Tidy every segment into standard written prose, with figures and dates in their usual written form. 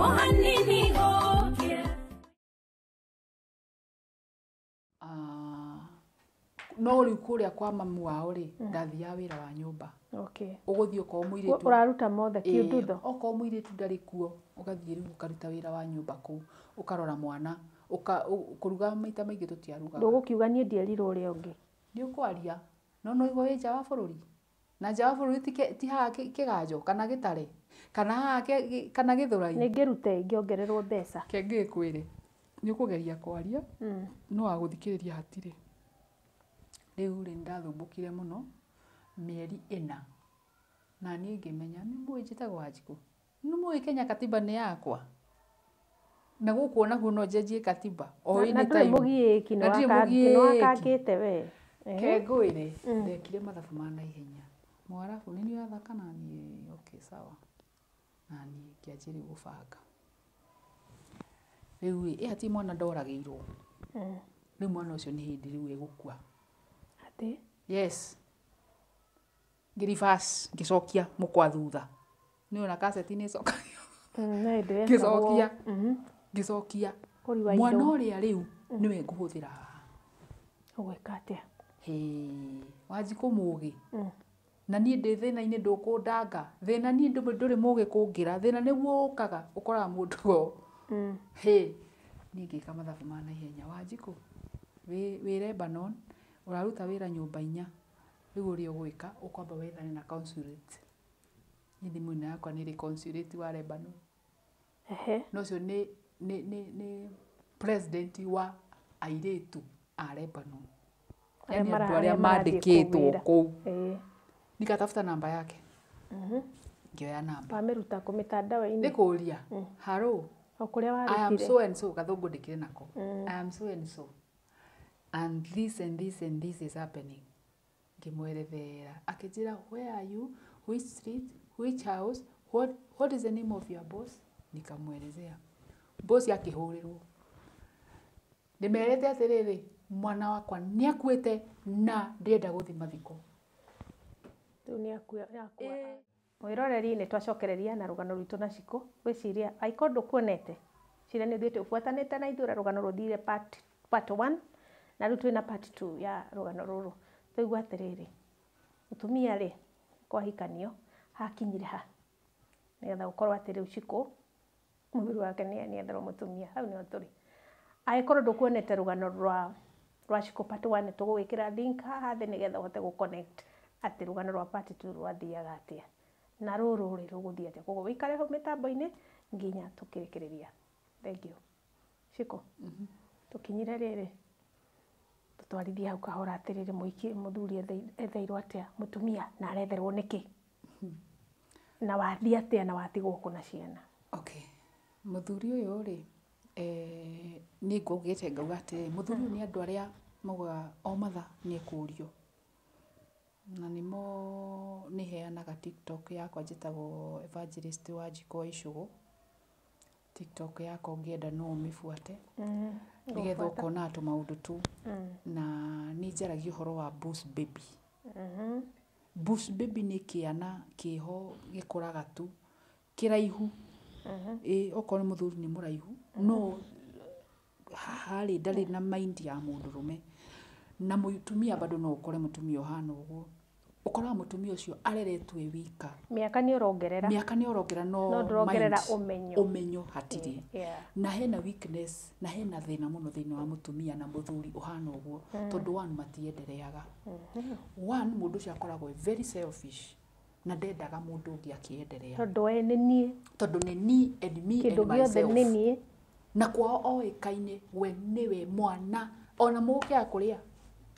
O hanini gũkĩra. Ah, no rĩu kũrĩa kwa mamu wao rĩ, ndathiaga wĩra wa nyũmba. Ũgũthiĩ okorwo mũirĩtu Ũraruta mothe kiundutho. Okorwo mũirĩtu ndarĩ kuo, ũgathiĩ rĩu ũkaruta wĩra wa nyũmba kũu, ũkarora mwana, kũruga maita maingĩ tũtiarugaga. Ndũgũkiuga niĩ ndierirwo ũrĩa ũngĩ. Nĩ ũkwaria, no no igua wĩ nja wa bũrũri. Na nja wa bũrũri ti haha Kĩganjo kana Gĩtare kana haha kana Gĩthũrai. Nĩ ngĩrute ingĩongererwo mbeca. Ke ngĩkwĩre, nĩ ũkũgeria kwaria, no wa gũthikĩrĩria hatirĩ. Rĩu rĩ, nĩndathumbũkire mũno mĩeri 4. Na niĩ ngĩmenya nĩ mũĩ njĩtagwo Wanjikũ. Nĩ mũĩ Kenya katiba nĩ yakwa. Na gũkũ onakuo no njenjie katiba. O Na any ndũrĩ time. mũgiĩki, Na ndirĩ mũgiĩki. nĩwakangĩte we. Ke ngwĩre, ndekire mathabu ma naihenya. Mwarabu nĩ niĩ ũrathaka na niĩ, okay sawa. Na niĩ ngĩanjia rĩu gũbanga. Rĩu ĩ, ĩ hatirĩ mwana ndoragĩirwo. Rĩu mwana ũcio nĩ hĩndĩ rĩu egũkua. Atĩ? Yes. Ngĩ-reverse, ngĩcokia mũkwa thutha. Nĩ ona kaseti nĩ ĩcokagio. No hĩndĩ Ngĩcokia. wekagwo. Ngĩcokia. Kũriwa Mwana indo. ũrĩa rĩu nĩwe ngũhũthĩra haha. Ũgwĩka atĩa? Hĩ, Wanjikũ mũgĩ. Na niĩ ndĩ thĩna-inĩ ndũkũndanga. Thĩna niĩ ndũrĩ mũgĩ kũngĩra. Thĩna nĩguo ũkaga, ũkoraga mũndũ o. Hĩ, niĩ ngĩka mathabu ma naihenya. Wanjikũ, wĩ Lebanon, ũraruta wĩra nyũmba 4. Rĩu ũrĩa ũgwĩka, ũkwamba wethane na consulate. Niĩ thimũ ĩno yakwa nĩ ĩrĩ consulate wa Lebanon. Na ũcio nĩ president wa airĩtu a Lebanon. Arĩa Yaani andũ arĩa arĩa marathiĩ kũu mandĩkĩtwo wĩra. kũu. Nikatafuta namba yake. Ngĩoya namba. Wamĩruta kũ mĩtandao-inĩ? Nĩ kũũria. Hello. O kũrĩa I am warutire. so and so, gathũngũ ndĩkĩrĩ nako. I am so and so. And this and this and this is happening. Ngĩmwerethera. Akĩnjĩra, where are you? Which street? Which house? What is the name of your boss? Nikamwelezea. Boss akĩhũrĩrwo. Ndĩmerĩte atĩrĩrĩ, mwana wakwa nĩakuĩte na ndĩrenda gũthiĩ mathiko. Rĩu nĩakua, nĩakua. Mwĩroreri nĩ twacokereria na rũgano rwitũ na Shiko. Ngwĩciria angĩkorwo ndũkuonete, ciria nĩ ũthiĩte ũbuatanĩte na ithuĩ ũrĩa rũgano rũthire part 1, na rĩu twĩna part 2 ya rũgano rũrũ. Twaigua atĩrĩrĩ, mũtumia rĩ, kwahikanio, hakinyire ha? Nĩgetha gũkorwo atĩ rĩu Shiko, mũthuri wake nĩetherwo mũtumia. Hau nĩho tũrĩ. Angĩkorwo ndũkuonete rũgano rwa Shiko part 1, tũgũgwĩkĩra link haha thĩ nĩgetha ũhote gũ-connect atĩ rũgano rwa part 2 rwathiaga atĩa. Na rũrũ rĩ rũgũthiĩ atĩa. Koguo wĩikare hau mĩtambo-inĩ nginya tũkĩrĩkĩrĩria. Thank you. Shiko, tũkinyire rĩrĩ, tũtwarithie hau kahora atĩrĩrĩ, mũthuri etheirwo atĩa mũtumia na aretherwo nĩkĩ? Na wathiĩ atĩa na watigwo kũ na ciana? Okay. Mũthuri ũyũ rĩ, niĩ ngũgĩte ngauga atĩrĩrĩ, mũthuri ũyũ nĩ andũ arĩa maugaga o mathaa nĩ ekũrio. Na nĩmo nĩ heanaga TikTok yakwa njĩtagwo Evangelist Wanjikũ wa Icũgũ. TikTok yakwa ũngĩenda no ũmĩbuate. Nĩgetha ũkonaga tũmaũndũ tu. Na nĩ njaragia ũhoro wa Bush Baby. Bush Baby nĩ kĩana kĩho gĩkũraga tu, kĩraihu. Ĩ, okorwo nĩ mũthuri nĩ mũraihu, no haha rĩ ndarĩ na mind ya mũndũrũme. Na mũtumia bado no ũkore mũtumia ũhana ũguo. Ũkoraga mũtumia ũcio areretwo e wika. Mĩaka nĩ ũrongerera. Mĩaka nĩ ũrongerera, no No ndũrongerera mind, ũmenyo. Ũmenyo hatirĩ. Na hena weakness, na hena thĩna mũno thĩinĩ wa mũtumia na mũthuri ũhana ũguo. Tondũ one, matiendereaga. One, mũndũ ũcio akoragwo e very selfish. Na ndendaga mũndũ ũngĩ akĩenderea. Tondũ we nĩ niĩ. Tondũ nĩ niĩ and me Kĩndũ and gĩothe myself. nĩ niĩ. Na kwao oĩkaine we nĩwe mwana. Ona mũgũkĩaga kũrĩa.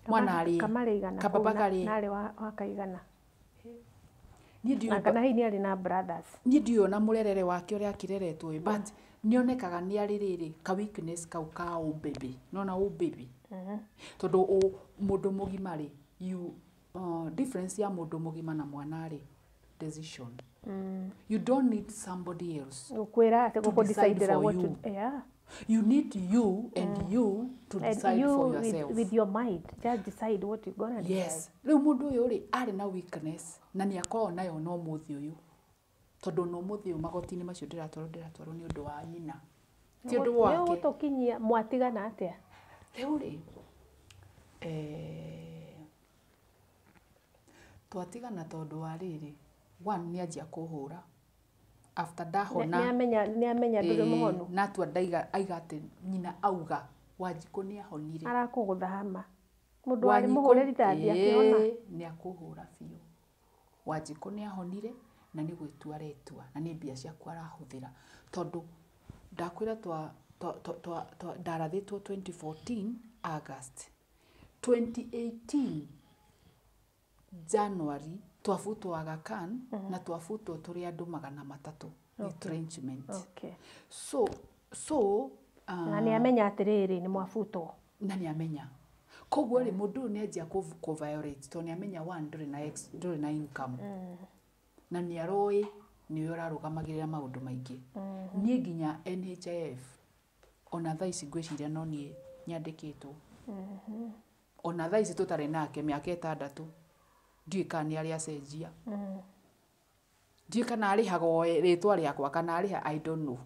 Mwana arĩe. Kamarĩ igana Kababa kũu karĩe. narĩ wa kaigana. Niĩ ndiũĩ Na kana hihi nĩ arĩ na brothers. Niĩ ndiũĩ ona mũrerere wake ũrĩa akĩreretwo ĩ, but nĩonekaga nĩ arĩ rĩrĩ ka weakness kau ka ũmbĩbĩ. Nĩwona ũmbĩbĩ? Tondũ mũndũ mũgima rĩ, difference ya mũndũ mũgima na mwana rĩ, decision. You don't need somebody else Gũkwĩra atĩ to gũkũ decide decide for what you. to, yeah. You need you and you to And decide you for yourself. with your mind, just decide what you're going to Yes. decide. Rĩu mũndũ ũyũ rĩ, arĩ na weakness na nĩ akoragwo nayo no mũthĩ ũyũ. Tondũ ona ũmũthĩ ũyũ magoti-inĩ macio ndĩratwarwo, ndĩratwarwo nĩ ũndũ wa nyina, ti ũndũ wake. Nĩũgũtũkinyia mwatigana atĩa? Rĩu rĩ, twatigana tondũ wa rĩrĩ, one, nĩ anjia kũhũra after ndahona. Nĩamenya ndũrĩ mũhonu. Natua ndaiga aiga atĩ nyina auga Wanjikũ nĩ ahonire. Arakũgũtha hama. Mũndũ warĩ mũhũre rithathi akĩhona. Nĩ akũhũra biũ. Wanjikũ nĩ ahonire na nĩ gwĩtua aretua na nĩ mbia ciakwa arahũthĩra, tondũ ndakwĩra twa twa ndarathĩtwo 2014 August, 2018 January twabutwo Aga Khan, na twabutwo tũrĩ andũ 300, retrenchment. So Na nĩ amenya atĩrĩrĩ, nĩ mwabutwo. Na nĩ amenya. Koguo rĩ, mũndũ ũyũ nĩ anjia kũ violate, tondũ nĩ amenya one, ndũrĩ na ex, ndũrĩ na income, na nĩ aroĩ nĩwe ũrarũgamagĩrĩra maũndũ maingĩ. Niĩ nginya NHIF ona thaa ici ngwĩciria no niĩ nyandĩkĩtwo. Ona thaa ici tũtarĩ nake mĩaka 6, ndiũĩ kana nĩ arĩ acenjia, ndiũĩ kana arĩhaga o rĩtwa rĩakwa kana arĩha, I don't know,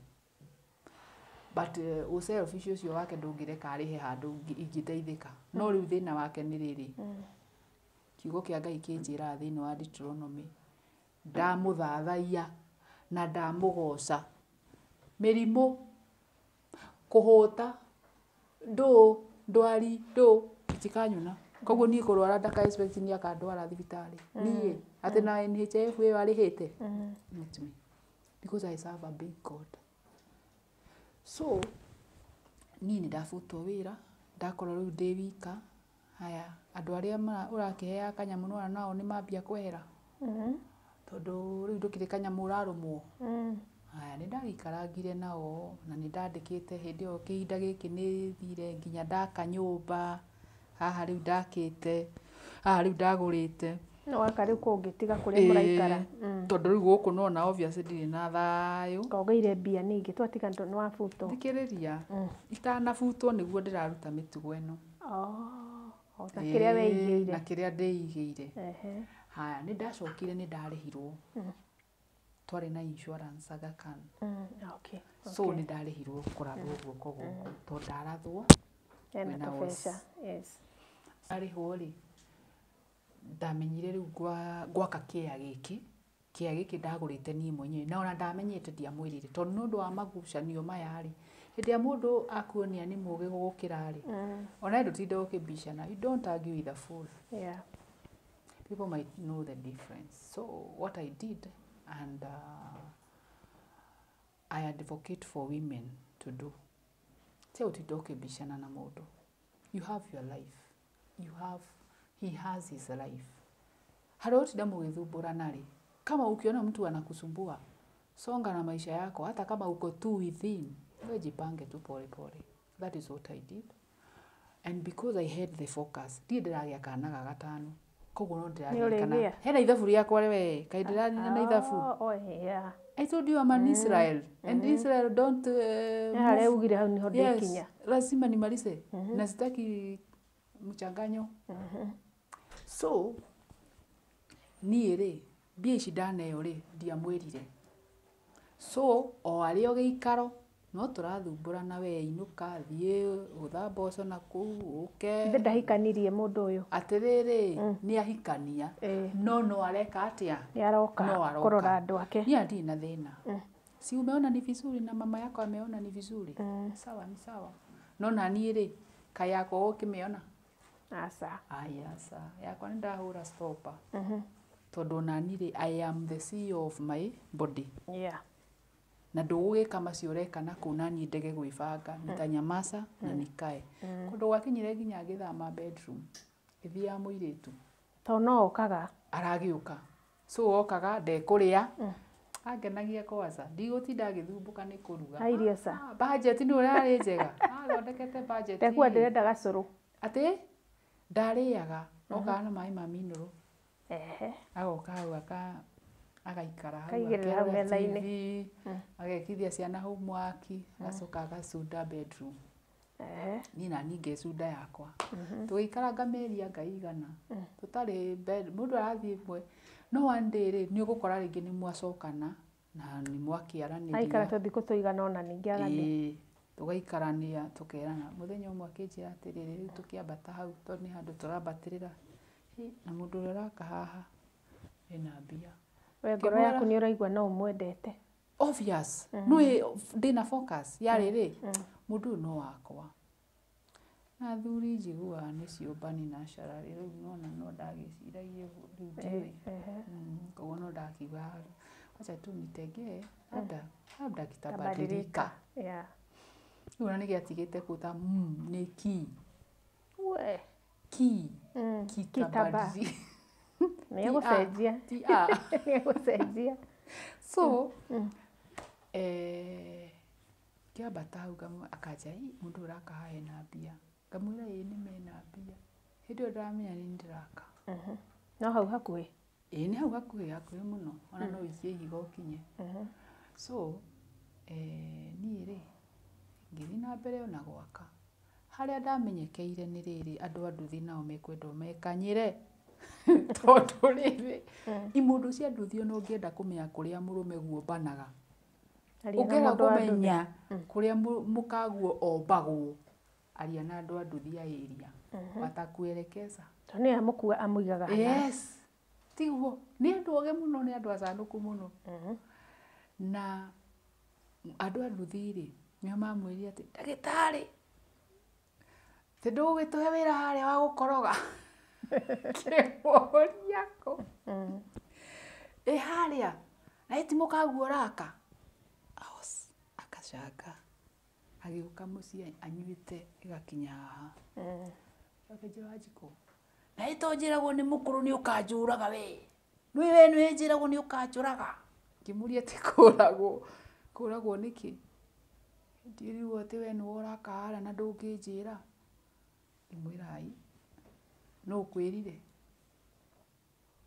but ũselfish ũcio wake ndũngĩreka arĩhe handũ ingĩteithĩka. No rĩu thĩna wake nĩ rĩrĩ, kiugo kĩa Ngai kĩnjĩraga thĩinĩ wa Deuteronomy, ndamũthathaiya na ndamũgoca, mĩrimũ, kũhũta, ndũ ndwari, ndũ itikanyona. Koguo niĩ kũrwara ndaka expect nĩ akandwara thibitarĩ niĩ atĩ na NHIF ĩyo arĩhĩte. Not me, because I serve a big God. So niĩ nĩ ndabutwo wĩra, ndakorwo rĩu ndĩ wika. Haya, andũ arĩa ũrakĩheaga kanyamũ nĩwona nao nĩ mambia kwehera, tondũ rĩu ndũkĩrĩ kanyamũ ũrarũmwo. Haya, nĩ ndagĩikarangire nao na nĩ ndandĩkĩte hĩndĩ ĩyo, kĩhinda gĩkĩ nĩ thire nginya ndaka nyũmba haha rĩu ndakĩte haha rĩu ndagũrĩte. No waka rĩu kũngĩ tiga kũrĩa mũraikara. Tondũ rĩu gũkũ nona obviously ndirĩ na thayũ. Kaũgĩire mbia ningĩ twatiga nĩ wabutwo. Thikĩrĩria, itanabutwo nĩguo ndĩraruta mĩtugo ĩno. Oh, na kĩrĩa weigĩire. Na kĩrĩa ndĩigĩire. Haya, nĩ ndacokire nĩ ndarĩhirwo. Twarĩ na insurance Aga Khan. So nĩ ndarĩhirwo kũrathwo guoko gũkũ tondũ ndarathwo Ena when I was- tũbeca. Yes. Arĩhwo rĩ, ndamenyire rĩu gwaka kĩea gĩkĩ, kĩea gĩkĩ ndagũrĩte niĩ mwenyewe, na ona ndamenyete ndiamwĩrire, tondũ nĩ ũndũ wa magucanio maya rĩ, hĩndĩ ĩrĩa mũndũ akuonia nĩ mũgĩ gũgũkĩra rĩ, ona ndũtinde ũkĩbicana. You don't argue with a fool. People might know the difference. So what I did, and I advocate for women to do, tiga gũtinda ũkĩbicana na mũndũ. You have your life, you have, he has his life. Harĩa ũtinda mũgĩthumbũrana rĩ, kama ukiona mtu anakusumbua, songa na maisha yako. Hata kama uko tu within we, jipange tu pole pole. That is what I did, and because I had the focus, ndiĩ ndĩragĩa kana ga gatano, koguo no ndĩraririkana Ũrĩgĩa? Hena ithabu rĩakwa we, kaĩ ndĩranina na ithabu. Oh, yeah. I told you I'm an Israel, and Israel don't Harĩa move. ugire hau niho ndĩkinya. Yes, lazima nimalize na sitaki mchanganyo. So niĩ rĩ, mbia ici ndaneo rĩ, ndiamwĩrire. So o arĩ o gĩikaro no tũrathumbũrana, we inũka, thiĩ gũtha mboco na kũu ũke. Ithe ndahikanirie mũndũ ũyũ. Atĩrĩrĩ, nĩ ahikania, no no areka atĩa? Nĩ aroka No aroka. kũrora andũ ake. Niĩ ndirĩ na thĩna. Si umeona ni vizuri na mama yako ameona ni vizuri, sawa ni sawa. No naniĩ rĩ, kaĩ yakwa ũkĩmĩona? Aca. Aya, aca, yakwa nĩ ndahũra stopa, tondũ onani rĩ, I am the CEO of my body. Na ndũgũgĩka macio ũreka na kũu naniĩ ndege gwĩbanga, nitanyamaza na nikae. Kũndũ gwakinyire nginya ngĩthama bedroom, ngĩthiĩ ya mũirĩtu. Tondũ no okaga. Aragĩũka, so okaga ndekũrĩa, angenagia kwanza, ndigũtinda ngĩthumbũka nĩ kũruga. Ha irio ca. Ah, budget nĩ ũrarĩ njega, athondekete budget. Ndekuwa ndĩrenda gacũrũ. Atĩ ndarĩaga, okaga na maĩ ma minũrũ. Agoka hau agaikara hau, Akaigĩrĩra hau akerora metha-inĩ. TV, agekithia ciana homework, agacoka agacunda bedroom. Niĩ nani ngecunda yakwa, tũgĩikaranga mĩeri anga igana tũtarĩ bed, mũndũ arathiĩ ĩmwe. No one day rĩ, nĩ ũgũkora rĩngĩ nĩ mwacokana. Na nĩ mwakĩaranĩria. Aikara tũthikũ tũigana ũna ningĩ agathiĩ. Ĩĩ, tũgaikarania tũkerana. Mũthenya ũmwe akĩnjĩra atĩrĩrĩ, rĩu tũkĩambata hau tondũ nĩ handũ tũrambatĩrĩra. Hĩ, na mũndũ ũrĩa ũraka haha ena mbia. We ngoro Ngĩmwĩra- yaku nĩ ũraigua no ũmwendete. Obvious. No ndĩna focus ya rĩrĩ, mũndũ ũyũ no wakwa. Na athuri njiguaga nĩ ciũmbani na cararĩ, rĩu nona no ndagĩciragia ũguo, rĩu ndiũĩ. Ehe. Koguo no ndakiuga wacha tu nitegee, labda labda kitabadilika. Yeah. Rĩu ona nĩgĩatigĩte kuta nĩ ki We. ki Kitaba. kitabadilika. Nĩ egũcenjia. Ti a. Nĩ egũcenjia. So ngĩambata hau akanja, "Ĩ, mũndũ ũyũ ũraka haha ena mbia." Ngamwĩra ĩĩ nĩ mena mbia. Hĩndĩ ĩyo ndaramenya nĩ niĩ ndĩraka. No hau hakuhĩ. Ĩĩ nĩ hau hakuhĩ, hakuhĩ mũno. Ona no ũikie ihiga ũkinye. So niĩ rĩ, ngĩthiĩ na mbere ona gwaka. Harĩa ndamenyekeire nĩ rĩrĩ, andũ a nduthi nao mekwenda mekanyĩre. Tondũ rĩrĩ, imũndũ cia nduthi ona ũngĩenda kũmenya kũrĩa mũrũme guombanaga, Aria na ũngĩenda mũndũ wa nduthi. kũmenya kũrĩa mũkaguo ombagwo, aria na andũ a nduthi a area. Watakuelekeza. Tondũ nĩwe amũkua amũigaga hana. Yes. Tiguo. Nĩ andũ oge mũno, nĩ andũ acanũku mũno. Na andũ a nduthi rĩ, nĩo mamwĩrire atĩ ndagĩtarĩ, atĩ ndũgũgĩtũhe wĩra harĩa wa gũkoroga. Kĩmũria kũ. Ĩ harĩa, na ĩ ti mũkaguo ũraka. Aos, akacanga. Agĩũka mũciĩ anyuĩte ĩgakinya haha. Akĩnjĩra Wanjikũ, na ĩ to njĩragwo nĩ mũkũrũ nĩ ũkanjũraga we. Nĩ we nĩ njĩragwo nĩ ũkanjũraga. Ngĩmũria atĩ kũragwo, kũragwo nĩkĩ? Ndiĩrirwo atĩ we nĩwe ũraka harĩa na ndũngĩnjĩra. Ngĩmwĩra ai, nũ ũkwĩrire?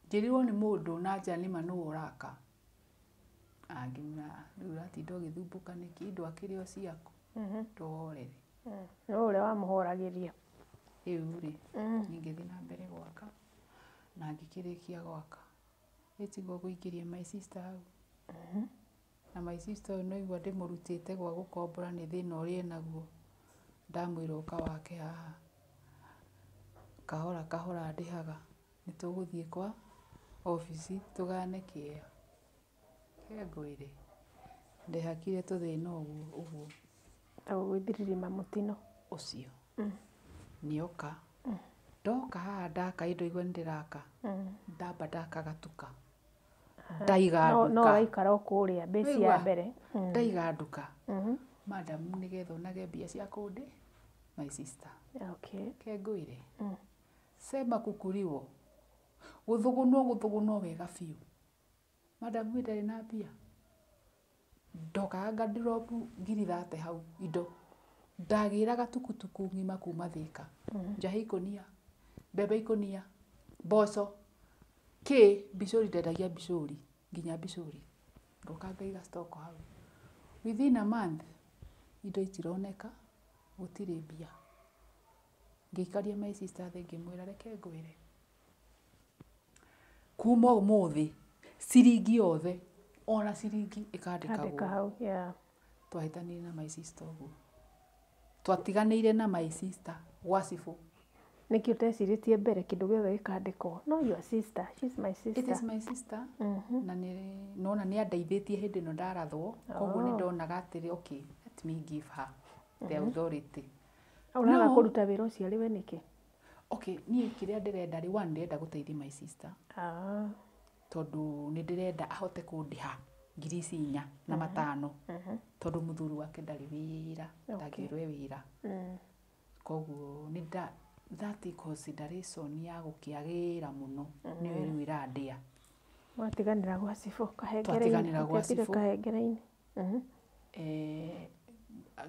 Njĩrirwo nĩ mũndũ na nja nĩma nĩwe ũraka. Ngĩmwĩra rĩu ũratinda ũgĩthumbũka nĩkĩ? Indo akĩrĩ o ciaku. Ndũhorere. No ũrĩa wamũhoragĩria. Rĩu rĩ, niĩ ngĩthiĩ na mbere gwaka na ngĩkĩrĩkia gwaka. Ĩtiguo kũingĩria my sister hau. Na my sister ũyũ no igua ndĩmũrutĩte gwa gũkombora nĩ thĩna ũrĩa enaguo. Ndamwĩra ũka wake haha. Kahora kahora ndĩhaga. Nĩ tũgũthiĩ kwa obici tũgayane kĩea. Reke ngwĩre, ndehakire tũthĩna ũguo ũguo. Ta gũgĩthiririma mũtino. Ũcio. Nĩoka. Ndoka haha ndaka indo igua nĩndĩraka. Ndamba ndaka gatuka. Ndaiga No nduka. ũraikara o kũrĩa base ya Waigua? mbere. Ndaiga nduka. Madam nĩgetha onage mbia cia kũndĩ, my sister. Okay. Reke ngwĩre. Sema kukuriwo. Gũthũgũnwo gũthũgũnwo wega biũ. Madam we ndarĩ na mbia. Ndokaga nga drop ngiri thate hau indo. Ndagĩraga tukutuku ng'ima kuma Thĩka. Njahĩ ikũnia, mbembe ikũnia, mboco, kĩ, mbicũri ndendagia mbicũri, nginya mbicũri. Ngoka ngaiga stock hau. Within a month, indo itironeka, gũtirĩ mbia. Ngĩikaria my sister thĩ ngĩmwĩra reke ngwĩre. Kuma ũmũthĩ, ciringi yothe, ona ciringi Andĩka ĩkandĩkagwo. hau. Yeah. Twahĩtanire na my sister ũguo. Twatiganĩire na my sister gwa cibũ. Nĩkĩ ũtecirĩtie mbere kĩndũ gĩothe gĩkandĩkwo? No your sister, she's my It sister. is my sister. Na nĩ nona nĩ andeithĩtie hĩndĩ ĩno ndarathwo. Koguo nĩ ndonaga atĩrĩ, okay, let me give her the authority. Ũraga No. kũruta wĩra ũcio arĩ we nĩkĩ? Okay, niĩ kĩrĩa ndĩrenda rĩ, one ndĩrenda gũteithia my sister. Tondũ nĩ ndĩrenda ahote kũndĩha ngiri ici inya na matano. Tondũ mũthuri wake ndarĩ wĩra, ndangĩrwo e wĩra. Koguo nĩ nda that consideration ya gũkĩagĩra mũno nĩyo rĩu ĩrandĩa. Mwatiganĩra gwa cibũ kahengere-inĩ. Twatiganĩra gwa Ũkĩambire cibũ. kahengere-inĩ.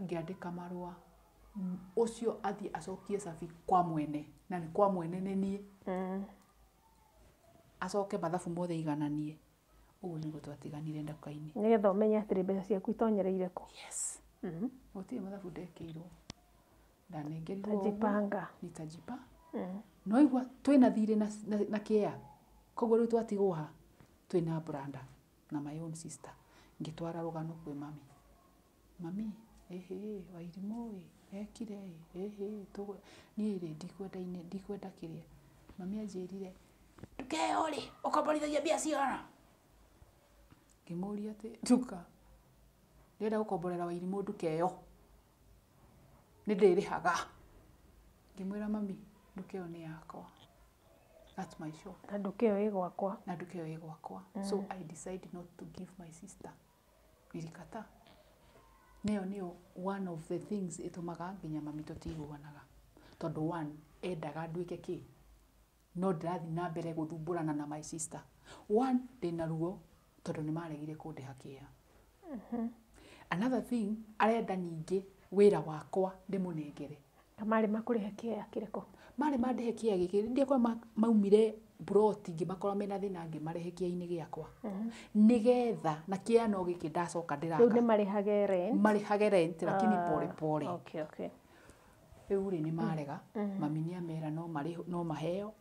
Ngĩandĩka marũa ũcio athiĩ acokie cabi kwa mwene, na nĩ kwa mwene nĩ niĩ. Acoke mathabu mothe aigananie. Ũguo nĩguo twatiganire nduka-inĩ. Nĩgetha ũmenye atĩrĩ mbeca ciaku itonyereire kũ. Yes. Gũtirĩ mathabu ndekĩirwo. Ndanengerirwo ũguo. Tajipanga. Nitajipa. No igua twĩna thirĩ na kĩea. Koguo rĩu twatigwo ha twĩna branda na my own sister. Ngĩtwara rũgano kwĩ mami. Mami, ĩhĩ, Wairimũ ĩ, ekire ĩ, ĩhĩ, niĩ rĩ, ndikwenda ndikwenda kĩrĩa. Mami anjĩrire, nduka ĩyo rĩ, ũkomborithagia mbia cigana? Ngĩmũria atĩ nduka, ndĩrenda gũkomborera Wairimũ nduka ĩyo, nĩ ndĩrĩhaga. Ngĩmwĩra mami, nduka ĩyo nĩ yakwa. That's my shop. Na nduka ĩyo ĩ gwakwa. Na nduka ĩyo ĩ gwakwa. So I decide not to give my sister. Nilikataa. Nĩyo nĩyo one of the things ĩtũmaga nginya mami tũtiguanaga. Tondũ one, endaga nduĩke kĩ? No ndĩrathiĩ na mbere gũthumbũrana na my sister. One, ndĩna ruo tondũ nĩ maregire kũndĩha kĩea. Another thing, arenda ningĩ wĩra wakwa ndĩmũnengere. Na marĩ makũrĩhe kĩea kĩrĩkũ? Marĩ mandĩhe kĩea gĩkĩ, ndiakora maumire mburoti ngĩmakora mena thĩna ngĩmarehe kĩea-inĩ gĩakwa. Nĩgetha, na kĩea no gĩkĩ ndacoka Rĩu ndĩraka. nĩ marĩhage rent. Marĩhage rent, lakini pole pole. Okay, okay. Rĩu rĩ nĩ marega, mami nĩ amera no marĩhwo, no maheo,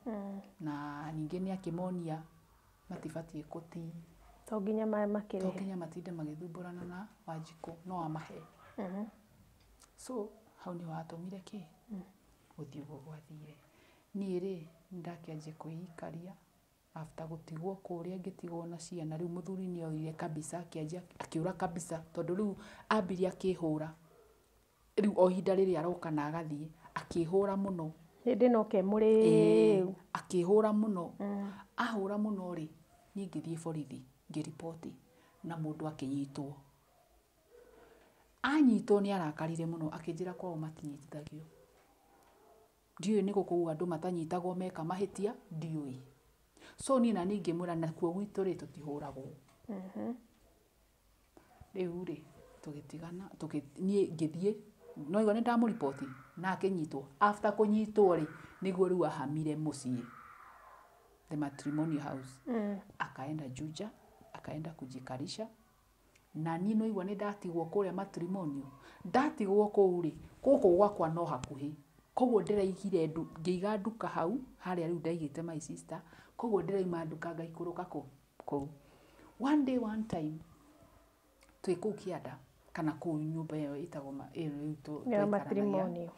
na ningĩ nĩ akĩmonia matibatiĩ kũti. To nginya makĩrĩhe. To nginya matinde magĩthumbũrana na Wanjikũ, no amahe. So, hau nĩ watũmire kĩ? Gũthiĩ ũguo gwathire. Niĩ rĩ, nĩndakĩanjia kwĩikaria after gũtigwo kũrĩa ngĩtigwo na ciana. Rĩu mũthuri nĩ oire kabisa, akĩanjia akĩũra kabisa, tondũ rĩu ambirie akĩhũra. Rĩu o ihinda rĩrĩa aroka na agathiĩ, akĩhũra mũno. Hĩndĩ ĩno ke mũrĩu. Akĩhũra mũno. Ahũra mũno rĩ, niĩ ngĩthiĩ borithi, ngĩriboti na mũndũ akĩnyitwo. Anyitwo nĩ arakarire mũno, akĩnjĩra kwao matinyitithagio. Ndiũĩ nĩ gũkũ andũ matanyitagwo meka mahĩtia, ndiũĩ. So niĩ na niĩ ngĩmwĩra nakuo gwitũ rĩ tũtihũragwo. Rĩu rĩ, tũgĩtigana, niĩ ngĩthiĩ, no igua nĩ ndamũriboti na akĩnyitwo. After kũnyitwo rĩ, nĩguo rĩu ahamire mũciĩ, the matrimonial house. Akaenda Juja, akaenda kujikarisha. Na niĩ no igua nĩ ndatigwo kũrĩa matrimonial. Ndatigwo kũu rĩ, gũkũ gwakwa no hakuhĩ. Koguo ndĩraigire ngĩiga nduka hau, harĩa rĩu ndaigĩte my sister. Koguo ndĩraima nduka ngaikũrũka kũu. One day, one time, twĩ kũu kĩanda, kana kũu nyũmba ĩyo ĩtagwo ĩyo rĩu Ya twaikaranagia. matrimonial.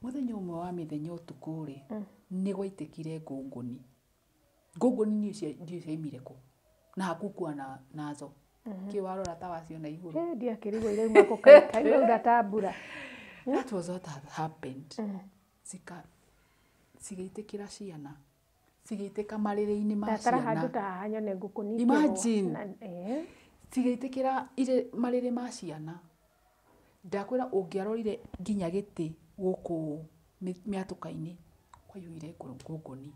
Mũthenya ũmwe wa mĩthenya ũtukũ rĩ, nĩ gwaitĩkire ngũngũni. Ngũngũni niĩ ciaimire kũ? Na hakukuwa nazo. Kĩ warora ta waciona igũrũ. Hĩ, ndiakĩrigwo irauma kũ, kairaura ta mbura. That was what had happened. Cigĩitĩkĩra ciana. Cigĩitĩka marĩrĩ-inĩ ma Ndatara ciana. handũ ta haha nyone ngũkũ nĩ Imagine. ikĩgwa. Na, Cigĩitĩkĩra marĩrĩ ma ciana. Ndakwĩra ũngĩarorire nginya gĩtĩ gũkũ mĩatũka-inĩ, kwaiyũire ngũngũni.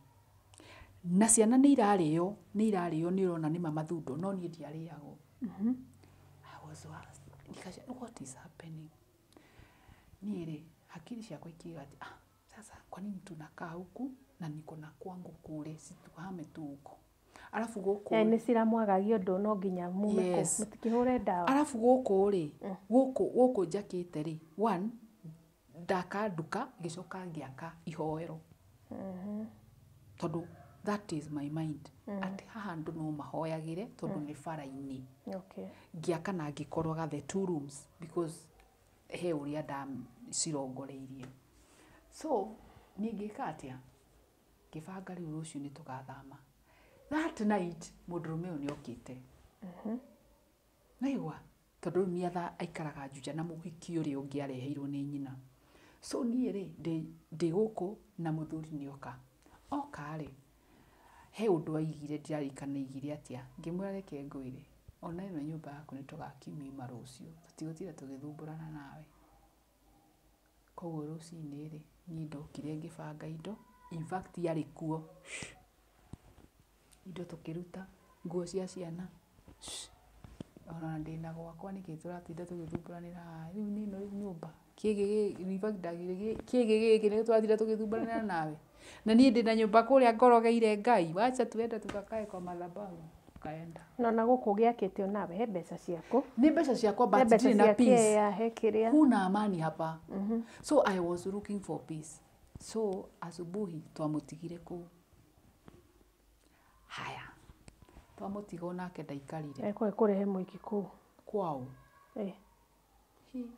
Na ciana nĩ irarĩo, nĩ irarĩo, nĩ ũrona nĩ ma mathundo, no niĩ ndiarĩagwo. I was asked, nikacia, what is happening? Niĩ rĩ, hakiri ciakwa ikiuga atĩ, sasa kwa nini tunakaa huku na niko na kwangu kule, si tuhame tu huko. Alafu gũkũ Nĩ ciramwagagia ũndũ no nginya mume kũu. Yes. Mũtikĩhũre ndawa. Alafu gũkũ rĩ, gũkũ njakĩte rĩ, one, ndaka nduka, ngĩcoka ngĩaka ihoero. Tondũ that is my mind. Atĩ haha andũ no mahoyagĩre tondũ nĩ bara-inĩ. Ngĩaka na ngĩkoroga the two rooms because he ũrĩa ndacirongoreirie. So, niĩ ngĩka atĩa? Ngĩbanga rĩu rũciũ nĩ tũgathama. That night, mũndũrũme ũyũ nĩ okĩte. Naigua? Tondũ rĩu nĩ aikaraga Juja na mũhiki ũrĩa ũngĩ areheirwo nĩ nyina. So niĩ rĩ, ndĩ gũkũ na mũthuri nĩ oka. Oka rĩ, he ũndũ aigire, ndiririkana aigire atĩa. Ngĩmwĩra reke ngwĩre, ona ĩno nyũmba yaku nĩ tũgakĩmĩima rũciũ. Tũtigũtinda tũgĩthumbũrana nawe. Koguo rũcinĩ rĩ, niĩ ndokire ngĩbanga indo. In fact, yarĩ kuo. Indo tũkĩruta, nguo cia ciana. Ona ndĩna gwakwa nĩkĩ tũratinda tũgĩthumbũranĩra haha. Rĩu nĩ ĩno nyũmba. Kĩgĩ gĩkĩ, in fact ndagire kĩgĩ gĩkĩ nĩkĩo tũratinda tũgĩthumbũranĩra nawe. Na niĩ ndĩna nyũmba kũrĩa ngorogeire Ngai. Wacha tuende tukakae kwa madhabahu. Kaenda. No na gũkũ gĩakĩte onawe he mbeca ciaku. Nĩ mbeca ciakwa, but He mbeca ndirĩ na cia peace. kĩea, he kĩrĩa. Huna amani hapa. So I was looking for peace. So asubuhi twamũtigire kũu. Haya. Twamũtiga onake ndaikarire. Ekwae kũrehe mũingĩ kũu. Kwao. Eh. Hi.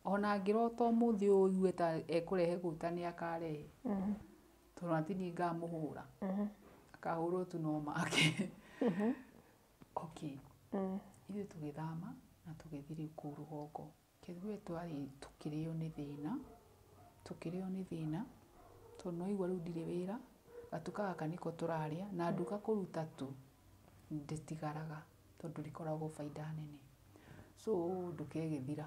Ona angĩrota ũmũthĩ ũyũ ũigue ta ekũrehe kũu ta nĩ akarehe. Tondũ ona ti niĩ ngamũhũra. Akahũrwo tu no make. Okay. Ithuĩ tũgĩthama na tũgĩthiĩ rĩu kũu rũgongo. Kĩthuĩ twarĩ tũkĩrĩo nĩ thĩna, tũkĩrĩo nĩ thĩna, tondũ nĩwaigua rĩu ndirĩ wĩra, gatuka gaka nĩko tũrarĩa, na nduka kũruta tu ndĩtigaraga tondũ rĩkoragwo baida nene. So nduka ĩgĩthira,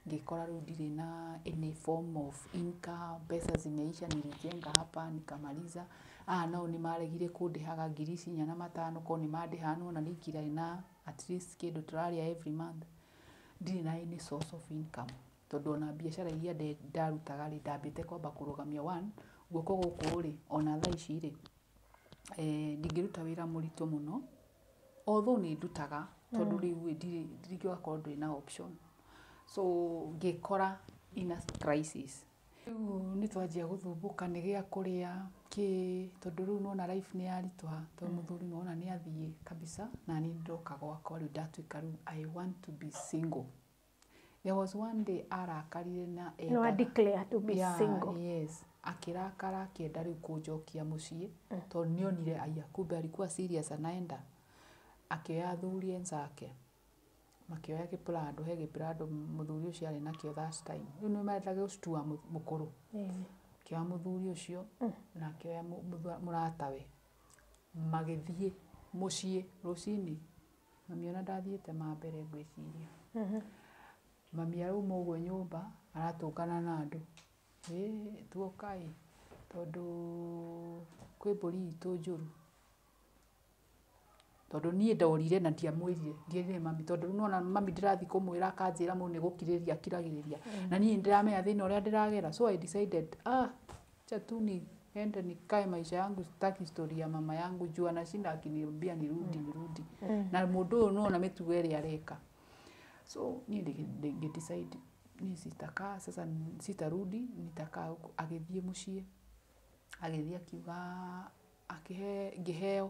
ngĩkora rĩu ndirĩ na any form of income, mbeca zimeisha, nilijenga hapa nikamaliza. Aya nao nĩ maregire kũndĩhaga ngiri ici inya na matano, korwo nĩ mandĩhaga nĩwona nĩ ingĩarĩ na at least kĩndũ tũrarĩa every month. Ndirĩ na any source of income tondũ ona biacara iria ndarutaga rĩ, ndambĩte kwamba kũrũgamia one, guoko gũkũ rĩ, ona thaa ici rĩ, ndingĩruta wĩra mũritũ mũno, although nĩ ndutaga tondũ rĩu ndirĩ rĩngĩ ũgakorwo ndũrĩ na option. So ngĩkora in a crisis. Rĩu nĩ twanjia gũthumbũka nĩ gĩa kũrĩa kĩ, tondũ rĩu nĩwona life nĩ yaritũha, tondũ mũthuri nĩwona nĩ athiĩ kabisa, na niĩ ndoka gwakwa rĩu ndatuĩka rĩu I want to be single. There was one day arakarire na No I endaga declare to be yeah, single. Yes. Akĩrakara akĩenda rĩu kũnjokia mũciĩ tondũ nĩonire aya kumbe alikuwa serious anaenda. Akĩoya athuri enzake makĩoya gĩprado, he gĩprado mũthuri ũcio arĩ nakĩo that time. Rĩu nĩ marendaga gũctua mũkũrũ. Akĩoya mũthuri ũcio na akĩoya mũratawe magĩthiĩ mũciĩ rũcinĩ. Mami ona ndathiĩte ma mbere ngwĩciria. Mami arauma ũguo nyũmba aratũngana na andũ, ĩ tuoka ĩ tondũ kwĩ mbũri itũ njũru. Tondũ niĩ ndorire na ndiamwĩrire, ndierire mami tondũ rĩu nĩwona mami ndĩrathiĩ kũmwĩra akanjĩra mũndũ nĩ gũkirĩrĩria akiragĩrĩria. Na niĩ nĩndĩramenya thĩna ũrĩa ndĩragera, so I decided acha tu niende nikae maisha yangu, sitaki story ya mama yangu juu anashinda akiniambia nirudi nirudi. Na mũndũ ũyũ nĩwona mĩtugo ĩrĩa areka. So niĩ ngĩ decide niĩ sitakaa sasa, sitarudi, nitakaa huku. Agĩthiĩ mũciĩ, agĩthiĩ akiuga akĩhe ngĩheo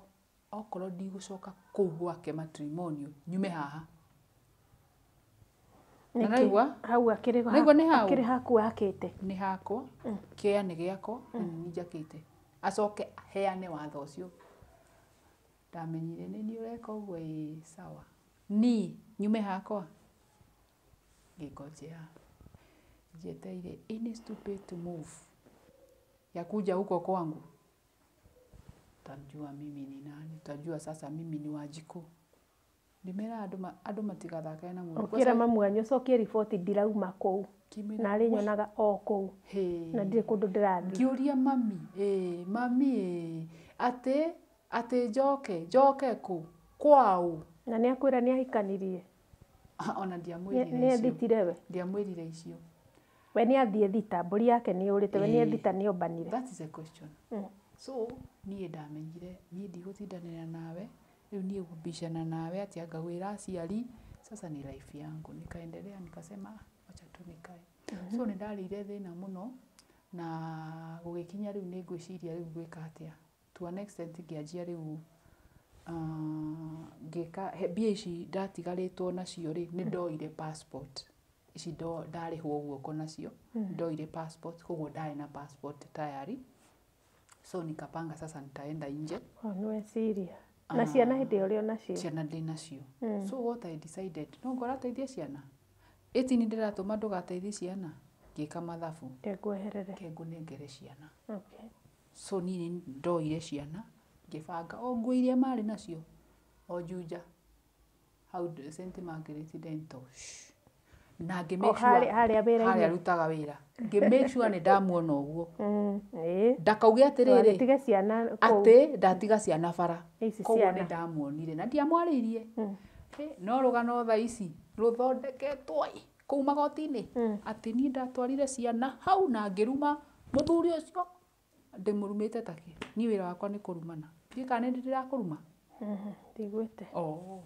okorwo ndigũcoka kũu gwake matrimonial nyume haha. Na naigua? Hau akĩrĩ Naigua nĩ hau? akĩrĩ haku akĩte. Nĩ hakwa, kĩea nĩ gĩakwa, na nĩ niĩ njakĩte. Acoke aheane watho ũcio. Ndamenyire nĩ niĩ ũreka ũguo ĩĩ sawa. Niĩ nyume hakwa? Ngĩngojea. Njeteire any stupid move ya kuja huko kwangu. Utajua mimi ni nani, utajua sasa mimi ni Wanjikũ. Ndĩmeraga andũ matigathakane na mũndũ. Ũkĩra mamu wanyu ũcokie riboti ndirauma kũu. Ngĩmwĩra, Na arĩ nyonaga o kũu. Hĩ. Na ndirĩ kũndũ ndĩrathiĩ. Ngĩũria mami, ĩ mami ĩ, atĩ atĩ njoke, njoke kũ? Kwaũ? Na nĩ akwĩra nĩ ahikanirie. Ona ndiamwĩrire Nĩ icio. ethitire we. Ndiamwĩrire icio. We nĩ athiĩ thita, mbũri yake nĩ yũrĩte, we nĩ Ĩĩ. ethita nĩ ombanire. That is a question. So niĩ ndamenyire niĩ ndigũtindanĩra nawe, rĩu niĩ gũbicana nawe atĩ anga gwĩra aciari, sasa ni life yangu. Nikaendelea nikasema wacha tu nikae. So nĩ ndarĩire thĩna mũno na gũgĩkinya rĩu nĩ ngwĩciria rĩu ngwĩka atĩa. To an extent ngĩanjia rĩu ngĩka mbia ici ndatigarĩtwo nacio rĩ, nĩ ndoire passport. Ici ndarĩhwo guoko nacio, ndoire passport, koguo ndarĩ na passport tayari. So nikapanga sasa nitaenda nje. O nĩ weciria. Na ciana hĩndĩ ĩyo ũrĩ o nacio. Ciana ndĩ nacio. So what I decided, no ngorateithia ciana. Ĩti nĩ ndĩratũma ndũgateithie ciana. Ngĩka mathabu. Reke ngweherere. Reke ngũnengere ciana. Okay. So niĩ nĩ ndoire ciana, ngĩbanga o nguo iria marĩ nacio, o Juja, hau St Margaret Dental. Shh. Na ngĩ O make sure harĩa wĩra-inĩ. harĩa arutaga wĩra. Ngĩ make sure nĩ ndamuona ũguo. Ĩĩ. Ndakauge atĩrĩrĩ, Ndũgagĩtige ciana kũu. atĩ ndatiga ciana bara. Ici Koguo ciana. nĩ ndamuonire na ndiamwarĩirie. No rũgano thaa ici rũthondeketwo ĩ kũu magoti-inĩ atĩ niĩ ndatwarire ciana hau na ngĩruma mũthuri ũcio ndĩmũrumĩte takĩ. Niĩ wĩra wakwa nĩ kũrumana. Ndiũĩ kana nĩ ndĩrakũruma. Ndiguĩte. Oh.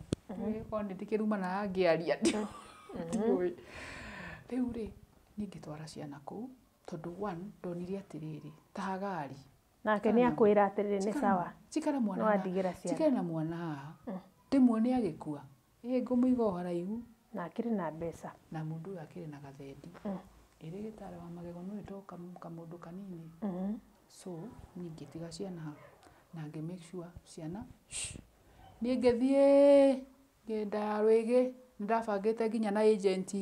Korwo nĩ ndĩkĩrumanaga ngĩaria ndiũĩ. Rĩu rĩ, niĩ ngĩtwara ciana kũu tondũ one ndonire atĩrĩrĩ ta Hagari Nake nĩ akwĩra atĩrĩrĩ, nĩ sawa. Njikare mwana No andigĩra ciana. Njikare na mwana haha, ndĩmuone agĩkua, ĩ ngũmũiga o haraihu. Na akĩrĩ na mbeca. Na mũndũ ũyũ akĩrĩ na gathendi, ĩrĩ gĩtara wa magego, no ĩto kamũndũ kanini. So niĩ ngĩtiga ciana hau na ngĩ make sure ciana shh. Niĩ ngĩthiĩ ngĩenda ya rwĩgĩ, nĩndabangĩte nginya na agent,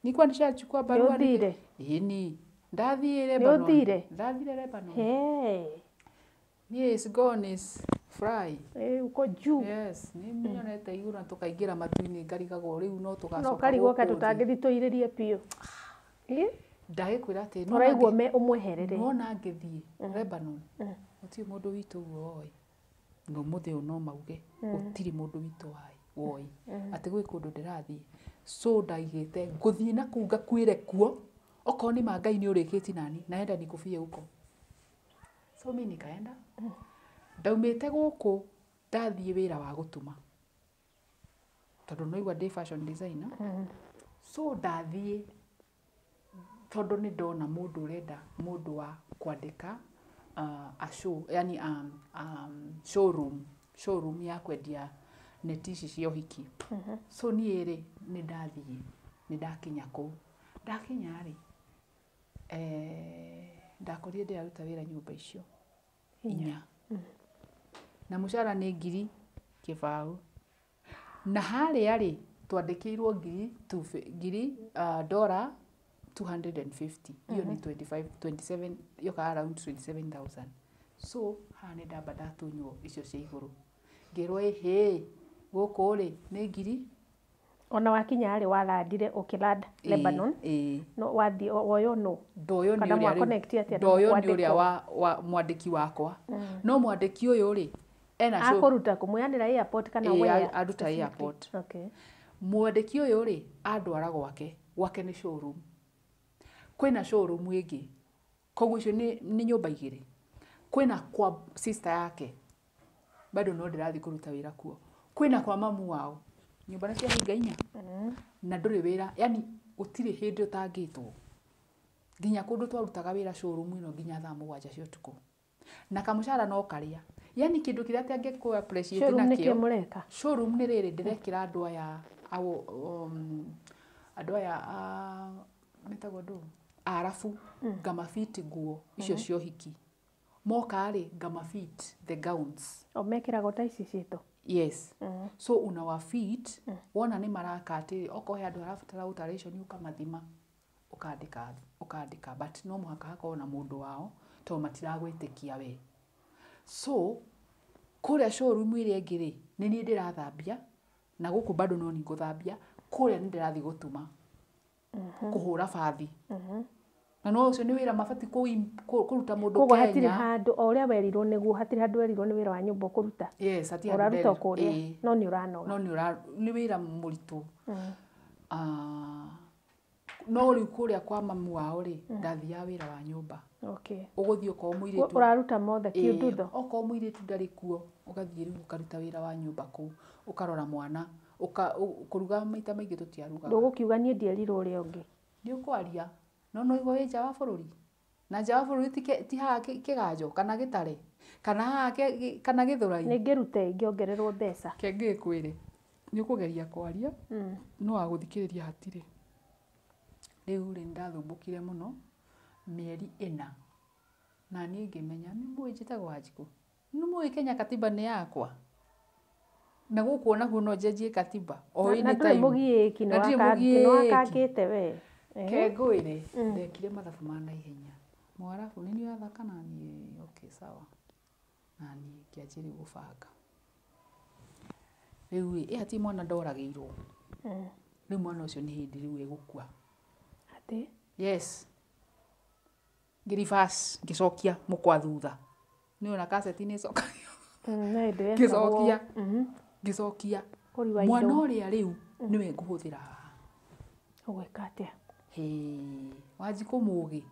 nilikuwa nishachukua barua. Nĩũthire? Ĩni, ndathiĩ Lebanon. Nĩũthire? Ndathire Lebanon. Hey. Niĩ is gone is fly. Eh, uko juu. Yes, nĩ nyonete igũrũ na tũkaingĩra matu-inĩ, ngarigagwo rĩu no tũgacoka No karigwo gũkũ ka thĩ. tũtangĩthiĩ tũirĩrie biũ. Ĩ? Ndagĩkwĩra atĩ Tũraigua me ũmweherere. Nona ngĩthiĩ Lebanon, gũtirĩ mũndũ witũ ũguo woĩ, na ũmũthĩ ũyũ no mauge gũtirĩ mũndũ witũ woĩ atĩ gwĩ kũndũ ndĩrathiĩ. So ndaigĩte ngũthiĩ na kũu ngakuĩre kuo, okorwo nĩ ma Ngai nĩ ũrĩkĩtie nani, naenda nikufie huko. So mi nikaenda, ndaumĩte gũkũ ndathiĩ wĩra wa gũtuma, tondũ noigua ndĩ fashion designer. So ndathiĩ tondũ nĩ ndona mũndũ ũrenda mũndũ wa kwandĩka a show, yani showroom ya kwendia neti ici cia ũhiki. So niĩ rĩ, nĩ ndathiĩ, nĩ ndakinya kũu. Ndakinya rĩ, ndakorire ndĩraruta wĩra nyũmba icio inya, na mũcara nĩ 20,000, na harĩa rĩ twandĩkĩirwo ngiri dora 250, iyo nĩ 25 27, yokaga around 27,000. So haha nĩ ndamba ndatunywo icio cia igũrũ, ngĩrwo ĩhĩ, gũkũ rĩ nĩ ngiri. Ona wakinya rĩ, walandire, ũkĩland Lebanon. Ĩĩ. No wathiĩ woywo nũ? Ndoyo nĩ Kana ũrĩa mwa rĩu- connect atĩa na ndoyo nĩ ũrĩa kwandĩkwo? wa mwandĩki wakwa, no mwandĩki ũyũ rĩ ena Akũruta kũmũyanĩra airport kana Ĩĩ, where? anduta Specifically? airport. Okay. Mwandĩki ũyũ rĩ andwara gwake, gwake nĩ showroom, kwĩna showroom ĩngĩ, koguo icio nĩ nyũmba igĩrĩ, kwĩna kwa sister yake, bado no ndĩrathiĩ kũruta wĩra kuo, kwĩna kwa mamu wao, nyũmba nĩ ciahinga inya, na ndũrĩ wĩra, yani gũtirĩ hĩndĩ ũtangĩtwo, nginya kũndũ twarutaga wĩra showroom ĩno nginya thaa 7 cia ũtukũ, na kamũcara no karĩa, yani kĩndũ kĩrĩa atangĩkũ appreciate Showroom nĩ kĩ nakĩo. mũreka? Showroom nĩ rĩrĩ, ndĩrekĩra andũ aya andũ aya metagwo ndũ arabu, ngamabiti nguo icio cia ũhiki, moka rĩ ngamafit the gowns. O mekĩragwo ta ici citũ? Yes. So unawafit, wona nĩ maraka atĩ okorwo he andũ harabatara alteration, ũkamathima, ũkandĩka, but no mũhaka hakorwo na mũndũ wao tondũ matiragwĩtĩkia we. So kũrĩa showroom ĩrĩa ĩngĩ rĩ, nĩ niĩ ndĩrathambia, na gũkũ bado no niĩ ngũthambia, kũrĩa nĩ ndĩrathiĩ gũtuma, kũhũra bathi, na no ũcio nĩ wĩra mabatiĩ kũruta mũndũ Koguo hatirĩ Kenya. handũ o ũrĩa werirwo nĩguo, hatirĩ handũ werirwo nĩ wĩra wa nyũmba ũkũruta. Yes, hatirĩ handũ Ũraruta o nderirwo. kũrĩa, Ĩĩ. no nĩ ũranoga. No nĩ wĩra mũritũ. No rĩu kũrĩa kwa mamu wao rĩ, ndathiaga wĩra wa nyũmba. Okay. Ũgũthiĩ okorwo mũirĩtu Ũraruta mothe Ĩĩ, kiundutho. okorwo mũirĩtu ndarĩ kuo, ũgathiĩ rĩu ũkaruta wĩra wa nyũmba kũu, ũkarora mwana, kũruga maita maingĩ tũtiarugaga. Ndũgũkiuga niĩ ndierirwo ũrĩa ũngĩ. Nĩ ũkwaria, no no igua wĩ nja wa bũrũri, na nja wa bũrũri ti haha kĩganjo kana gĩtare kana haha kana gĩthũrai. Nĩ ngĩrute ingĩongererwo mbeca. Ke ngĩkwĩre nĩ ũkũgeria kwaria, no wagũthikĩrĩria hatirĩ. Rĩu rĩ, nĩndathumbũkire mũno mĩeri 4, na niĩ ngĩmenya nĩ mũĩ njĩtagwo Wanjikũ, nĩ mũĩ Kenya katiba nĩ yakwa, na gũkũ onakuo no njenjie katiba o Na ndũrĩ anytime. mũgiĩki, Na ndirĩ mũgiĩki. nĩwakangĩte we. Ehe. Ke ngwĩre, ndekire mathabu ma naihenya, mwarabu nĩ niĩ ũrathaka na niĩ, okay sawa, na niĩ ngĩanjia rĩu gũbanga rĩu ĩ, ĩ hatirĩ mwana ndoragĩirwo, rĩu mwana ũcio nĩ hĩndĩ rĩu egũkua. Atĩ? Yes, ngĩ-reverse, ngĩcokia mũkwa thutha, nĩ ona kaseti nĩ ĩcokagio. No hĩndĩ Ngĩcokia. wetagwo Ngĩcokia Kũriwa mwana indo. ũrĩa rĩu nĩwe ngũhũthĩra haha. Ũgwĩka atĩa? Hĩ, Wanjikũ mũgĩ,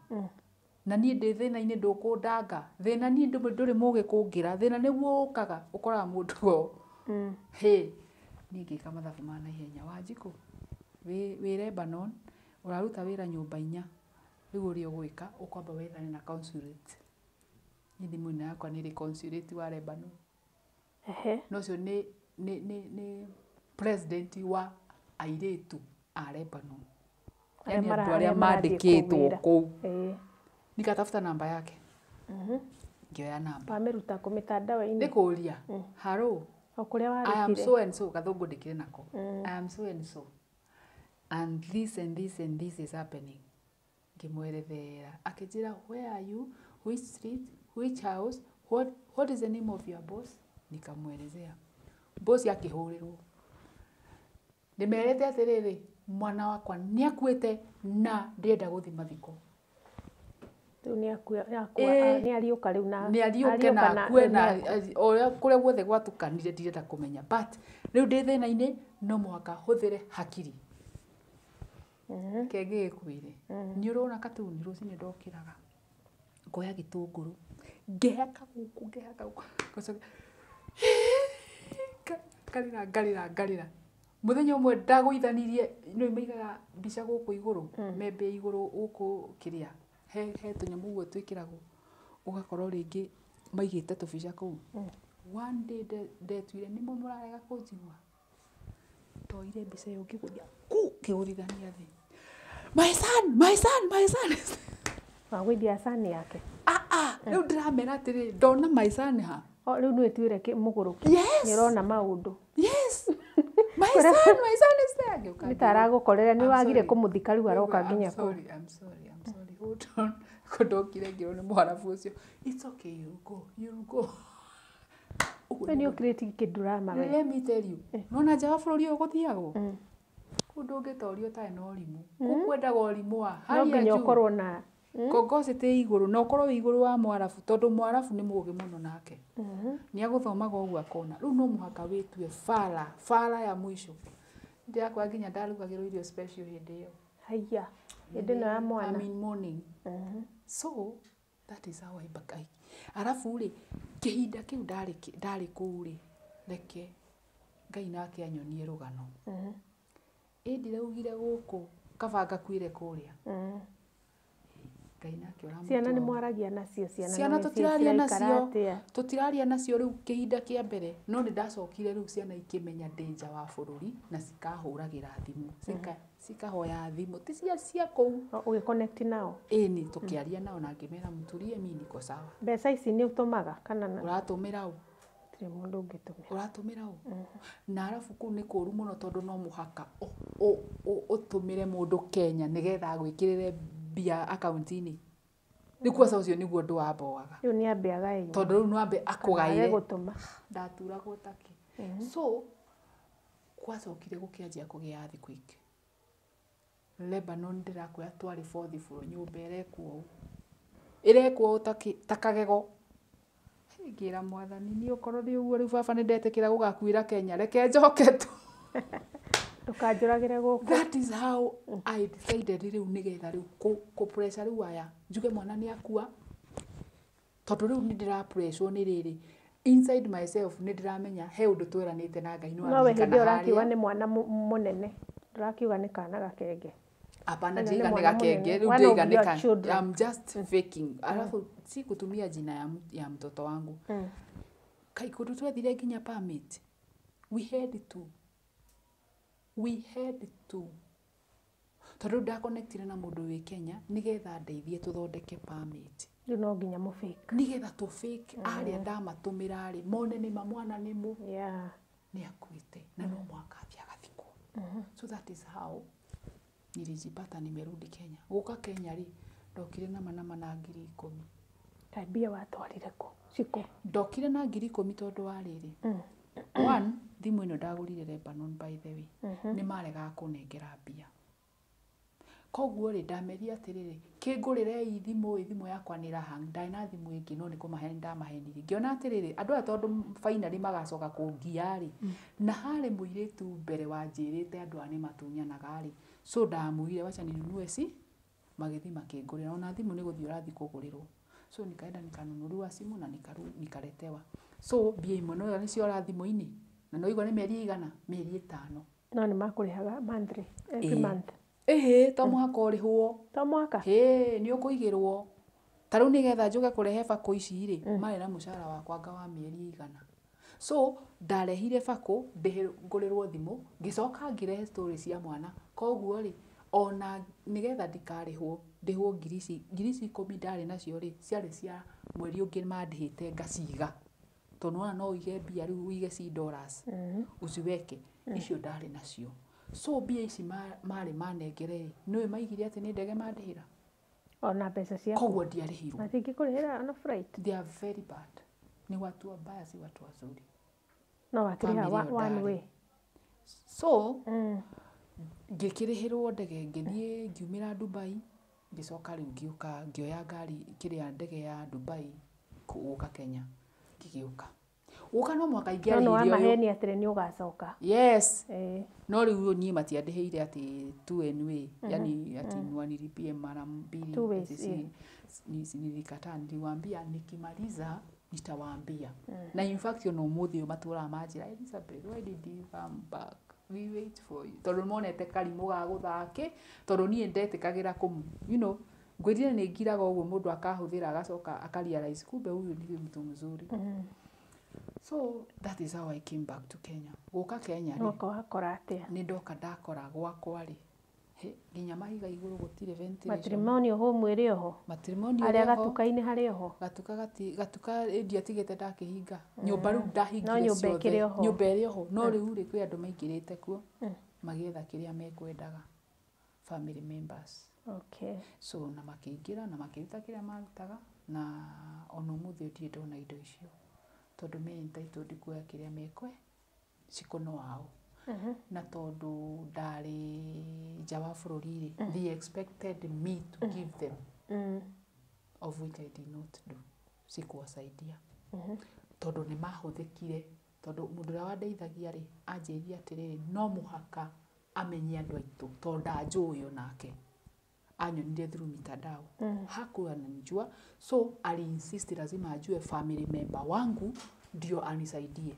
na niĩ ndĩ thĩna-inĩ, ndũkũndanga thĩna, niĩ ndũrĩ mũgĩ kũngĩra thĩna, nĩguo ũkaga ũkoraga mũndũ o hĩ. Niĩ ngĩka mathabu ma naihenya, Wanjikũ wĩ Lebanon, ũraruta wĩra nyũmba inya, rĩu ũrĩa ũgwĩka ũkwamba wethane na consulate. Niĩ thimũ ĩno yakwa nĩ ĩrĩ consulate wa Lebanon. Ehe. Na ũcio nĩ president wa airĩtu a Lebanon. Arĩa Yani andũ arĩa arĩa marathiĩ kũu mandĩkĩtwo wĩra. kũu. Ĩĩ. Nikatafuta namba yake. Ngĩoya namba. Wamĩruta kũ Nĩ mĩtandao-inĩ? kũria. Hello. O kũrĩa I am warutire? so and so. Gathũngũ ndĩkĩrĩ nako. I am so and so. And this and this and this is happening. Ngĩmwerethera. Akĩnjĩra where are you? Which street? Which house? What is the name of your boss? Nikamwelezea. Boss akĩhũrĩrwo. Ndĩmerĩte atĩrĩrĩ, mwana wakwa nĩ akuĩte na ndĩrenda gũthiĩ mathiko. Rĩu nĩ akua, Ĩĩ. nĩ ariũka rĩu na Nĩ ariũke ariũka na akue na nĩ ũrĩa kũrĩa guothe gwatukanire ndirenda kũmenya, but rĩu ndĩ thĩna-inĩ no mũhaka hũthĩre hakiri. Ke ngĩgĩkwĩre nĩ ũrona katuni rũcinĩ ndokĩraga ngoya gĩtũngũrũ ngehaka gũkũ ngehaka gũkũ ngacoka ngarĩra ngarĩra ngarĩra. Mũthenya ũmwe ndagũithanirie, nĩ maigaga mbica gũkũ igũrũ, membe igũrũ gũkũ kĩrĩa he tũnyamũ ũguo twĩkĩragwo ũgakorwo rĩngĩ maigĩte tũbica kũu. One day ndetuire nĩmo mũrarega kũnjigua, ndoire mbica ĩyo ngĩgũthia ku ngĩgũthithania thĩ, my son, my son, my son. Wagũithia cani yake? Ah ah, rĩu ndĩramera atĩrĩ, ndona my son ha. O rĩu nĩ wĩtuĩre mũgũrũki. Yes. Nĩ ũrona maũndũ. Yes, my son, my son is there. Ngĩũka Nĩ ta aragũkorera nĩ I'm wagire sorry. kũmũthika rĩu aroka I'm nginya kũu. sorry, I'm sorry, I'm sorry. Hold on. Kũndokire ngĩrwo nĩ mũharabu ũcio. It's okay, you'll go, you'll go. Ũguo We nĩ nĩguo. ũkirĩtie kĩndurama we. Let me tell you. Nona nja wa bũrũri ũyũ gũthiagwo. Kũu ndũngĩtorio ũtarĩ na ũrimũ. Kũu kwendaga ũrimũ wa No hali ya nginya juu. ũkorwo na Kongoci tĩ igũrũ na ũkorwo wĩ igũrũ wa mwarabu tondũ mwarabu nĩ mũũgĩ mũno nake. Nĩ agũthomaga ũguo akona. Rĩu no mũhaka wĩtue bara, bara ya mwisho. Ndĩrakora nginya ndarugagĩrwo irio special hĩndĩ ĩyo. Haiya. Hĩndĩ ĩno ya mwana. I'm in mourning. So that is how I back. Arabu rĩ, kĩhinda kĩu ndarĩ kũu rĩ, reke Ngai nake anyonie rũgano. Ĩ ndiraugire gũkũ kaba ngakuire kũrĩa. Ngai nake ũramũtua. Ciana nĩ mwaragia nacio? Ciana Ciana nĩ tũtiraria ciraikara nacio. atĩa? Tũtiraria nacio rĩu kĩhinda kĩa mbere, no nĩ ndacokire rĩu ciana ikĩmenya ndĩ nja wa bũrũri na cikahũragĩra thimũ, cikahoya thimũ ti cia kũu. O, ũgĩconnect nao? Ĩni, tũkĩaria nao na ngĩmera mũturie, mi niko sawa. Mbeca ici nĩ ũtũmaga kana na Ũratũmĩra ũ? Gũtirĩ mũndũ ũngĩtũmĩra. Ũratũmĩra ũ? Na arabu kũu nĩ kũũru mũno tondũ no mũhaka ũtũmĩre mũndũ Kenya nĩgetha agwĩkĩrĩre mbia akaunti-inĩ. Rĩu kwanza ũcio nĩguo ũndũ wamboaga. Rĩu nĩ ambe agae Tondũ rĩu no ambe age akũgaĩre. gũtũma. Ndaturagwo take. So gwacokire gũkĩanjia kũgĩa earthquake Lebanon. Ndĩrakwĩra twarĩ fourth floor, nyũmba ĩrekwo ũũ, ĩrekwo ũũ ta kagego. Ngĩra Mwathani, niĩ okorwo nĩ ũguo rĩu baba nĩ ndetĩkĩra gũgakuĩra Kenya, reke njoke tu. Ndũkanjũragĩre gũkũ. That is how I decided rĩu nĩgetha rĩu kũ pressure rĩu aya njuge mwana nĩ akua, tondũ rĩu nĩ ndĩra pressure nĩ rĩrĩ inside myself nĩ ndĩramenya he ũndũ tweranĩte na Ngai nĩ No we hĩndĩ waririkana ĩyo ũrakiuga harĩa. Nĩ mwana mũnene, ndũrakiuga nĩ kana gakenge? Hapana. Ũyũ nĩ Ndĩraiga nĩ mwana gakenge mũnene. rĩu One of ndĩraiga nĩ your ka children. I'm just faking, alafu si kutumia jina ya mtoto wangu. Kai kũndũ twethire nginya permit, we had to tondũ ndaconnectire na mũndũ wĩ Kenya nĩgetha ndeithie tũthondeke permit. Rĩu no nginya mũfake. Nĩgetha tũ fake arĩa ndamatũmĩra rĩ mone nĩma mwana nĩ mũ nĩ akuĩte na no mũhaka athiĩ agathikwo. So that is how nilijipata nimerudi Kenya. Gũka Kenya rĩ, ndokire nama na 10,000. Kaĩ mbia watwarire kũ cikũ? Ndokire na 10,000 tondũ wa rĩrĩ, one, thimũ ĩno ndagũrire Lebanon, by the way, nĩ maregaga kũnengera mbia, koguo rĩ ndameria atĩrĩrĩ, kĩngũrĩrei thimũ ĩ, thimũ yakwa nĩ ĩrahang. Ndarĩ na thimũ ĩngĩ no nĩ kũmaheni ndamahenirie, ngĩona atĩrĩrĩ, andũ aya tondũ finally magacoka kũngia rĩ, na harĩ mũirĩtu mbere wanjĩrĩte andũ aya nĩ matunyanaga rĩ, so ndamugire wacha ninunue, si magĩthiĩ makĩngũrĩra. Ona thimũ nĩ gũthiĩ ũrathiĩ kũgũrĩrwo, so nikaenda nikanunuliwa simu na nikaletewa. So mbia imwe no nĩciora thimũ-inĩ na no igua nĩ mĩeri ĩigana, mĩeri 5. No nĩ makũrĩhaga monthly, every Ĩĩ. month? Ĩhĩ, to mũhaka ũrĩhwo. To mwaka. Hĩ, nĩ ũkũigĩrwo. Ta rĩu nĩgetha njũke kũrehe bakũ ici rĩ, marĩ na mũcara wakwa anga wa mĩeri igana. So ndarehire bakũ ngũrĩrwo thimũ, ngĩcoka ngĩrehe story cia mwana. Koguo rĩ, ona nĩgetha ndikarĩhwo, ndĩhwo ngiri ici 10 ndarĩ nacio rĩ, ciarĩ cia mweri ũngĩ mandĩhĩte ngaciga. Tondũ nĩwona no ũige mbia rĩu ũige ci dollars, uciweke, icio ndarĩ nacio. So mbia ici marĩ manengere rĩ, nĩũĩ maigire atĩ nĩ ndege mandĩhĩra. Ona mbeca ciaku. Koguo ndiarĩhirwo. Matingĩkũrĩhĩra ona flight. They are very bad. Ni watu wabaya, si watu wazuri. No wakĩrĩha Family ĩyo one ndarĩ. way. So ngĩkĩrĩhĩrwo ndege, ngĩthiĩ, ngiumĩra Dubai, ngĩcoka rĩu ngĩũka, ngĩoya ngari kĩrĩa ndege ya Dubai gũka Kenya. Ngĩgĩũka. Gũka no mũhaka No nĩ ingĩarĩhire ũyũ. wamaheni atĩrĩ nĩ ũgacoka. Yes. Eh. No rĩu niĩ matiandĩhĩire atĩ two and way, yani ati wanilipie mara mbili. Two ways, ati si nilikataa, niliwaambia nikimaliza nitawaambia. Na in fact ona ũmũthĩ ũyũ matũraga manjĩra, "Elizabeth, why did you come back? We wait for you." Tondũ monete karimũ ga gũthake, tondũ niĩ ndetĩkagĩra kũm you know, ngwĩrire nĩ ngiraga ũguo mũndũ akahũthĩra agacoka akarealize kumbe huyu ni mtu mzuri. So that is how I came back to Kenya. Gũka Kenya rĩ, Woka wakora atĩa? Nĩ ndoka ndakora gwakwa rĩ, he, nginya mahiga igũrũ gũtirĩ ventilation. Matrimonial home ĩrĩ oho? Matrimonial Harĩa ĩrĩ oho. gatuka-inĩ harĩ oho? Gatuka gati gatuka ndiatigĩte ndakĩhinga nyũmba rĩu ndahingire No nyũmba ciothe. ĩkĩrĩ oho. Nyũmba ĩrĩ oho, no rĩu rĩ, kwĩ andũ maingĩrĩte kuo magĩetha kĩrĩa mekwendaga, family members. So na makĩingĩra na makĩruta kĩrĩa marutaga, na ona ũmũthĩ ndirĩ ndona indo icio tondũ me entitled kuoya kĩrĩa mekwe cikono wao. Na tondũ ndarĩ nja wa bũrũri rĩ, they expected me to give them, of which I did not do. Sikuwasaidia tondũ nĩ mahũthĩkire, tondũ mũndũ ũrĩa wandeithagia rĩ, anjĩrire atĩrĩrĩ, no mũhaka amenye andũ aitũ tondũ ndanjũĩ, onake anyonire through mitandao, hakuwa ananijua, so aliinsist lazima ajue family member wangu ndio anisaidie.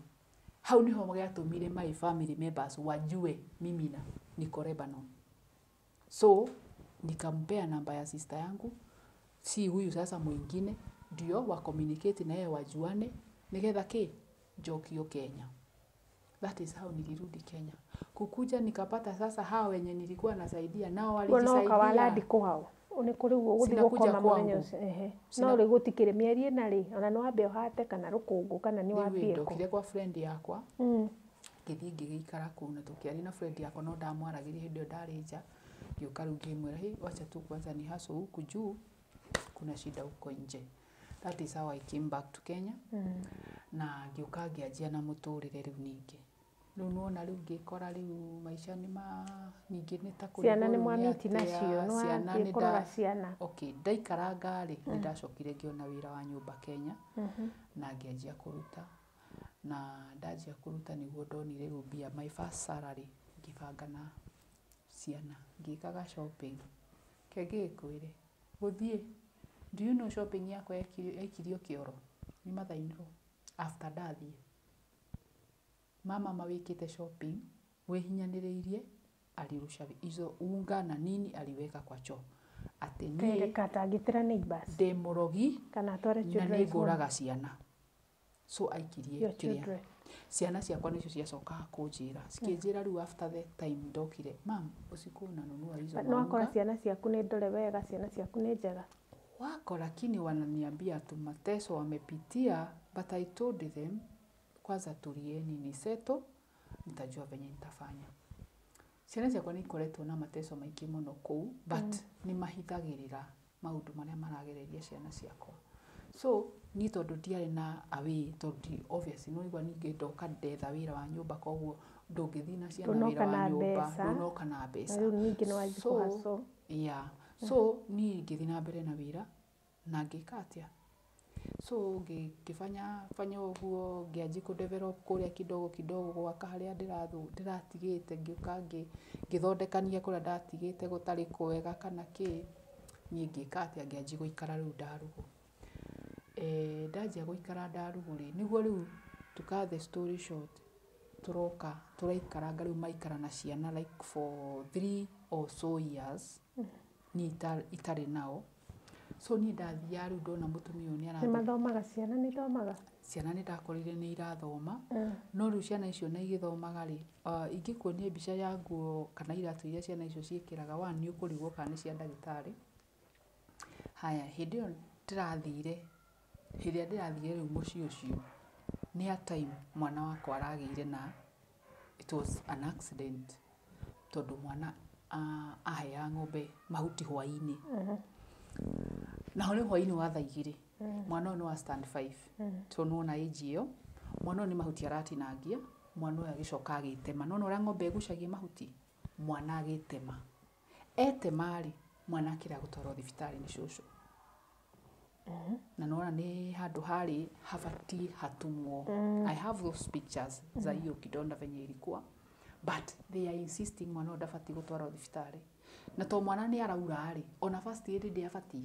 Hau niho gĩatũmire my family members wajue mimi na niko Lebanon. So nikampea namba ya sister yangu, si huyu sasa mwingine, ndio wa communicate na yeye wajuane nigetha kĩ njokio Kenya. That is how nilirudi Kenya. Kukuja nikapata sasa hawa wenye nilikuwa nasaidia nao Guo no walijisaidia. walandi kũ hau nĩ kũ rĩu ũgũthiĩ Sinakuja gũkoma mũthenya kwangu. ũcio? Ehe. Sina- No rĩu gũtikĩrĩ mĩeri 4 rĩ, ona nĩ wambe ũhate kana rũkũngũ kana nĩ Rĩu wambie kũ? ndokire kwa friend yakwa, ngĩthiĩ ngĩgĩikara kũu na tũkĩaria na friend yakwa, no ndamwaragĩria hĩndĩ ĩyo ndarĩ nja. Ngĩũka rĩu ngĩmwĩra, "Hey, wacha tu kwanza ni hustle huku juu, kuna shida huko nje." That is how I came back to Kenya. Na ngĩũka ngĩanjia na mũtũrĩre rĩu ningĩ. Rĩu nĩwona rĩu ngĩkora rĩu maica nĩ ma ningĩ nĩ ta Ciana kũrigwo nĩ rĩu nĩ mwamiti atĩa, nacio nĩ ciana wathiĩ nĩ kũrora ciana. Okay, ndaikaranga rĩ, nĩ ndacokire ngĩona wĩra wa nyũmba Kenya na ngĩanjia kũruta. Na ndanjia kũruta nĩguo ndonire rĩu mbia, my first salary, ngĩbanga na ciana ngĩkaga shopping. Ke ngĩkwĩre gũthiĩ, do you know shopping yakwa yaikirio kĩoro nĩ mother-in-law after ndathiĩ? Mama wĩkĩte shopping wĩhinyanĩrĩirie, alirusha hizo unga na nini, aliweka kwa choo atĩ niĩ Katangĩtĩra neighbors ndĩ mũrogi kana atware na nĩ children's home. ngũraga ciana. So aikirie Your kĩrĩa children. Ciana ciakwa nĩcio ciacokaga kũnjĩra, cikĩnjĩra rĩu after the time ndokire, "Mam, usikuwa unanunua hizo No wakora maunga." ciana ciaku nĩ ndore wega, ciana ciaku nĩ njega. Wako, lakini wananiambia tu mateso wamepitia, but I told them kwanza tulieni ni settle, nitajua venye nitafanya. Ciana ciakwa nĩ ikoretwo na mateso maingĩ mũno kũu, but nĩ mahithagĩrĩra maũndũ marĩa maragereria ciana ciakwa. So niĩ tondũ ndiarĩ na away, tondũ obviously nĩ waigua ningĩ ndoka ndetha wĩra wa nyũmba, koguo ndũngĩthiĩ na ciana Ndũnoka wĩra wa na nyũmba mbeca. Ndũnoka na Na mbeca. rĩu ningĩ nĩ wanjia So, kũhustle. yeah, so niĩ ngĩthiĩ na mbere na wĩra na ngĩka atĩa, so ngĩfanya fanya ũguo, ngĩanjia kũ develop kũrĩa kidogo kidogo, gwaka harĩa ndĩratigĩte, ngĩũka ngĩthondekania kũrĩa ndatigĩte gũtarĩ kwega kana kĩ. Niĩ ngĩka atĩa, ngĩanjia gũikara rĩu Ndarugu. Ndanjia gũikara Ndarugu rĩ, nĩguo rĩu to cut the story short, tũroka tũraikaranga rĩu, maikara na ciana like for 3 or so years niĩ itarĩ nao. So niĩ ndathiaga rĩu ndona mũtumia ũyũ nĩ Nĩ arathiĩ. Mathomaga ciana nĩ ithomaga? Ciana nĩ ndakorire nĩ irathoma. No rĩu ciana icio na igĩthomaga rĩ, ingĩkuonia mbica ya nguo kana iratũ iria ciana icio ciĩkĩraga, one nĩ ũkũrigwo kana nĩ cia ndagĩtarĩ. Haya, hĩndĩ ĩyo ndĩrathire, hĩndĩ ĩrĩa ndĩrathire rĩu mũciĩ ũcio, nĩ a time mwana wakwa aragĩire na, it was an accident, tondũ mwana aheaga ng'ombe mahuti hwaĩ-inĩ. Naho nĩ hwaĩ-inĩ wa thaa 2. Mwana ũyũ nĩ wa stand 5. So nĩwona age ĩyo, mwana ũyũ nĩ mahuti aratinangia, mwana ũyũ agĩcoka agĩtema. Nĩwona ũrĩa ng'ombe ĩgucagia mahuti? Mwana agĩtema. Etema rĩ, mwana akĩrega gũtwarwo thibitarĩ nĩ cũcũ. Na nĩwona nĩ handũ harĩ habatiĩ hatumwo. I have those pictures za hiyo kidonda venye ilikuwa. But they are insisting mwana ũyũ ndabatiĩ gũtwarwo thibitarĩ. Na to mwana nĩ araura rĩ, ona first aid ndĩabatiĩ.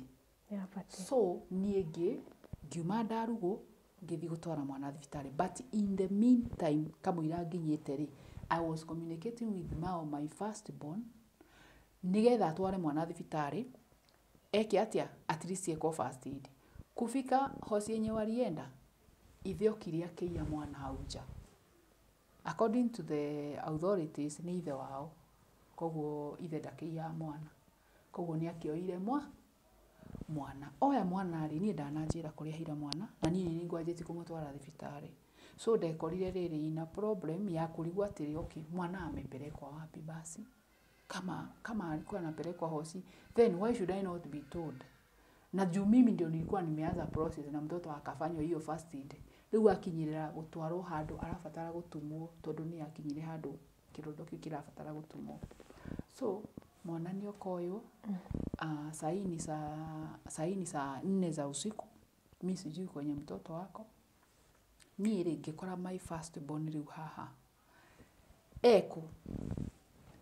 Nĩ abatiĩ. So niĩ ngiuma ndarugwo ngĩthiĩ gũtwara mwana thibitarĩ, but in the meantime kamũira nginyĩte rĩ, I was communicating with now my first born nĩgetha atware mwana thibitarĩ eke atĩa, at least ekwo first aid. Kufika hosi yenye walienda, ithe okire akĩiya mwana hau nja. According to the authorities nĩ ithe wao, koguo ithe ndakĩiyaga mwana, koguo nĩ akĩoire mwana. Oya mwana rĩ, niĩ ndananjĩra kũrĩa aheire mwana na niĩ nĩ ngwanjĩtie kũmũtwara thibitarĩ. So ndekorire rĩrĩ ina problem ya kũrigwo atĩrĩ, okay, mwana amepelekwa wapi basi? Kama alikuwa anapelekwa hosi, then why should I not be told? Na juu mimi ndio nilikuwa nimeanza process na mtoto akafanywa hiyo first aid. Rĩu akinyĩrĩra gũtwarwo handũ arabatara gũtumwo, tondũ nĩ akinyire handũ kĩrondo kĩu kĩrabatara gũtumwo. So mwana nĩ okoywo. Saa hii ni saa 4 za usiku, mi sijui kwenye mtoto wako. Niĩ rĩ, ngĩkora my first born rĩu haha ekũ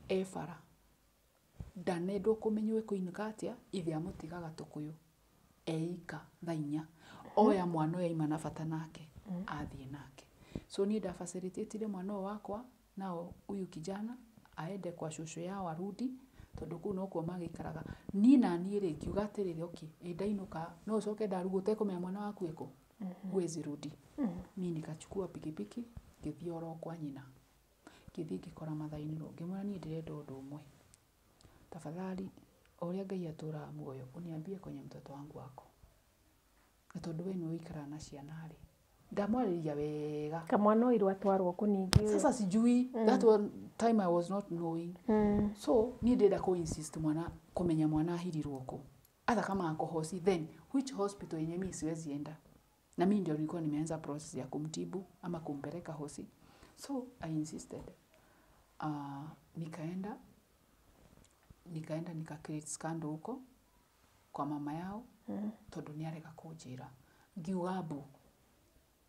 e bara, ndanendwo kũmenywo ekũinũka atĩa. Ithe amũtigaga tũkũyũ eika thaa 4, oya mwana ũyũ aima na bata nake athiĩ nake. So niĩ ndafacilitatire mwana ũyũ wakwa nao huyu kijana aende kwa shosho yao arudi, tondũ kũu nokuo magĩikaraga. Niĩ naniĩ rĩ, ngiuga atĩrĩrĩ, okay, ĩ ndainũka no ũcoke ndarugwo ũtekũmenya mwana waku ĩkũ, huwezi rudi. Mi nikachukua pikipiki ngĩthiĩ oro kwa nyina, ngĩthiĩ ngĩkora mathainĩ, ngĩmwĩra niĩ ndĩrenda ũndũ ũmwe, tafadhali, o ũrĩa Ngai atũraga muoyo, uniambie kwenye mtoto wangu wako, na tondũ we nĩwe ũikaraga na ciana rĩ, ndamwarĩria wega. Kamwana oirwo atwarwo kũ ningĩ ũyũ? Sasa sijui. That one time I was not knowing. So niĩ ndĩrenda kũ insist mwana kũmenya mwana ahirirwo kũ, hata kama ako hosi, then which hospital yenye mi siwezi enda, na mi ndio nilikuwa nimeanza process ya kumtibu ama kumpeleka hosi. So I insisted. Nikaenda nika create scandal huko kwa mama yao, tondũ nĩ arega kũnjĩra. Ngiuga mbu,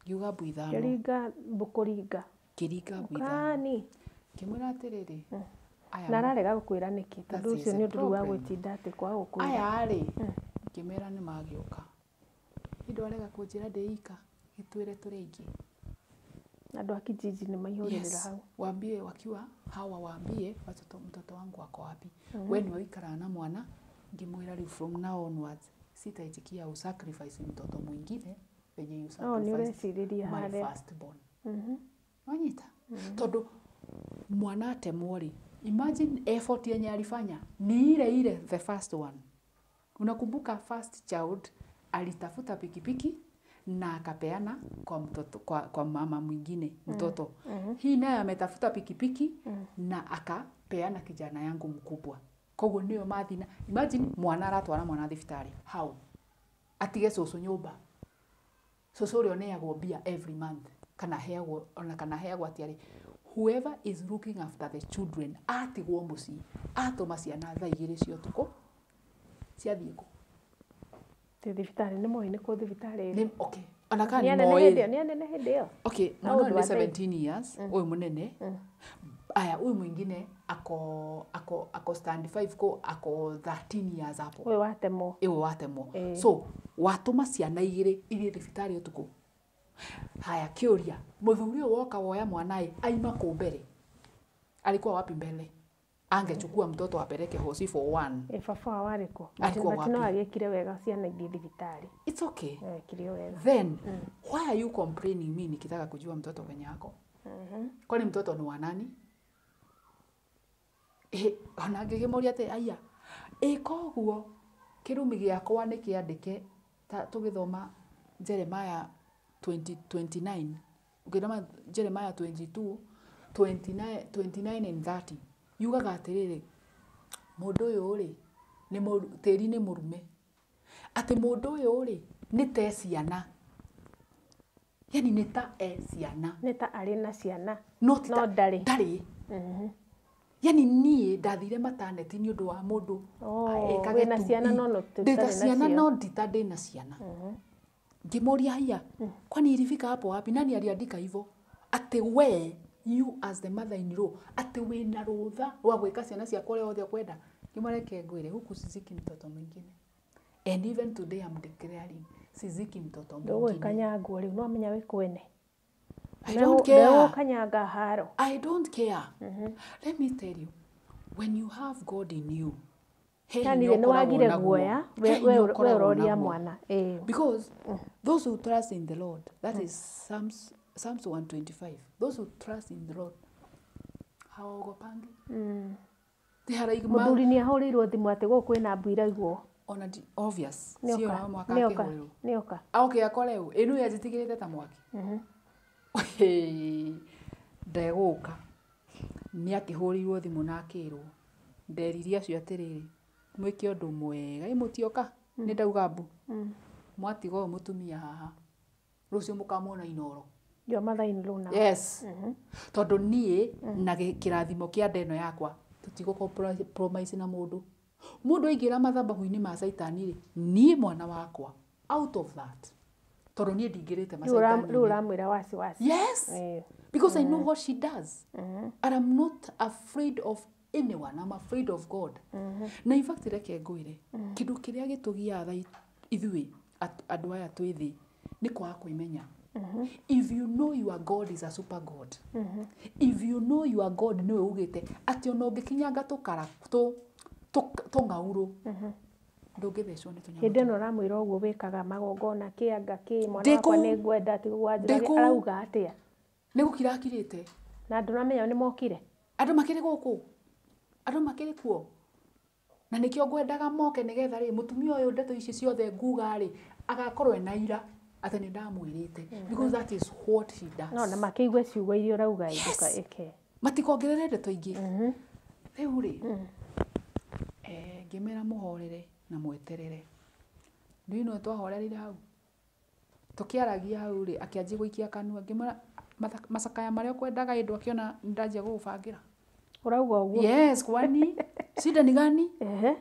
ngiuga mbu 5. Kĩringa mbũkũringa. Ngĩringa mbu 5. Kani. Ngĩmwĩra atĩrĩrĩ, aya Na ararega gũkwĩra nĩkĩ? Tondũ ũcio nĩ ũndũ rĩu wa problem. Gwĩtinda atĩ kwaga gũkwĩra. Aya rĩ, ngĩmera nĩ magĩũka indũ arega kũnjĩra ndĩ ika, gĩtwĩre tũrĩ aingĩ. Andũ a kijiji nĩ maihũrĩrĩra hau. Waambie wakiwa hawa, waambie watoto mtoto wangu wako wapi. We nĩwe ũikaraga na mwana. Ngĩmwĩra rĩu from now onwards sitaitikia usacrifice mtoto mwingine venye you No nĩ sacrificed ũrecirĩria my harĩa. first born. Wanyita? Tondũ mwana atemwo rĩ, imagine effort yenye alifanya ni ile ile the first one. Unakumbuka first child alitafuta pikipiki na akapeana kwa mtoto, kwa mama mwingine mtoto. Hii naye ametafuta pikipiki na akapeana kijana yangu mkubwa, koguo nĩyo mathina. Imagine mwana aratwara mwana thibitarĩ how atige cũcũ nyũmba, cũcũ ũrĩa ũneagwo mbia every month, kana heagwo ona kana heagwo atĩa rĩ, whoever is looking after the children atigwo mũciĩ, atũma ciana thaa 2 cia ũtukũ, ciathiĩ kũ? Ti thibitarĩ nĩ moĩ nĩ kũ thibitarĩ ĩrĩ. Nĩ okay, ona kana Nĩ nĩ anene moĩ. Hĩndĩ ĩyo, nĩ anene hĩndĩ ĩyo. Okay, How mwana old ũyũ nĩ were they? 17 years ũyũ mũnene. Aya, huyu mwingine ako stand 5, ko ako 13 years hapo. Ũyũ watemwo. Ĩwe watemwo. Eh. So watũma ciana igĩrĩ ithiĩ thibitarĩ ũtukũ. Haya, kĩũria, mũthuri ũyũ woka woya mwana ĩ aima kũ mbere? Alikuwa wapi mbele? Angechukua mtoto apeleke hosi for one. Ĩ baba wao arĩ kũ? Alikuwa But no wapi? agĩkire wega ciana ithiĩ thibitarĩ. It's okay. Ekire wega. Then why are you complaining me nikitaka kujua mtoto kwenye ako? Kwani mtoto ni wa nani? Ona ngĩkĩmũria atĩ aya, ĩ koguo kĩrumi gĩakwa nĩ kĩandĩke ta tũgĩthoma Jeremiah 20:29, ũkĩthoma Jeremiah 22 29, 29 and 30 yugaga atĩrĩrĩ, mũndũ ũyũ rĩ nĩ tĩri nĩ mũrume, atĩ mũndũ ũyũ rĩ nĩ ta e ciana, yani nĩ ta e ciana. Nĩ ta arĩ na ciana. No ti No ndarĩ. Ndarĩ. Yani niĩ ndathire maternity nĩ ũndũ wa mũndũ Oh, ekage wĩna tu ciana no no ndĩ ta ũtarĩ ciana nacio. no ndita ndĩna ciana. Ngĩmũria haiya, kwani ilifika hapo wapi? Nani aliandika hivyo? Atĩ we you as the mother in law atĩ wĩna rũtha rwa gwĩka ciana ciakwa ũrĩa wothe ũkwenda. Ngĩmũreke ngwĩre huku siziki mtoto mwingine, and even today I'm declaring siziki mtoto mwingine. Ndũgũgĩkanyangwo rĩu, no amenya wĩ kwene. I don't care. Ndegũkanyanga haro. I don't care. Let me tell you, when you have God in you, he Yani hinya nĩ ũkoragwo wagire naguo. guoya, He we hinya ũkoragwo ũroria naguo. mwana. Ĩĩ. Because those who trust in the Lord, that is Psalms 125. Those who trust in the Lord, hawaogopangi. They are like Mũthuri nĩ ahũrĩirwo thimũ atĩ gũkũ kwĩna mbu iraigwo. ona obvious. Nĩoka. Sio na mwaka Nĩoka. akĩhũrĩrwo. Nĩoka. Okay, akore ũ. Ĩnu yanjitigĩrĩte ta mwaki. Ndegũka. Nĩ akĩhũrĩirwo thimũ na akĩrwo. Nderire acio atĩrĩrĩ, mwĩke ũndũ mwega, ĩ mũtioka, nĩ ndauga mbu. Mwatiga ũyũ mũtumia haha, rũciũ mũkamuona Inoro. Your mother in law now. Yes. Tondũ niĩ na kĩrathimo kĩa nda ĩno yakwa tũtigũ compromise na mũndũ. Mũndũ aingĩra mathabahu-inĩ ma caitani rĩ, niĩ mwana wakwa out of that. Tondũ niĩ ndingĩrĩte Rĩu rĩu macaitani-inĩ. ũramwĩra wasi wasi. Yes. Ĩĩ. Because I know what she does. And I'm not afraid of anyone. I'm afraid of God. Na in fact reke ngwĩre, kĩndũ kĩrĩa gĩtũgiaga thaa ithuĩ andũ aya twĩ thĩ nĩ kwaga kwĩmenya. If you know your God is a super God. If you know your God nĩwe ugĩte atĩ ona ũngĩkinyanga tũkara tũng'aurũ ndũngĩthecwo nĩ tũnyamũ. Hĩndĩ ĩno ũramwĩra ũguo wĩkaga magongona kĩanga kĩ mwana Ndĩ wakwa kũu. nĩ ngwenda atĩ Ndĩ gwanjĩra kũu. arauga atĩa? Nĩ gũkira akirĩte. Na ndũramenya nĩ mokire. Andũ makĩrĩ gũkũ, andũ makĩrĩ kuo, na nĩkĩo ngwendaga moke nĩgetha rĩ mũtumia ũyũ ndeto ici ciothe nguga rĩ agakorwo ena ira atĩ nĩ ndamwĩrĩte, because that is what she does. No na makĩigue ciugo iria ũrauga ĩ nduka Yes. ĩke. Matikongerere ndeto ingĩ. Rĩu rĩ ngĩmera mũhorere na mweterere. Rĩu no twahorereire hau tũkĩaragia hau rĩ akĩanjia gũikia kanua, ngĩmwĩra macakaya marĩa ũkwendaga ĩ ndwakĩona ndanjia gũgũbangĩra. Ũrauga ũguo. Yes, kwani shida ni gani? Ehe.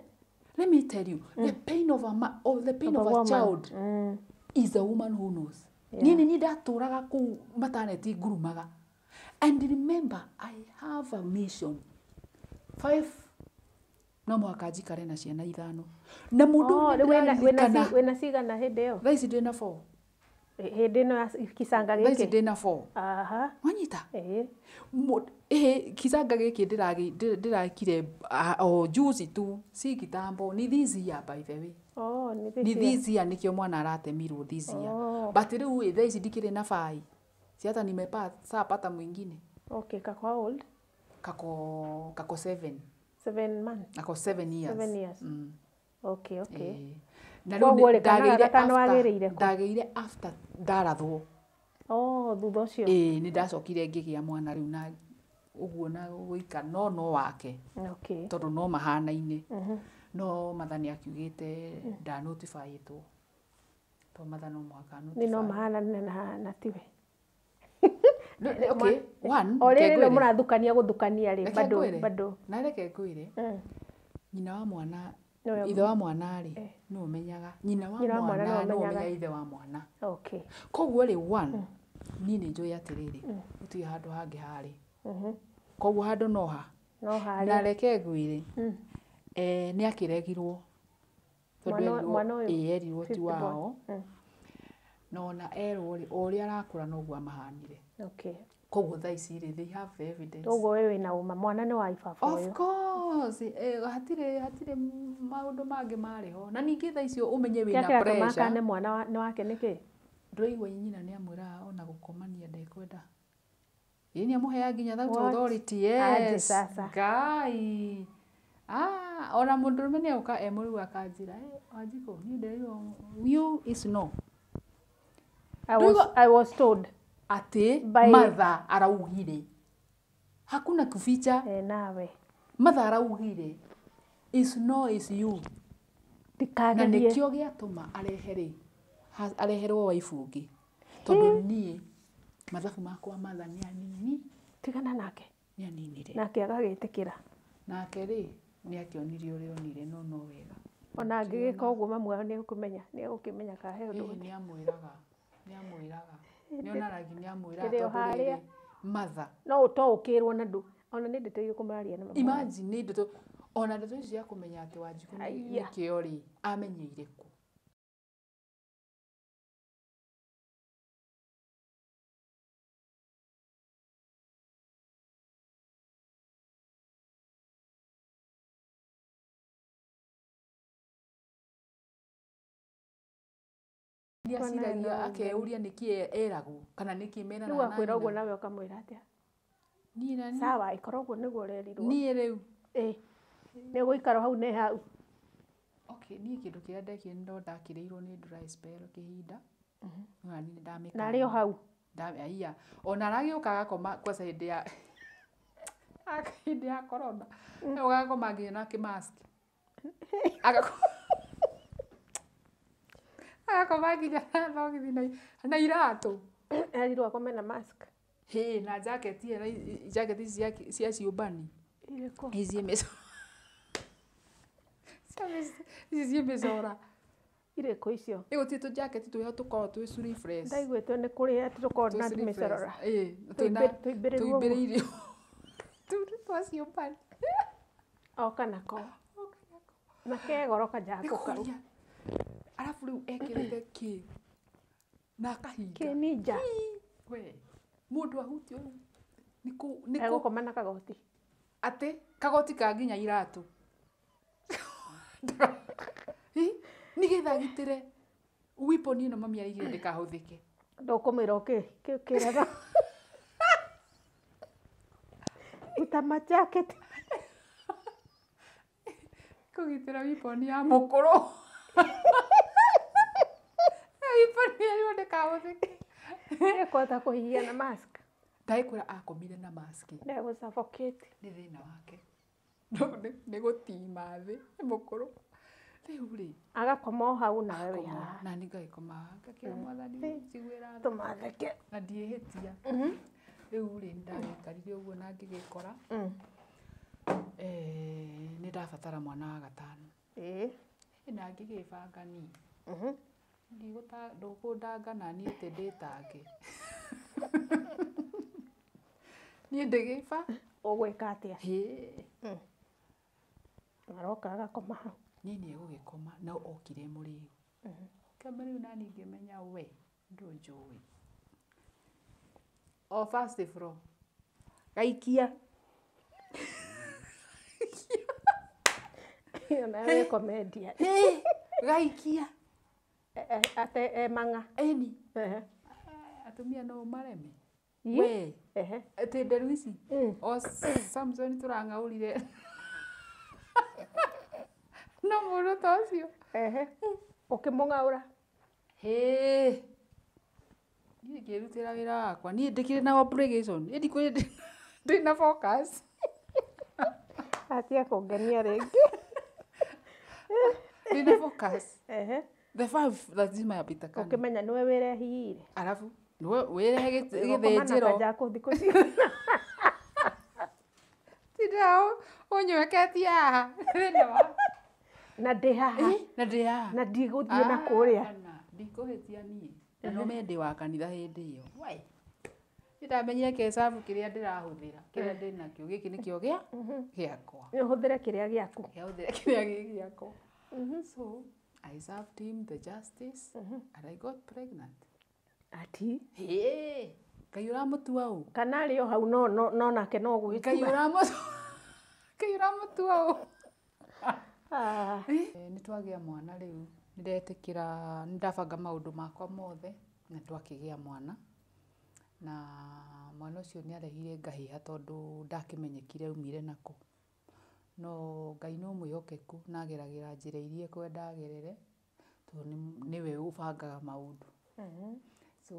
Let me tell you, the pain of a ma of the pain Of of a a woman. child is a woman who knows. Niĩ nĩ niĩ ndatũraga kũu maternity ngurumaga. And remember, I have a mission. 5 no mũhaka njikare na ciana 5. Na mũndũ Oh, ũyũ rĩu nĩndĩraririkana. wĩna cigana hĩndĩ ĩyo? Thaa ici ndĩna 4. Hĩndĩ ĩno ya kicanga Thaa ici gĩkĩ? ndĩna 4. Aha. Wanyita? Ĩĩ. Kicanga gĩkĩ ndĩrakire o juzi tu, si kitambo, ni this year by the way. Oh, nĩ Ni this year. this year nĩkĩo mwana aratemirwo this year. Oh. But rĩu ĩ thaa ici ndikĩrĩ na bai. Si hata nimepata mwingine. Okay, kako how old? Kako 7. 7 months. Kako 7 years. 7 years. Okay, okay. Na rĩu Koguo rĩ, kana ndagĩire gatano after- wagĩrĩire kũ? ndagĩire after ndarathwo. Oh, thutha ũcio. Ĩĩ nĩ ndacokire ngĩgĩa mwana rĩu na ũguo na gũika no wake. Okay. Tondũ no mahanaine. No Matha nĩ akiugĩte ndanotifyĩtwo. Tondũ Matha no mũhaka Nĩ no notify. mahanane na tiwe. No, okay, one, O reke rĩrĩ ngwĩre. mũrathukania gũthukania rĩ Reke bado ngwĩre. bado. Na reke ngwĩre. Nyina wa mwana, Nĩwe ithe wa mwana rĩ, nĩwe ũmenyaga. Nyina wa Nyina wa mwana mwana nĩwe nĩwe ũmenyaga. ũmenyaga ithe wa mwana. Okay. Koguo rĩ, one, niĩ nĩ njũĩ atĩrĩrĩ, gũtirĩ handũ hangĩ harĩ. Koguo handũ no ha. No Na harĩa. reke ngwĩre, nĩ akĩregirwo. Tondũ Mwana ũyũ? ĩĩ erirwo ti Fifth born. wao. Na ona erwo rĩ, o ũrĩa arakũra noguo amahanire. Okay. Koguo thaa ici rĩ, they have evidence. Ũguo we wĩna ũma mwana nĩ wa ibaba Of ũyũ. course, hatirĩ maũndũ mangĩ marĩ ho. Na ningĩ thaa icio ũmenye Kĩrĩa wĩna kĩratũma pressure. akane mwana nĩ wake nĩkĩ? Ndũraigua nyina nĩ amwĩraga ona gũkomania ndekwenda. Ĩĩ nĩ amũheaga nginya that What? authority, Aje yes. sasa. Ngai. Ah, ona mũndũrũme nĩ agũka e mũrĩu akanjĩra, Wanjikũ, niĩ ndĩraigua you is no. I was told. Atĩ mother araugire. Hakuna kuficha. Nawe. Mother araugire. Is no is you. Na Ndikagerie. nĩkĩo gĩatũma arehe rĩ, areherwo waifu ũngĩ. Tondũ niĩ mathabu makwa mother nĩ anini. Tigana nake. Nĩ aninire. Nake agagĩtĩkĩra. Nake rĩ, nĩ akĩonire ũrĩa onire, no no wega. Ona angĩgĩka ũguo mamu wao nĩ egũkĩmenya, nĩ egũkĩmenya kana he ũndũ. Ĩĩ, nĩ amwĩraga, nĩ amwĩraga. Nĩ onaragi nĩ amwĩraga Kĩrĩ o tondũ harĩa. rĩrĩ, mother. No ũtaũkĩrwo na ndũ. Ona nĩ ndeto iria ũkũmararia na mamu. Imagine nĩ ndeto, ona ndeto ici cia kũmenya atĩ Wanjikũ nĩkĩo rĩ, amenyeire kũ? Nĩ aciragia akeuria nĩkĩ eragwo kana nĩkĩ meranaga Rĩu na akwĩra ũguo nyina. nawe ũkamwĩra atĩa? Niĩ na niĩ. Sawa, ĩkorwo ũguo nĩguo ũrerirwo. Niĩ rĩu. Nĩ ũgũikara hau nĩ hau. Okay, niĩ kĩndũ kĩrĩa ndekire nĩ ndakĩrĩirwo nĩ dry spell kĩhinda. Na niĩ nĩndamĩkania. Na arĩ o hau. Aiya. Ona aragĩũka agakoma kwanza hĩndĩ ya hĩndĩ ya corona. Agũka agakoma nginya na kĩmask. Agakoma nginya na thogithi na iratũ. Erirwo akome na mask. Hĩ, na jacket ĩyo, na jacket ici cia ciũmbani. Irĩkũ? Ici ici ciĩ mĩcora. Irĩkũ icio? Ĩ gũtirĩ tũ jacket twĩho tũkoragwo twĩ sleeveless. Ndaiguĩte nĩ kũrĩ atĩ tũkoragwo na mĩcorora. Ĩ, Tũimbĩrĩirwo. Tũimbĩrĩirio. Tũu twa ciũmbani. Oka nako. Na kegoro kajakũ kau. Arabu rĩu ekĩrĩte kĩ? Na akahinga. Kĩninja. We, mũndũ ahutio rĩu. Nĩ kũ Egũkoma na kagoti. Atĩ kagoti ka nginya iratũ. Nĩgetha agitĩre weapon ĩno mami araigire ndĩkahũthĩke. Ndũkũmwĩra ũkĩraga. Ruta majaketi. Kũgitĩra weapon ya mũkũrũ. Weapon ĩyo ndĩkahũthĩke. Ekũhota kũhihia na mask. Ndagĩkwĩra akomire na mask. Ndegũ suffocate. Nĩ thĩna wake. Nĩ gũtima thĩ, nĩ mũkũrũ. Rĩu rĩ. Agakoma o hau nawe wĩ haha. Na niĩ ngagĩkoma haha, ngakĩra mwathani njiguĩra tha. Tũmatheke. Na ndiĩhĩtia. Rĩu rĩ, nĩndagĩikarire ũguo na ngĩgĩkora. Nĩ ndabatara mwana wa gatano. Na ngĩgĩbanga niĩ. Ndũkũndanga na niĩ atĩ ndĩtange. Niĩ ndĩgĩba. Ũgwĩka atĩa? Hĩ. Aroka agakoma hau. Niĩ nĩ egũgĩkoma no okire mũrĩu. Oka mũrĩu na niĩ ngĩmenya we ndũnjũĩ. O first floor. Gaikia. Ĩyo nayo nĩ comedian. Hĩ, gaikia. Ate e mang'a. Ĩni. Atumia no mareme. We. Atĩ nderu ici. O Samson tũrang'aũrire. No mũndũ ta ũcio. Ũkĩmũng'aũra. Hĩ. Niĩ ngĩrutĩra wĩra wakwa. Niĩ ndĩkĩrĩ na obligation. Niĩ ndikwĩrĩ ndĩ na focus. Atia kũngenia rĩngĩ. Ndĩ na focus. The five lazima yapitakane. Ũkĩmenya nĩwe wĩrehiire. Arabu nĩwe wĩrehe Ũgũkoma na gĩthĩnjĩro. kajakũ thikũ cigana. Tinda ũnyweketie haha. Thĩna wa. Na ndĩ haha. Na ndĩ haha. Na ndigũthiĩ na kũrĩa. Ndikũhĩtia niĩ. Na no mende wa kanitha hĩndĩ ĩyo. We. Nĩndamenyire kĩcabu kĩrĩa ndĩrahũthĩra, kĩrĩa ndĩnakĩo, gĩkĩ nĩkĩo gĩakwa. Nĩ ũhũthĩre kĩrĩa gĩaku. Kĩahũthĩre kĩrĩa gĩ gĩakwa. So, I served him the justice and I got pregnant. Ati? Hĩ. Ngai ũramũtua ũ? Kana arĩ o hau no no no nake no Ngai gwĩtua. ũramũtua, Ngai ũramũtua ũ? Ah. Nĩ twagĩa mwana rĩu, nĩ ndetĩkĩra, nĩ ndabanga maũndũ makwa mothe na twakĩgĩa mwana. Na mwana ũcio nĩ arehire ngahĩha tondũ ndakĩmenyekire aumire nakũ. No Ngai no mwĩhokeku na ageragĩra njĩra iria ekwenda agerere, tondũ nĩwe ũbangaga maũndũ. So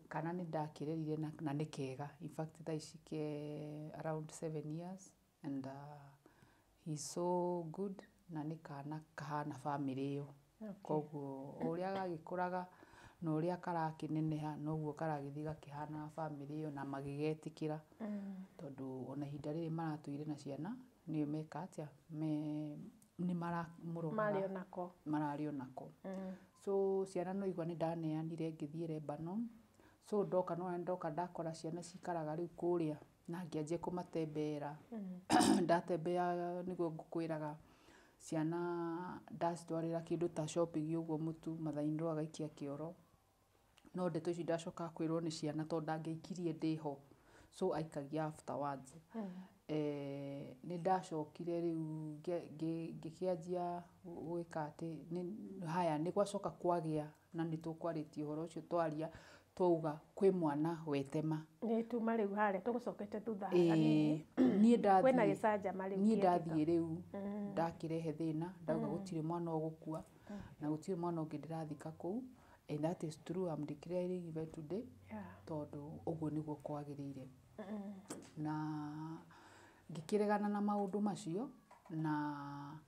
kana nĩ ndakĩrerire na nĩ kega. In fact thaa ici ke around 7 years and he's so good, na nĩ kana kahana bamĩrĩ ĩyo. Koguo o ũrĩa gagĩkũraga na ũrĩa karakĩneneha, noguo karagĩthiĩ gakĩhanaga bamĩrĩ ĩyo na magĩgetĩkĩra, tondũ ona ihinda rĩrĩ maratũire na ciana nĩo meka atĩa, me nĩ maramũroraga. Marĩ onako. Mararĩ onako. So ciana no igua nĩ ndaneanire ngĩthiĩ Lebanon. So ndoka no ndoka ndakora ciana cikaraga rĩu kũrĩa na ngĩanjia kũmatembera. Ndatembea nĩguo ngũkwĩraga, ciana ndacitwarĩra kĩndũ ta shopping ũguo, mũtu mother-in-law agaikia kĩoro. No ndeto ici ndacokaga kwĩrwo nĩ ciana, tondũ ndangĩaikirie ndĩho, so aikagia afterwards. Nĩ ndacokire rĩu ngĩkĩanjia gwĩka atĩ haya, nĩ gwacoka kwagĩa na nĩ tũkwarĩtie ũhoro ũcio, twaria twauga kwĩ mwana wetema. Nĩ tuma rĩu harĩa tũgũcokete thutha hanini. Niĩ Kwĩna ndathiĩ gĩcanjama rĩu niĩ kĩekĩka. Ndathiĩ rĩu ndakĩrehe thĩna, ndauga gũtirĩ mwana ũgũkua na gũtirĩ mwana ũngĩ ndĩrathika kũu, and that is true, I'm declaring even today, tondũ ũguo nĩguo kwagĩrĩire. Na ngĩkĩregana na maũndũ macio na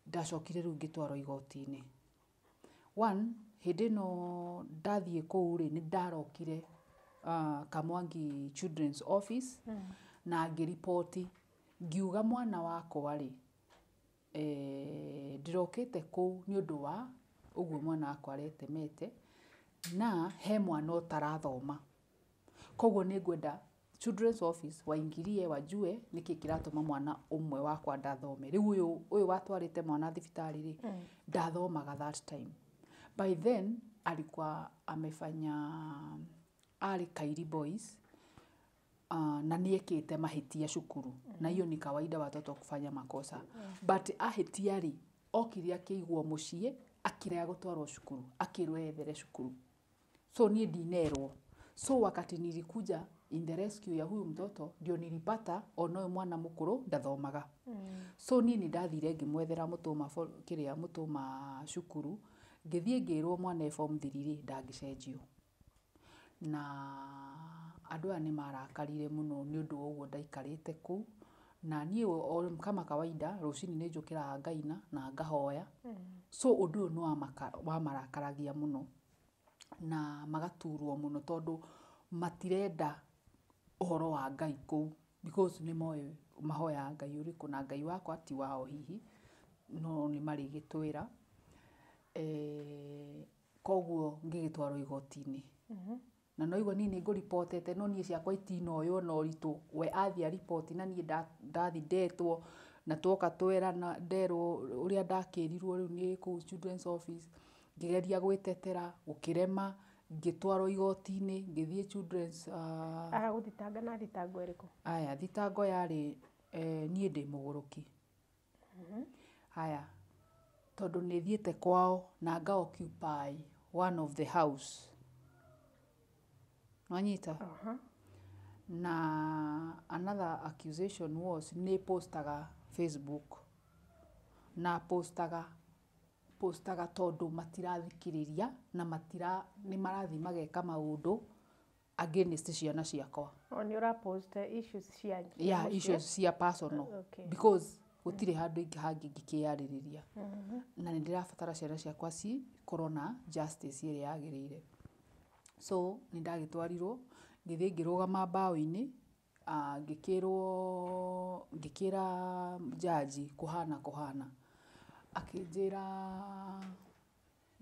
ndacokire rĩu ngĩtwarwo igoti-inĩ. One hĩndĩ ĩno ndathiĩ kũu rĩ, nĩ ndarokire Kamwangi Children's Office na ngĩriboti, ngiuga mwana wakwa rĩ, ndĩrokĩte kũu nĩ ũndũ wa ũguo mwana wakwa aretemete na he mwana ũtarathoma, koguo nĩ ngwenda Children's Office waingirie wajue nĩkĩ kĩratũma mwana ũmwe wakwa ndathome. Rĩu ũyũ watwarĩte mwana thibitarĩ rĩ, ndathomaga that time. By then alikuwa amefanya, arĩ Kairi Boys, na nĩ ekĩte mahĩtia cukuru, na hiyo ni kawaida watoto kufanya makosa, but ahĩtia rĩ, okire akĩigwo mũciĩ, akĩrega gũtwarwo cukuru, akĩrwo ethere cukuru. So niĩ ndinerwo. So wakati nilikuja in the rescue ya huyu mtoto, ndio nilipata ona ũyũ mwana mũkũrũ ndathomaga. So niĩ nĩ ndathire ngĩmwethera mũtũma kĩrĩa mũtũma cukuru, ngĩthiĩ ngĩrwo mwana e form 3 rĩ, ndangĩcenjio. Na andũ aya nĩ marakarire mũno nĩ ũndũ wa ũguo ndaikarĩte kũu. Na niĩ o kama kawaida rũcinĩ nĩ njũkĩraga ngaina na ngahoya. So ũndũ ũyũ nĩ wamarakaragia mũno na magaturwo mũno, tondũ matirenda ũhoro wa Ngai kũu, because nĩ moĩ mahoyaga Ngai ũrĩkũ, na Ngai wakwa ti wao hihi, no nĩ marĩgĩtwĩra. Koguo ngĩgĩtwarwo igoti-inĩ na no igua niĩ nĩ ngũribotete, no niĩ ciakwa itinoywo na ũritũ. We athiĩ ariboti na niĩ ndathi ndetwo na twoka twerana, nderwo ũrĩa ndakĩrirwo rĩu nĩ kũu Children's Office. Ngĩgeria gwĩtetera, gũkĩrema, ngĩtwarwo igoti-inĩ, ngĩthiĩ children's Aragũthitanga na thitango ĩrĩkũ? Aya, thitango yarĩ niĩ ndĩ mũgũrũki. Haya, tondũ nĩ thiĩte kwao na nga occupy one of the house, nwanyita? Aha. Na another accusation was nĩ postaga Facebook, na postaga tondũ matirathikĩrĩria na matira nĩ marathiĩ mageka maũndũ against ciana ciakwa. O nĩ ũra post issues cia Yeah, mũciĩ? Issues cia personal, because gũtirĩ handũ ingĩ hangĩ ingĩkĩyarĩrĩria, na nĩ ndĩrabatara ciana ciakwa cikorwo na justice ĩrĩa yagĩrĩire. So nĩ ndagĩtwarirwo, ngĩthiĩ ngĩrũgama mbaũ-inĩ, ngĩkĩrwo, ngĩkĩra jaji kũhana kũhana, akĩnjĩra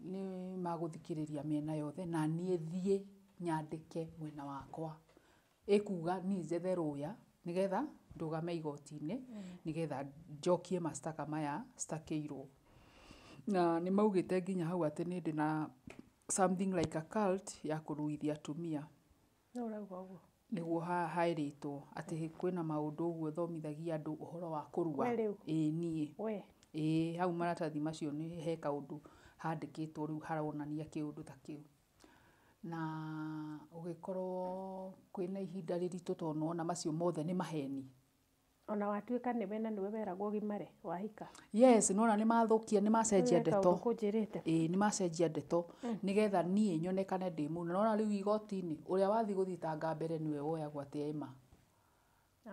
nĩ magũthikĩrĩria mĩena yothe na niĩ thiĩ nyandĩke mwena wakwa, ĩkuga niĩ njethe rũya nĩgetha ndũgame igoti-inĩ, nĩgetha njokie mashtaka maya citakĩirwo. Na nĩ maugĩte nginya hau atĩ nĩ ndĩ na something like a cult ya kũruithia atumia. No ũrauga ũguo. Nĩguo haĩrĩtwo atĩ kwĩna maũndũ ũguo thomithagia andũ ũhoro wa kũrua. We rĩu? Ĩĩ niĩ. We. Ĩĩ hau maratathi macio nĩ he kaũndũ handĩkĩtwo rĩu haronania kĩũndũ ta kĩu. Na ũgĩkorwo kwĩna ihinda rĩritũ tondũ nĩwona macio mothe nĩ maheni. Ona watuĩka nĩwe na nĩwe weragwo ũgimare wahika. Yes, nĩwona nĩmathũkia, nĩmacenjia He kaũndũ ndeto. kũnjĩrĩte. Ĩĩ nĩmacenjia ndeto nĩgetha niĩ nyonekane ndĩ mũru. Na nĩwona rĩu igoti-inĩ ũrĩa wathiĩ gũthitanga mbere nĩwe woyagwo atĩ ema.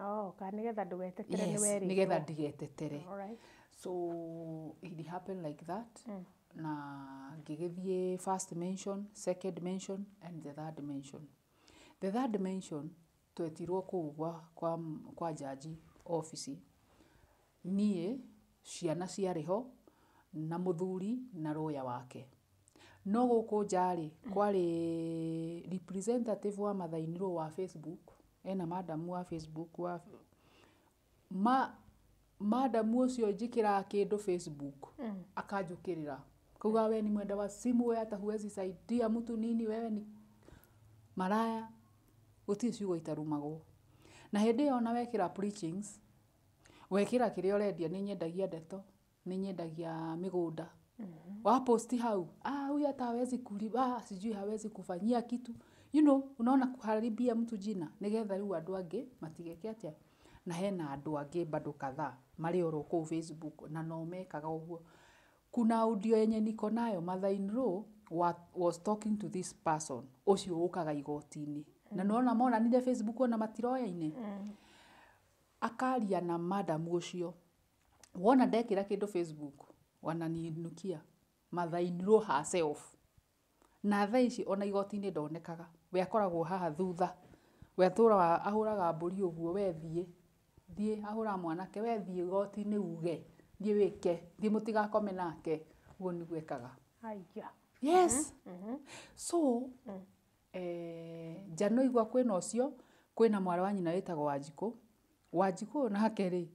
Oh, kana nĩgetha ndũgetetere nĩ Yes, werĩtwo. nĩgetha ndigetetere. Alright. So it happened like that. Na ngĩgĩthiĩ first mention, second mention and the third mention. The third mention twetirwo kũu kwa jaji office. Niĩ ciana ciarĩ ho na mũthuri na lawyer wake. No gũkũ nja rĩ kwarĩ representative wa mother-in-law wa Facebook, ena madam wa Facebook wa madam ũcio njĩkĩraga kĩndũ Facebook akanjũkĩrĩra kauga we ni mwenda wa simu, we hata huwezi saidia mtu nini, wewe ni maraya. Gũtirĩ ciugo itarumagwo. Na hĩndĩ ĩyo ona wekĩra preachings, wekĩra kĩrĩa ũrendia, nĩ nyendagia ndeto, nĩ nyendagia mĩgũnda. Wa post hau, ah, huyu hata hawezi kulipa, sijui hawezi kufanyia kitu. You know, unaona kuharibia mtu jina nĩgetha rĩu andũ angĩ matigeke atĩa. Na hena andũ angĩ bado kadhaa marĩ oro kũu Facebook na no mekaga ũguo. Kuna audio yenye niko nayo mother-in-law was talking to this person ũcio ũkaga igoti-inĩ. Na nĩwona monanire Facebook ona matiroyaine. Akaria na madam ũcio. Wona ndekĩra kĩndũ Facebook wananinukia mother-in-law herself. Na thaa ici ona igoti-inĩ ndonekaga. We akoragwo haha thutha. We atũraga ahũraga mbũri ũguo, we thiĩ. Thiĩ ahũraga mwanake, we thiĩ igoti-inĩ uge, thiĩ wĩke, thiĩ mũtigakome nake. Ũguo nĩguo ekaga. Aya. Yes. So, njano igua kwĩna ũcio, kwĩna mwarĩ wa nyina wĩtagwo Wanjikũ. Wanjikũ ũyũ nake rĩ,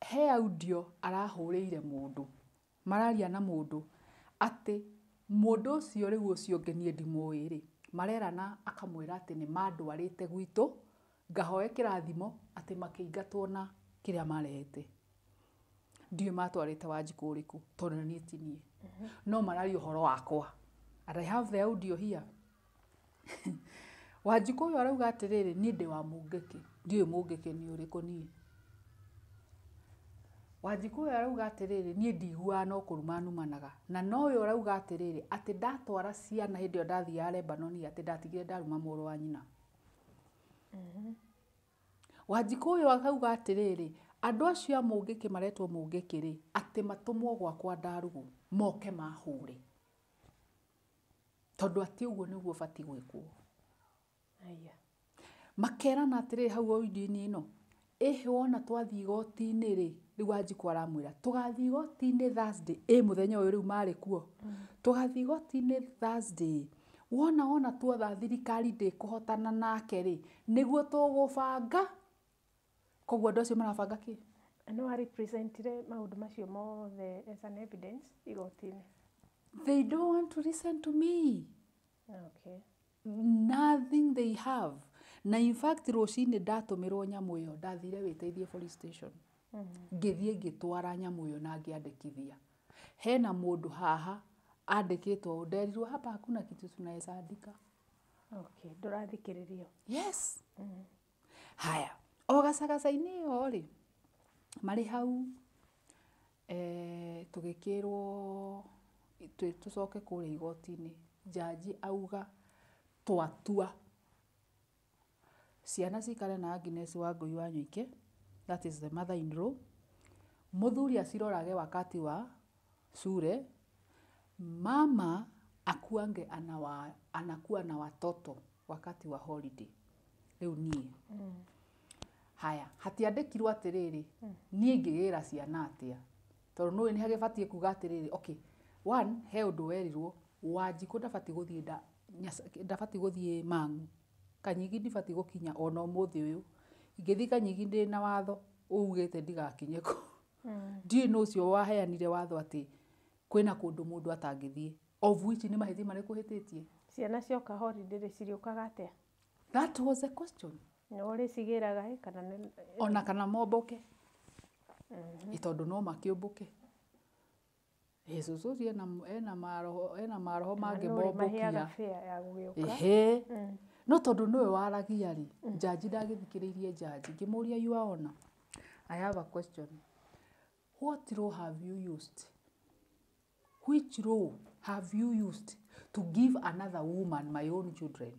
he audio arahũrĩire mũndũ, mararia na mũndũ, atĩ mũndũ ũcio rĩu ũcio ũngĩ niĩ ndimũĩ rĩ, marerana akamwĩra atĩ nĩ mandwarĩte gwitũ, ngahoe kĩrathimo, atĩ makĩingatwo na kĩrĩa marehete. Ndiũĩ matwarĩte Wanjikũ ũrĩkũ, tondũ niĩ ti niĩ. No mararia ũhoro wakwa. And I have the audio here. Wanjikũ ũyũ arauga atĩrĩrĩ, niĩ ndĩ wa Mũngĩkĩ, ndiũĩ Mũngĩkĩ nĩ ũrĩkũ niĩ. Wanjikũ ũyũ arauga atĩrĩrĩ, niĩ ndiguaga no kũruma numanaga. Na no ũyũ arauga atĩrĩrĩ, atĩ ndatwara ciana hĩndĩ ĩyo ndathiaga Lebanon, atĩ ndatigire ndaruma mũrũ wa nyina. Wanjikũ ũyũ akauga atĩrĩrĩ, andũ acio a Mũngĩkĩ maretwo Mũngĩkĩ rĩ, atĩ matũmwo gwakwa ndarugũ, moke mahũre. Tondũ atĩ ũguo nĩguo batiĩ gwĩkwo. Aya. Makerana atĩrĩrĩ hau audio-inĩ ĩno, ĩhĩ wona twathiĩ igoti-inĩ rĩ, rĩu Wanjikũ aramwĩra, tũgathiĩ igoti-inĩ Thursday, ĩ mũthenya ũyũ rĩu marĩ kuo. Tũgathiĩ igoti-inĩ Thursday, wona wona tuotha thirikari ndĩkũhotana nake rĩ, nĩguo tũgũbanga. Koguo andũ acio marabanga kĩ? No a representire maũndũ macio mothe as an evidence igoti-inĩ. They don't want to listen to me. Okay. Nothing they have. Na in fact rũcinĩ ndatũmĩrwo nyamũ ĩyo, ndathire wĩteithie police station. Ngĩthiĩ ngĩtwara nyamũ ĩyo na ngĩandĩkithia. Hena mũndũ haha andĩkĩtwo ũũ, nderirwo hapa hakuna kitu tunaweza andika. Okay, ndũrathikĩrĩrio. Yes. Haya, o gacagaca-inĩ ĩyo rĩ, marĩ hau tũgĩkĩrwo tũcoke kũrĩa igoti-inĩ. Jaji auga twatua ciana cikare na Agnes Wangũi wa Nyoike, that is the mother-in-law. Mũthuri acirorage wakati wa shule, mama akuange anakuwa na watoto wakati wa holiday. Rĩu niĩ. Haya, hatiandĩkirwo atĩrĩrĩ, niĩ ingĩgĩra ciana atĩa? Tondũ nĩũĩ nĩ hagĩbatiĩ kuga atĩrĩrĩ, okay, one, he ũndũ werirwo, Wanjikũ ndabatiĩ gũthiĩ ndabatiĩ gũthiĩ Mang'u. Kanyigi ndibatiĩ gũkinya ona ũmũthĩ ũyũ. Ingĩthiĩ Kanyigi ndĩ na watho ugĩte ndigakinye kũu. Ndiũĩ nũ ũcio waheanire watho atĩ kwĩna kũndũ mũndũ atangĩthiĩ. Of which nĩ mahĩtia marĩkũ hĩtĩtie? Ciana cioka holiday rĩ, cirĩũkaga atĩa? That was the question. Nĩ ũrĩcigĩraga ĩ kana nĩ Ona kana mombũke. Ĩ tondũ no makĩũmbũke. Ĩ cũcũ ũcio ena maroho maheaga mangĩmombũkia. fare ya gũgĩũka. Ehe. No tondũ nĩwe waragia rĩ, njanji ndagĩthikĩrĩirie njanji. Ngĩmũria, "Your Honor, I have a question. What law have you used? Which law have you used to give another woman my own children?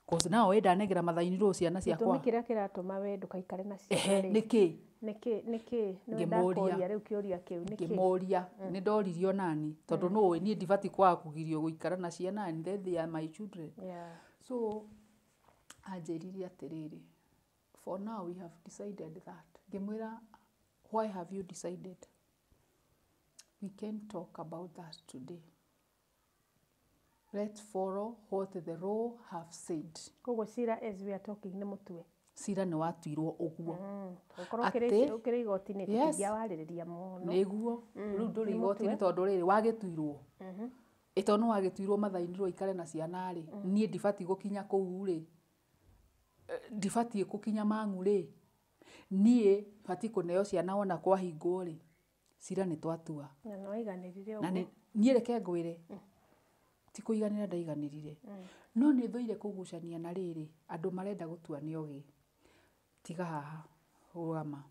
Cause now we ndanengera mathainirwo ciana Gĩtũmi ciakwa." kĩrĩa kĩratũma we ndũkaikare na Ehe, ciana rĩ, nĩkĩ? nĩkĩ nĩkĩ nĩwe Ngĩmũũria. ndakũria rĩu kĩũria kĩu nĩkĩ? Ngĩmũria, nĩ ndoririo nani tondũ nũ niĩ ndibatiĩ kwaga kũgirio gũikara na ciana, and then they are my children. So anjĩrire atĩrĩrĩ, "For now we have decided that." Ngĩmwĩra, "Why have you decided? We can talk about that today. Let's follow what the law have said." Koguo cira, as we are talking, nĩ mũtue. Cira nĩ watuirwo ũguo. Ũkorwo ũkĩrĩ igoti-inĩ tũtingĩawarĩrĩria mũno. Nĩguo rĩu ndũrĩ igoti-inĩ tondũ rĩrĩ wagĩtuirwo, ĩ tondũ nĩ wagĩtuirwo mathainirwo aikare na ciana rĩ, niĩ ndibatiĩ gũkinya kũu rĩ, ndibatiĩ gũkinya mang'u rĩ, niĩ batiĩ kũneo ciana wona kwahingwo rĩ, cira nĩ twatua. Na nĩ waiganĩrire Na ũguo? niĩ reke ngwĩre, ti kũiganĩra ndaiganĩrire, no nĩ thũire kũgucania na rĩrĩ andũ marenda gũtua nĩ ogĩ. Tiga haha rũgama,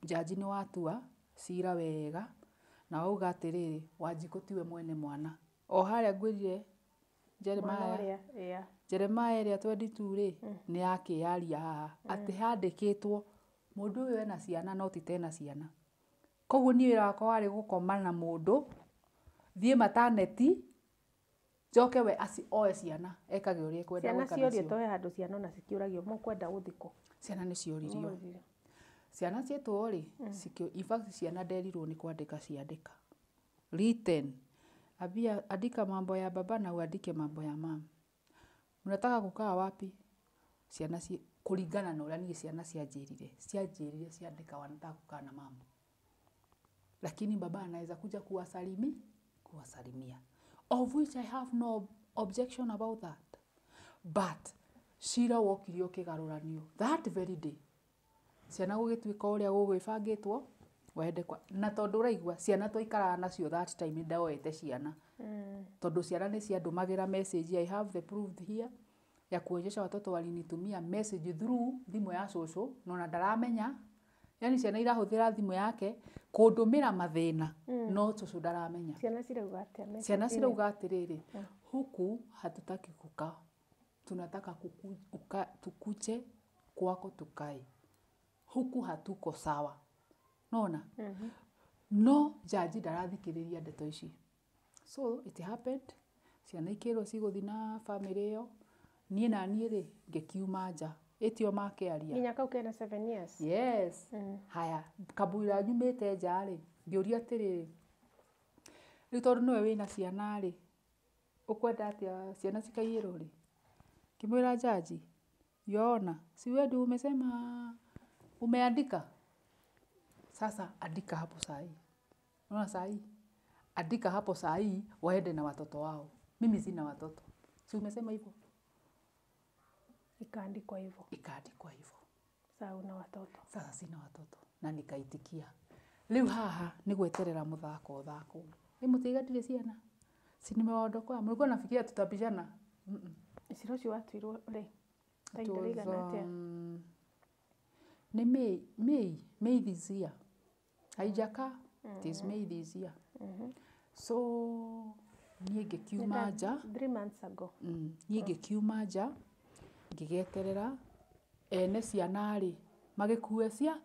njanji nĩ watua cira wega na wauga atĩrĩrĩ, Wanjikũ tiwe mwene mwana. O harĩa ngwĩrire Mwana Jeremiah ũrĩa, yeah. Jeremiah ĩrĩa 22 rĩ, nĩ yakĩyaria haha atĩ handĩkĩtwo mũndũ ũyũ ena ciana no ti tena ciana. Koguo niĩ wĩra wakwa warĩ gũkoma na mũndũ, thiĩ mataneti, njoke we oe ciana ekage ũrĩa ekwenda Ciana gwĩka ciorio nacio. to he handũ ciana ona cikĩũragio mũkwenda gũthiĩ kũ? Ciana nĩ cioririo. Mũririo. Ciana cietwo rĩ, in fact ciana nderirwo nĩ kwandĩka ciandĩka written. Ambia andika mambo ya baba na uandike mambo ya mama. Mnataka kukaa wapi? Ciana kũringana na ũrĩa niĩ ciana cianjĩrire, cianjĩrire ciandĩka wanataka kukaa na mama, lakini baba anaweza kuja kuwasalimia, of which I have no objection about that. But cira wokire ũkĩgarũranio that very day, ciana gũgĩtuĩka ũrĩa gũgwĩbangĩtwo waende kwa, na tondũ ũraigua ciana twaikaraga nacio that time, nĩ ndoete ciana tondũ ciana nĩ ciandũmagĩra message. I have the proof here ya kuonyesha watoto walinitumia message through thimũ ya cũcũ, no na ndaramenya, yani ciana irahũthĩra thimũ yake kũndũmĩra mathĩna, no cũcũ ndaramenya. Ciana cirauga atĩa Ciana message-inĩ? Cirauga atĩrĩrĩ, "Huku hatutaki kukaa, tunataka tukuje kwako tukae, huku hatuko sawa." Nona no jaji ndarathikĩrĩria ndeto ici. So it happened, ciana ikĩrwo cigũthiĩ na bamĩrĩ ĩyo, niĩ na niĩ rĩ ngĩkiuma nja ĩtio makĩaria. Nginya kau kena 7 years? Yes. Haya, kamũira nyumĩte nja rĩ, ngĩũria atĩrĩrĩ, rĩu tondũ nĩwe wĩna ciana rĩ, ũkwenda atĩa ciana cikaiyĩrwo rĩ? Ngĩmwĩra, "Jaji, Yohana, si wewe ndio umesema umeandika? Sasa andika hapo sahi. Unaona sahi? Andika hapo sahi waende na watoto wao. Mimi sina watoto. Si umesema hivyo?" Ikaandikwa hivyo. Ikaandikwa hivyo. Saa una watoto. Sasa sina watoto na nikaitikia. Rĩu haha nĩ gweterera mũthako ũthakwo. Ĩ mũtiga ndirĩ ciana? Si nimewaondokoa? Mlikuwa nafikiria tutapishana? Mm-mm. Cira ũcio watuirwo rĩ? Ta It ihinda was, rĩigana atĩa? Nĩ May this year. Haijakaa. It is May this year. So niĩ ngĩkiuma nja. 3 months ago. Niĩ ngĩkiuma nja ngĩgeterera ene ciana rĩ magĩkue cia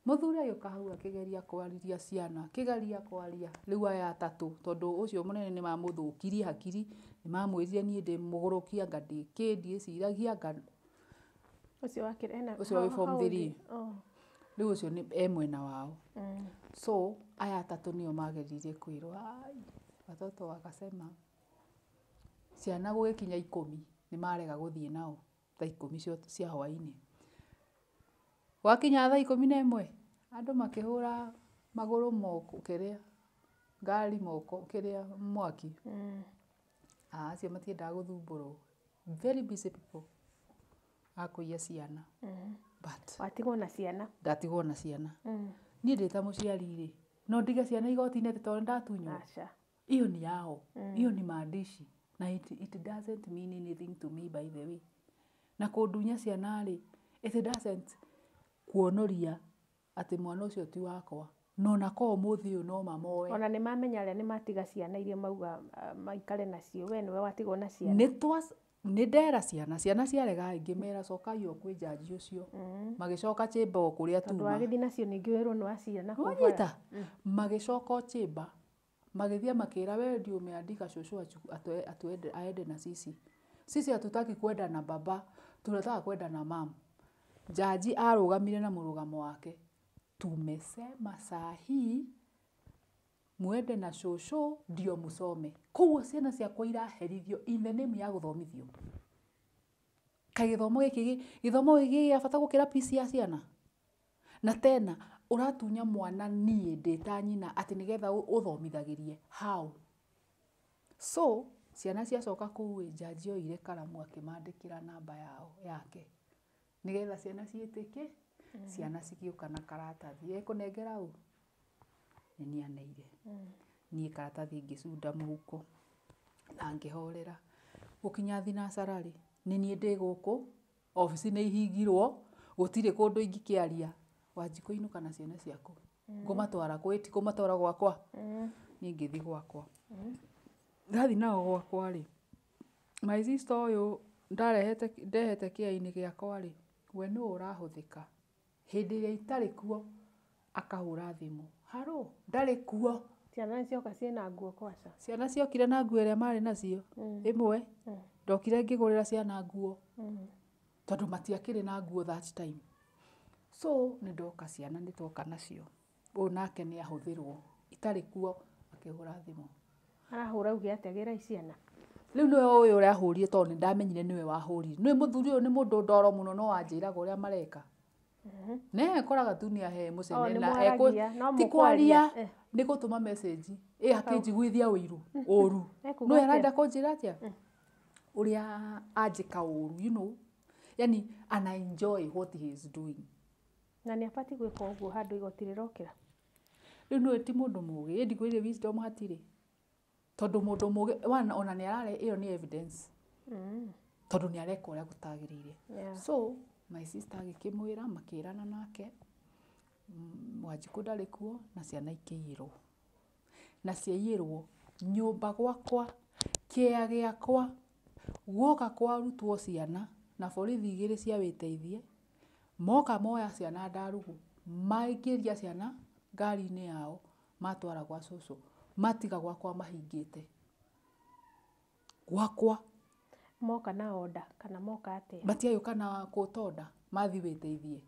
mũthuri agĩũka hau akĩgeria kwarĩria ciana, akĩgeria kwaria rĩu aya atatũ, tondũ ũcio mũnene nĩ mamũthũkirie hakiri, nĩ mamwĩrire niĩ ndĩ mũgũrũki, anga ndĩ kĩ, ndiĩciragia anga. Ũcio wakĩrĩ ena Ũcio wĩ form how old three. Oh. Rĩu ũcio nĩ e mwena wao. So aya atatũ nĩo mageririe kwĩrwo, ai watoto wakasema, ciana gũgĩkinya 10 nĩ marega gũthiĩ nao thaa 10 cia hwainĩ. Gwakinya thaa 11 andũ makĩhũra magũrũ moko kĩrĩa Ngari moko kĩrĩa mwaki. Acio matiendaga gũthumbũrwo. Very busy people. Akũiya ciana. But Watigwo na ciana. Ndatigwo na ciana. Niĩ ndĩ ta mũciari rĩ, no ndige ciana igoti-inĩ atĩ tondũ nĩndatunywo? Aca. Hiyo ni yao. Hiyo ni maandishi. Na it doesn't mean anything to me, by the way. Na kũndunya ciana rĩ, it doesn't kuonoria atĩ mwana ũcio ti wakwa. No na ko ũmũthĩ ũyũ no mamoe. Ona nĩ mamenya arĩa nĩ matiga ciana iria mauga maikare nacio, we nĩwe watigwo na ciana. Nĩ twa nĩ ndera ciana, ciana ciarega ngĩmera cokai o kwĩ jaji ũcio. Magĩcoka chamber o kũrĩa Tondũ tuma. wagĩthiĩ nacio ningĩ wĩrwo nĩ waciana na kũu bara. Wanyita? Magĩcoka o chamber. Magĩthiĩ makĩra wewe ndio umeandika shosho atuende aende na sisi. Sisi hatutaki kwenda na baba, tunataka kwenda na mama. Jaji arũgamire na mũrũgamo wake. Tumesema saa hii muende na shosho ndio musome. Koguo ciana ciakwa iraherithio in the name ya gũthomithio. Kaĩ gĩthomo gĩkĩ gĩthomo gĩkĩ gĩa bata gũkĩra peace ya ciana? Na tena ũratunya mwana niĩ ndĩ ta nyina atĩ nĩgetha ũthomithagĩrie. How? So ciana ciacoka kũu ĩ, jaji oire karamu akĩmandĩkĩra namba yao yake. Nĩgetha ciana ciĩtĩke, ciana cigĩũka na karatathi. Ekũnengera ũ? Nĩ niĩ aneire. Niĩ karatathi ngĩcunda mũhuko na ngĩhorera. Gũkinya thinacara rĩ, nĩ niĩ ndĩ gũkũ, obici nĩ ihingirwo, gũtirĩ kũndũ ingĩkĩaria. Wanjikũ inũka na ciana ciaku. Ngũmatwara kũ? Ĩti kũmatwara gwakwa. Niĩ ngĩthiĩ gwakwa. Ndathiĩ nao gwakwa rĩ, my sister ũyũ ndarehete ndehete kĩea-inĩ gĩakwa rĩ, we nĩwe ũrahũthĩka. Hĩndĩ ĩrĩa itarĩ kuo, akahũra thimũ. Haro, ndarĩ kuo. Ciana nĩ cioka ciĩna nguo kwaca. Ciana ciokire na nguo ĩrĩa marĩ nacio. Ĩmwe, ndokire ngĩgũrĩra ciana nguo. Tondũ matiakĩrĩ na nguo that time. So, nĩ ndoka ciana nĩ twoka nacio. Ũyũ nake nĩ ahũthĩrwo. Itarĩ kuo, akĩhũra thimũ. Arahũra auge atĩa gĩrai ciana? Rĩu nĩwe ũyũ ũrahũrire tondũ nĩ ndamenyire nĩwe wahũrire. Nĩwe mũthuri ũyũ nĩ mũndũ ndoro mũno no wanjĩraga ũrĩa mareka. Ne koraga tu nĩ ahe Oh, mũcene nĩ na mwaragia, no ti mũkwaria. kwaria Eh. nĩ gũtũma message ĩ akĩnjiguithia ũiru ũru. Ekuga Nĩwe atĩa? arenda kũnjĩra atĩa? Ũrĩa anjĩka ũru, you know. Yani ana enjoy what he is doing. Na nĩ abatiĩ gwĩka ũguo handũ igoti rĩrokĩra. Rĩu nĩwe ti mũndũ mũgĩ, ĩ ndikwĩrire wisdom hatirĩ. Tondũ mũndũ mũgĩ one ona nĩ arare ĩyo nĩ evidence. Tondũ nĩ areka ũrĩa gũtagĩrĩire. So my sister agĩkĩmwĩra makĩrana nake Wanjikũ ndarĩ kuo na ciana ikĩiyĩrwo. Na ciaiyĩrwo nyũmba gwakwa, kĩea gĩakwa, guoka kwarutwo ciana na borithi igĩrĩ cia wĩteithie, moka moya ciana ndarugũ, maingĩria ciana ngari-inĩ yao, matwara gwa cũcũ, matiga gwakwa mahingĩte. Gwakwa. Moka na order kana moka atĩa? Matiagĩũka na court order, mathi wĩteithie.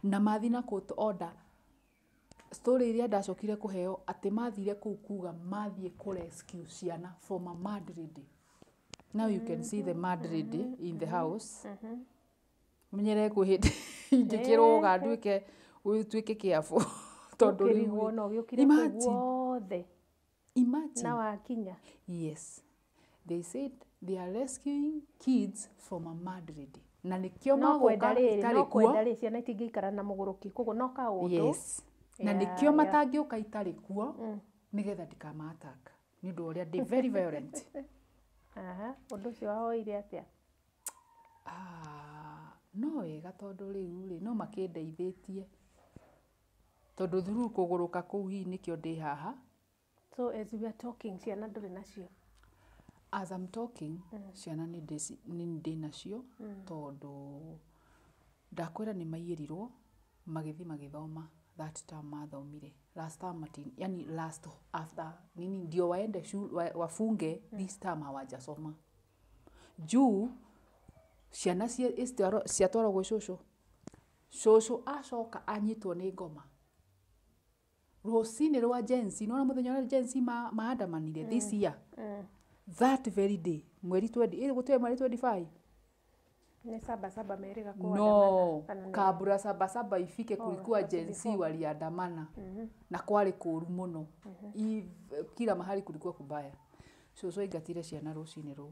Na mathi na court order, story ĩrĩa ndacokire kũheo atĩ mathire kũu kuga mathiĩ kũ rescue ciana from a mad lady. Now you can see the mad lady in the house. Menyere kwĩ hĩndĩ ingĩkĩrũga nduĩke ũtuĩke careful. Tondũ rĩu Ũkĩrigwo no ũgĩũkire kũu Imagine. guothe Imagine. na wakinya. Yes. They said they are rescuing kids from a mad lady. Na nĩkĩo No kwenda magũka rĩrĩ, itarĩ no kuo. kwenda rĩ, ciana itingĩikara na mũgũrũki koguo no kaũndũ. Yes. Na Yeah, nĩkĩo yeah. matangĩũka itarĩ kuo nĩgetha ndikama attack. Nĩ ũndũ wa ũrĩa ndĩ very violent. Aha, ũndũ ũcio wahoire atĩa? Ah, no wega tondũ rĩu rĩ no makĩndeithĩtie. Tondũ through kũgũrũka kũu hihi nĩkĩo ndĩ haha. So as we are talking, ciana ndũrĩ nacio? As I'm talking, ciana nĩ ndĩ nacio tondũ ndakwĩra nĩ maiyĩrirwo magĩthiĩ magĩthoma that term mathomire. Last term yani last after nini ndio waende shule wafunge this term hawajasoma. Juu ciana ciatwarwo gwĩ cũcũ. Cũcũ acoka anyitwo nĩ ngoma. Rũcinĩ rwa Gen Z, nĩwona mũthenya ũrĩa Gen Z maandamanire this year. That very day, mweri 20, gũtirĩ mweri 25. Nĩ saba saba merĩga No, kuandamana, kana nĩ- kabla sabasaba ifike Oh, kulikuwa that's Gen Z before. waliandamana na kwarĩ kũũru mũno. Kila mahali kulikuwa kubaya. Cũcũ aingatire ciana rũcinĩ rũu.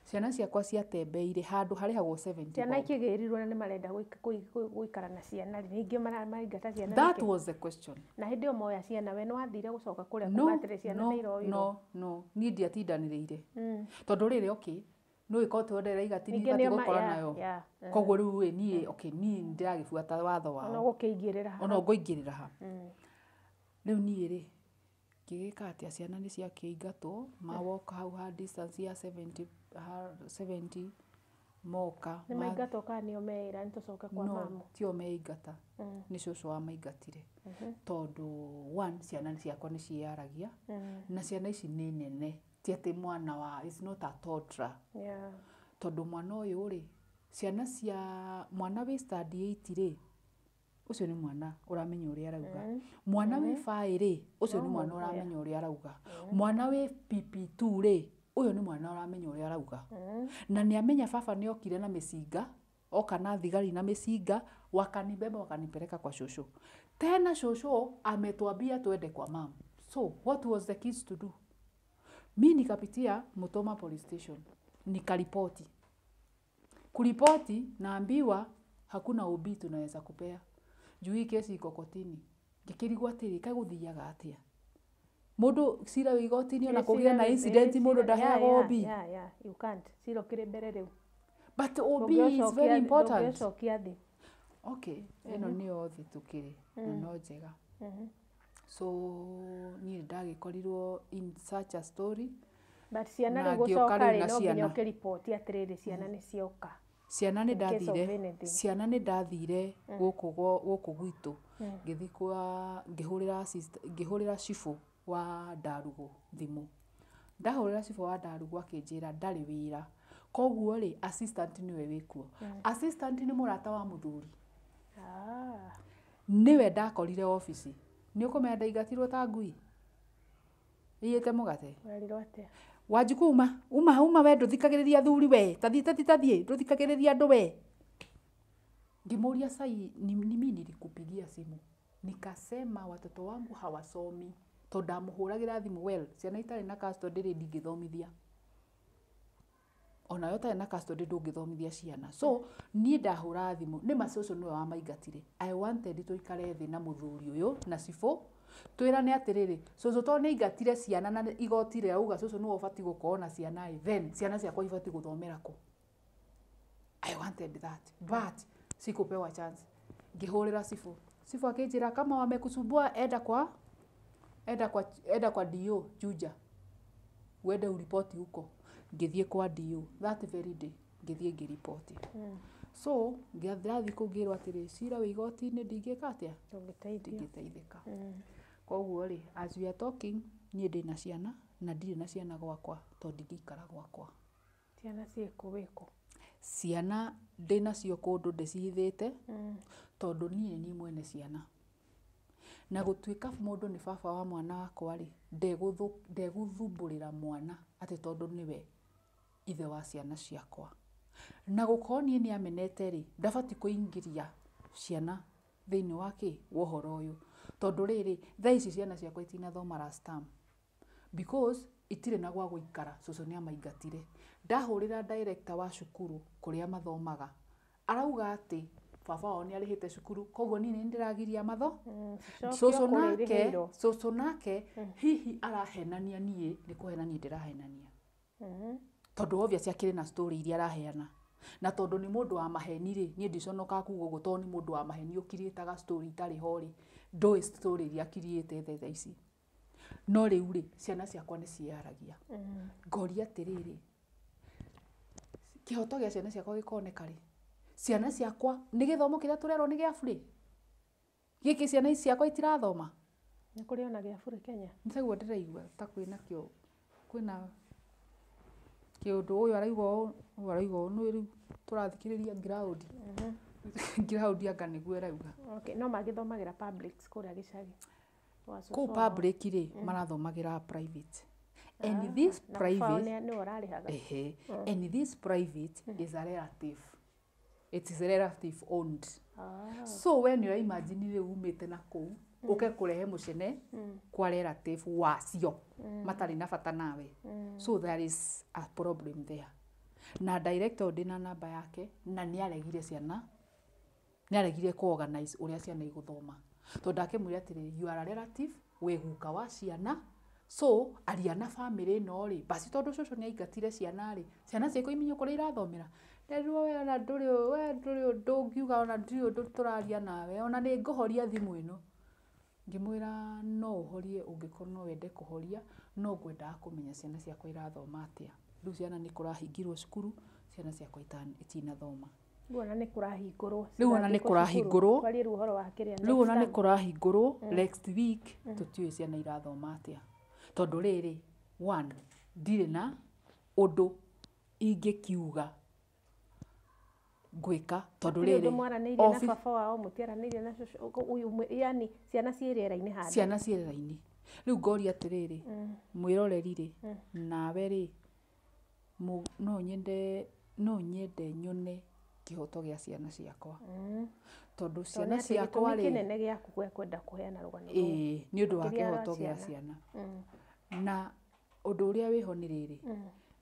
Ciana ciakwa ciatembeire handũ harĩhagwo 70 Ciana bob. ikĩgĩrirwo na nĩ marenda gũikara na ciana rĩ, ningĩ maraingata ciana That nĩkĩ? was the question. Na hĩndĩ ĩyo moya ciana, we nĩ wathire gũcoka kũrĩa No, kuga atĩrĩ ciana no, nĩ iroirwo? no, no, niĩ ndiatindanĩrĩire. Tondũ rĩrĩ, okay, nĩ ũĩ koti order ĩraiga ti Ningĩ batiĩ nĩo ma- gũkora yeah, nayo. yeah. Koguo rĩu ĩ niĩ, okay, niĩ ndĩragĩbuata watho Ona wao. gũkĩingĩrĩra haha. Ona ngũingĩrĩra ha. Rĩu niĩ rĩ, ngĩgĩka atĩa? Ciana nĩ ciakĩingatwo, mawoka hau ha distance ya 70, ha 70 moka. Nĩ maingatwo kana nĩo meĩra nĩ tũcoke kwa No, mamu? tio meingata. Nĩ cũcũ wamaingatire. Tondũ one, ciana ciakwa nĩ ciĩyaragia, na ciana ici nĩ nene. Ti atĩ mwana wa, it's not a toddler. Tondũ mwana ũyũ rĩ, ciana cia mwana wĩ stand 8 rĩ, ũcio nĩ mwana ũramenya ũrĩa arauga. Mwana wĩ 5 rĩ, ũcio nĩ mwana ũramenya ũrĩa arauga. Mwana wĩ PP2 rĩ, ũyũ nĩ mwana ũramenya ũrĩa arauga. Na nĩ amenya baba nĩ okire na mĩcinga, oka na thigari na mĩcinga, wakanibeba wakanipeleka kwa shosho. Tena shosho ametuambia tuende kwa mom. So what was the kids to do? Mi nikapitia Mutoma police station, nikaripoti. Kuripoti naambiwa hakuna OB tunaweza kupea. Juu hii kesi iko kotini. Ngĩkĩrigwo atĩrĩ, kaĩ gũthiaga atĩa? Mũndũ cira wĩ igoti-inĩ ona kũgĩe na incident mũndũ ndaheagwo OB. Yeah, you can't. Cira ũkĩrĩ mbere rĩu. But OB is very important. Ndũngĩũcokia thĩ. Okay, ĩno nĩyo thĩ tũkĩrĩ na no njega. So niĩ ndagĩkorirwo in such a story. But ciana Na rĩu ngĩũka gũcoka rĩu rĩ, na no nginya ciana. ũkĩriboti atĩrĩrĩ ciana nĩ cioka. Ciana nĩ In case of ndathire, anything. ciana nĩ ndathire gũkũ gũkũ gwitũ, ngĩthiĩ kwa ngĩhũrĩra sister, ngĩhũrĩra cibũ wa Ndarugo thimũ. Ndahũrĩra cibũ wa Ndarugo akĩnjĩra ndarĩ wĩra, koguo rĩ assistant nĩwe wĩkuo. Assistant nĩ mũrata wa mũthuri. Nĩwe ndakorire obici. Nĩ ũkũmenya ndaingatirwo ta ngui ĩiyĩte mũgate. Werirwo atĩa? Wanjikũ uma, uma, uma we ndũthikagĩrĩria athuri we, tathiĩ tathiĩ tathiĩ, ndũthikagĩrĩria andũ we. Ngĩmũria sai ni mimi nilikupigia simu. Nikasema watoto wangu hawasomi. Tondũ ndamũhũragĩra thimũ, well, ciana itarĩ na custody rĩ ndingĩthomithia. Onawe ũtarĩ na custody ndũngĩthomithia ciana. So niĩ ndahũraga thimũ, nĩ ma cũcũ nĩwe wamaingatire. I wanted tũikare thĩ na mũthuri ũyũ na cibũ, twĩrane atĩrĩrĩ, cũcũ tondũ nĩ aingatire ciana na igoti rĩrauga cũcũ nĩwe ũbatiĩ gũkorwo na ciana ĩ, then ciana ciakwa ibatiĩ gũthomera kũ? I wanted that, but sikupewa chance. Ngĩhũrĩra cibũ, cibũ akĩnjĩra kama wamekusumbua enda kwa DO Juja, uende uripoti huko. Ngĩthiĩ kwa DO that very day, ngĩthiĩ ngĩripoti. So ndathiĩ kũu ngĩrwo atĩrĩ, cira wĩ igoti-inĩ ndingĩka atĩa? Ndũngĩteithio. Ndingĩteithĩka. Koguo rĩ, as we are talking, niĩ ndĩna ciana na ndirĩ na ciana gwakwa tondũ ndingĩikara gwakwa. Ciana ciĩkũ wĩkũ? Ciana ndĩnacio kũndũ ndĩcihithĩte, tondũ niĩ nĩ niĩ mwene ciana. Na gũtuĩka mũndũ nĩ baba wa mwana wakwa rĩ, ndegũthumbũrĩra mwana atĩ tondũ nĩwe ithe wa ciana ciakwa. Na gũkorwo niĩ nĩ amenete rĩ, ndabatiĩ kũingĩria ciana thĩinĩ wa kĩ, wa ũhoro ũyũ. Tondũ rĩrĩ, thaa ici ciana ciakwa itinathoma last term. Because itirĩ na gwa gũikara, cũcũ nĩ amaingatire. Ndahũrĩra director wa cukuru kũrĩa mathomaga, arauga atĩ baba wao nĩ arĩhĩte cukuru, koguo niĩ nĩ ndĩragiria matho. Cicokio Cũcũ kũrĩa nake, irĩhĩirwo. cũcũ nake hihi arahenania, niĩ nĩ kũhenania ndĩrahenania. Tondũ obvious akĩrĩ na story iria araheana. Na tondũ nĩ mũndũ wa maheni rĩ, niĩ ndiconokaga kuga ũguo tondũ nĩ mũndũ wa maheni ũkirĩtaga story itarĩ ho rĩ, ndũĩ story iria akirĩte thaa ici. No rĩu rĩ, ciana ciakwa nĩ ciĩyaragia. Ngoria atĩrĩrĩ, kĩhoto gĩa ciana ciakwa gĩkoneka rĩ? Ciana ciakwa nĩ gĩthomo kĩrĩa tũrerwo nĩ gĩa burĩ? Gĩkĩ ciana ici ciakwa itirathoma? Nĩ kũrĩ ona gĩa burĩ Kenya? Nĩ taguo ndĩraigua ta kwĩna kĩo, kwĩna kĩũndũ ũyũ arauga ũũ, ũyũ arauga ũũ, nĩ rĩu tũrathikĩrĩria ground. Ground anga nĩguo ĩrauga. Okay, no magĩthomagĩra publics kũrĩa gĩcagi. Gwa cũcũ Kũu wao. public rĩ, marathomagĩra private. And this Na baba wao private, nĩwe ũrarĩhaga. ehe, and this private is a relative. It is relative owned. Ah. So we nĩ ũraimagine rĩu umĩte na kũu ũke kũrehe mũcene kwa relative wacio matarĩ na bata nawe. So there is a problem there. Na director ndĩ na namba yake, na nĩ aregire ciana, nĩ aregire kũ-organize ũrĩa ciana igũthoma, tondũ ndakĩmwĩra atĩrĩrĩ, you are a relative, wĩ guka wa ciana, so aria na family ĩno rĩ basi, tondũ cũcũ nĩ aingatire ciana rĩ, ciana ciakwa imenye kũrĩa irathomera. Nderirwo, we ona ndũrĩ, we ndũrĩ ũndũ ũngiuga, ona ndirĩ ũndũ tũraria nawe, ona nĩ ngũhoria thimũ ĩno. Ngĩmwĩra no ũhorie ũngĩkorwo no wende kũhoria, no ngwendaga kũmenya ciana ciakwa irathoma atĩa. Rĩu ciana nĩ kũrahingirwo cukuru, ciana ciakwa itinathoma. Rĩu ona nĩ kũrahingũrwo. Rĩu ona nĩ kũrahingũrwo. Twarie rĩu ũhoro wa kĩrĩa Rĩu ona nĩ next term. kũrahingũrwo next week, tũtiũĩ ciana irathoma atĩa, tondũ rĩrĩ, one, ndirĩ na ũndũ ingĩkiuga ngwĩka, tondũ Gũtirĩ ũndũ rĩrĩ mwaranĩirie na baba wao, mũtiaranĩirie na cũcũ, ũyũ yani ciana ciĩ rĩera-inĩ handũ. Ciana ciĩ rĩera-inĩ. Rĩu ngoria atĩrĩrĩ, mwĩroreri rĩ, nawe rĩ, no nyende nyone kĩhoto gĩa ciana ciakwa, tondũ Tondũ ciana nĩ atĩ ciakwa gĩtũmi rĩ kĩnene gĩaku gĩa kwenda kũheana rũgano rũrũ. Ĩĩ, nĩ ũndũ wa Makĩria wa kĩhoto gĩa ciana. ciana. Na ũndũ ũrĩa wĩho nĩ rĩrĩ,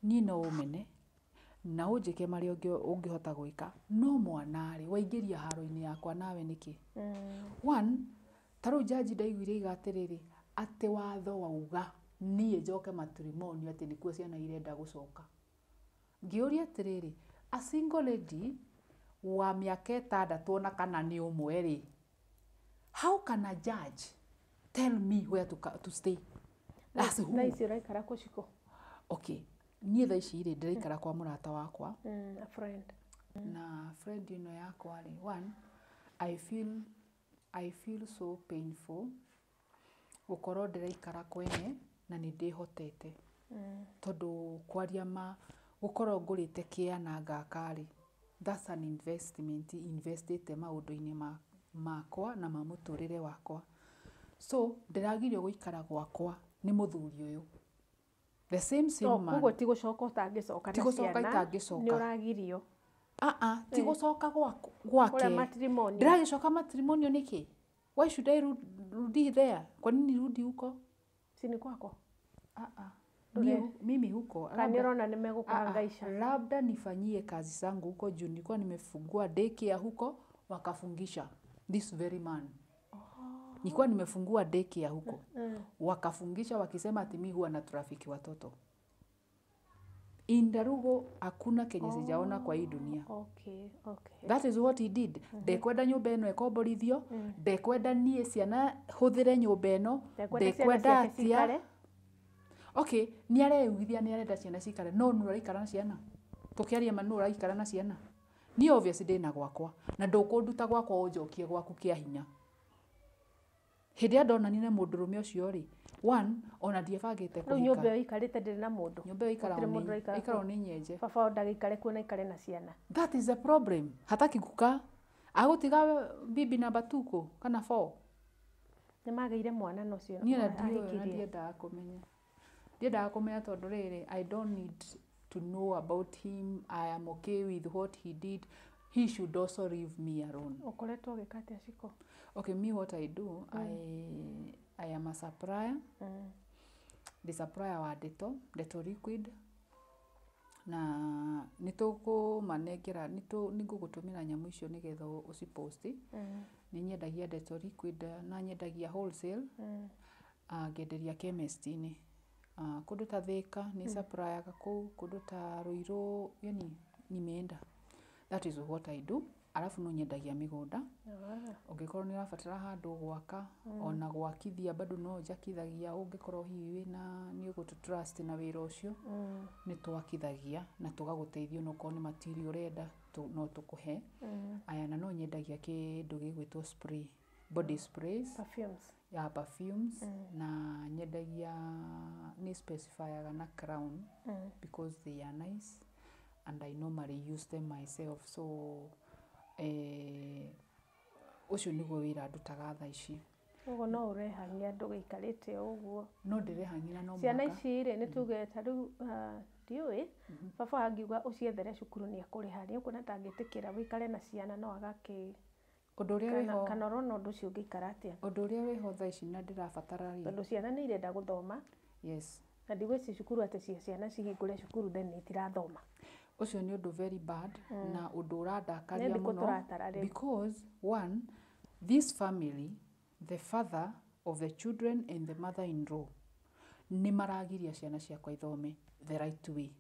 niĩ no ũmene na ũnjĩke marĩa ũngĩhota gwĩka, no mwana rĩ, waingĩria haro-inĩ yakwa nawe nĩkĩ? One, ta rĩu jaji ndaiguire iga atĩrĩrĩ, atĩ watho wauga niĩ njoke matrimonial, atĩ nĩkuo ciana irenda gũcoka. Ngĩũria atĩrĩrĩ, a single lady wa mĩaka 6 ona kana nĩ ũmwe rĩ, how can a judge tell me where to stay? That's who. Thaa ici ũraikara kũ, Shiko? Okay, niĩ thaa ici rĩ, ndĩraikara kwa mũrata wakwa. A friend. Na friend ĩno yakwa rĩ, one, I feel so painful gũkorwo ndĩraikara kwene na nĩ ndĩhotete, tondũ kwaria ma, gũkorwo ngũrĩte kĩa na ngaka rĩ, that's an investment investĩte maũndũ-inĩ makwa na ma mũtũrĩre wakwa. So ndĩragirio gũikara gwakwa nĩ mũthuri ũyũ, the same same So, man. koguo ti gũcoka ũtangĩcoka Ti na gũcoka ciana, itangĩcoka. nĩ ũragirio. Ah ah, ti gũcoka gwake. Kũrĩa matrimonial. Ndĩragĩcoka matrimonial nĩkĩ? Why should I rudi there? Kwa nini rudi huko? Si ni kwako? Ah ah. Ndũre- Mimi huko Kana nĩ ũrona nĩ megũkũhangaisha? Labda nifanyie kazi zangu huko, juu nilikuwa nimefungua daycare huko, wakafungisha. This very man, nilikuwa nimefungua daycare huko, wakafungisha wakisema ati mi huwa na trafiki watoto. Indarugo, hakuna kenye sijaona kwa hii dunia. That is what he did. Ndekwenda nyũmba ĩno ĩkomborithio, ndekwenda niĩ ciana hũthĩre nyũmba ĩno. Ndekwenda ciana Ndekwenda ciake atĩa. cikare. Okay, nĩ areyugithia nĩ arenda ciana cikare, no nũ ũraikara na ciana? Tũkĩaria ma, nũ ũraikara na ciana? Niĩ obviously ndĩna gwakwa, na ndũkũnduta gwakwa ũnjokie gwaku kĩa hinya. Hĩndĩ ĩrĩa ndonanire na mũndũrũme ũcio rĩ, one, ona ndiebangĩte Rĩu nyũmba kũhika. ĩyo ikarĩte ndĩrĩ na mũndũ? Nyũmba ĩyo Gũtirĩ mũndũ ũraikara ĩikaragwo kuo. nĩ nyenje. Baba wao ndagĩikare kuo na aikare na ciana. That is the problem. Hataki kukaa, agũtiga bibi namba 2 kũ kana 4. Nĩ magĩire mwana na ũcio Niĩ ona ndiũĩ, ona ahikirie? ndiendaga kũmenya, ndiendaga kũmenya, tondũ rĩrĩ, I don't need to know about him. I am okay with what he did. He should also leave me alone. Ũkoretwo ũgĩka atĩa, Shiko? Okay, me, what I do, I am a supplier. Ndĩ supplier wa Dettol, Dettol liquid, na nĩ tũkũmanengera, nĩ ngũgũtũmĩra nyamũ icio nĩgetha ũcipost. Nĩ nyendagia Dettol liquid na nyendagia wholesale. Ngenderia chemist-inĩ. Kũndũ ta Thika nĩ supplyaga kũu, kũndũ ta Ruiru, yani nimeenda. That is what I do. Alafu no nyendagia mĩgũnda. Ũngĩkorwo nĩ ũrabatara handũ gwaka, ona gwakithia bado no njakithagia, ũngĩkorwo hihi wĩna nĩ ũgũtũ trust na wĩra ũcio, nĩ twakithagia na tũgagũteithia, onokorwo nĩ material ũrenda no tũkũhe. Aya, na no nyendagia kĩndũ gĩgwĩtwo spray, body sprays. Perfumes. Ya perfumes. Na nyendagia, nĩ specifyaga na Crown because they are nice and I normally use them myself. So ũcio nĩguo wĩra ndutaga thaa ici. Ũguo no ũrehang'ia ndũgĩikarĩte o ũguo. No ndĩrehang'ĩra no Ciana mũhaka. ici rĩ, nĩ tuge ta rĩu ndiũĩ, baba angiuga ũciethere cukuru nĩ ekũrĩha, nĩ ũkuona ta angĩtĩkĩra wĩikare na ciana no agakĩ Ũndũ ũrĩa kana, wĩho, kana ũrona ũndũ ũcio ũngĩikara atĩa? ũndũ ũrĩa wĩho thaa ici na ndĩrabatara rĩ, Tondũ ciana nĩ irenda gũthoma, yes, na ndigwĩciria cukuru atĩ ciana cihingũre cukuru then itirathoma. Ũcio nĩ ũndũ very bad na ũndũ ũrandakaria Nĩ thikũ mũno tũratara rĩu. because one, this family, the father of the children and the mother in law, nĩ maragiria ciana ciakwa ithome the right way,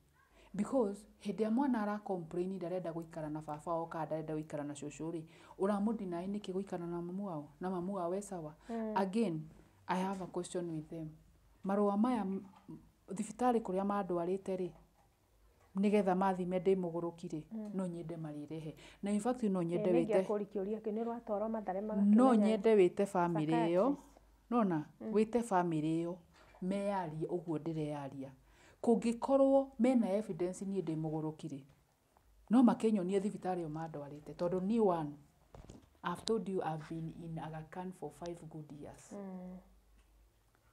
because hĩndĩ ĩrĩa mwana ara complain ndarenda gũikara na baba wao kana ndarenda gũikara na cũcũ rĩ, ũramũdeny nĩkĩ gũikara na mamu wao, na mamu wao e sawa? Again, I have a question with them. Marũa maya thibitarĩ kũrĩa mandwarĩte rĩ, nĩgetha mathime ndĩ mũgũrũki rĩ, no nyende marĩrehe, na in fact no nyende Nĩ wĩte ingĩakũria kĩũria kĩu, nĩ ũratwarwo Mathare no magakĩmenya nyende wĩte bamĩrĩ ĩyo. Psychiatrist. Nona wĩte bamĩrĩ ĩyo meyarie ũguo ndĩreyaria. Kũngĩkorwo mena evidence niĩ ndĩ mũgũrũki rĩ, no makĩnyonie thibitarĩ ĩyo mandwarĩte, tondũ niĩ, one, I've told you I've been in Aga Khan for 5 good years.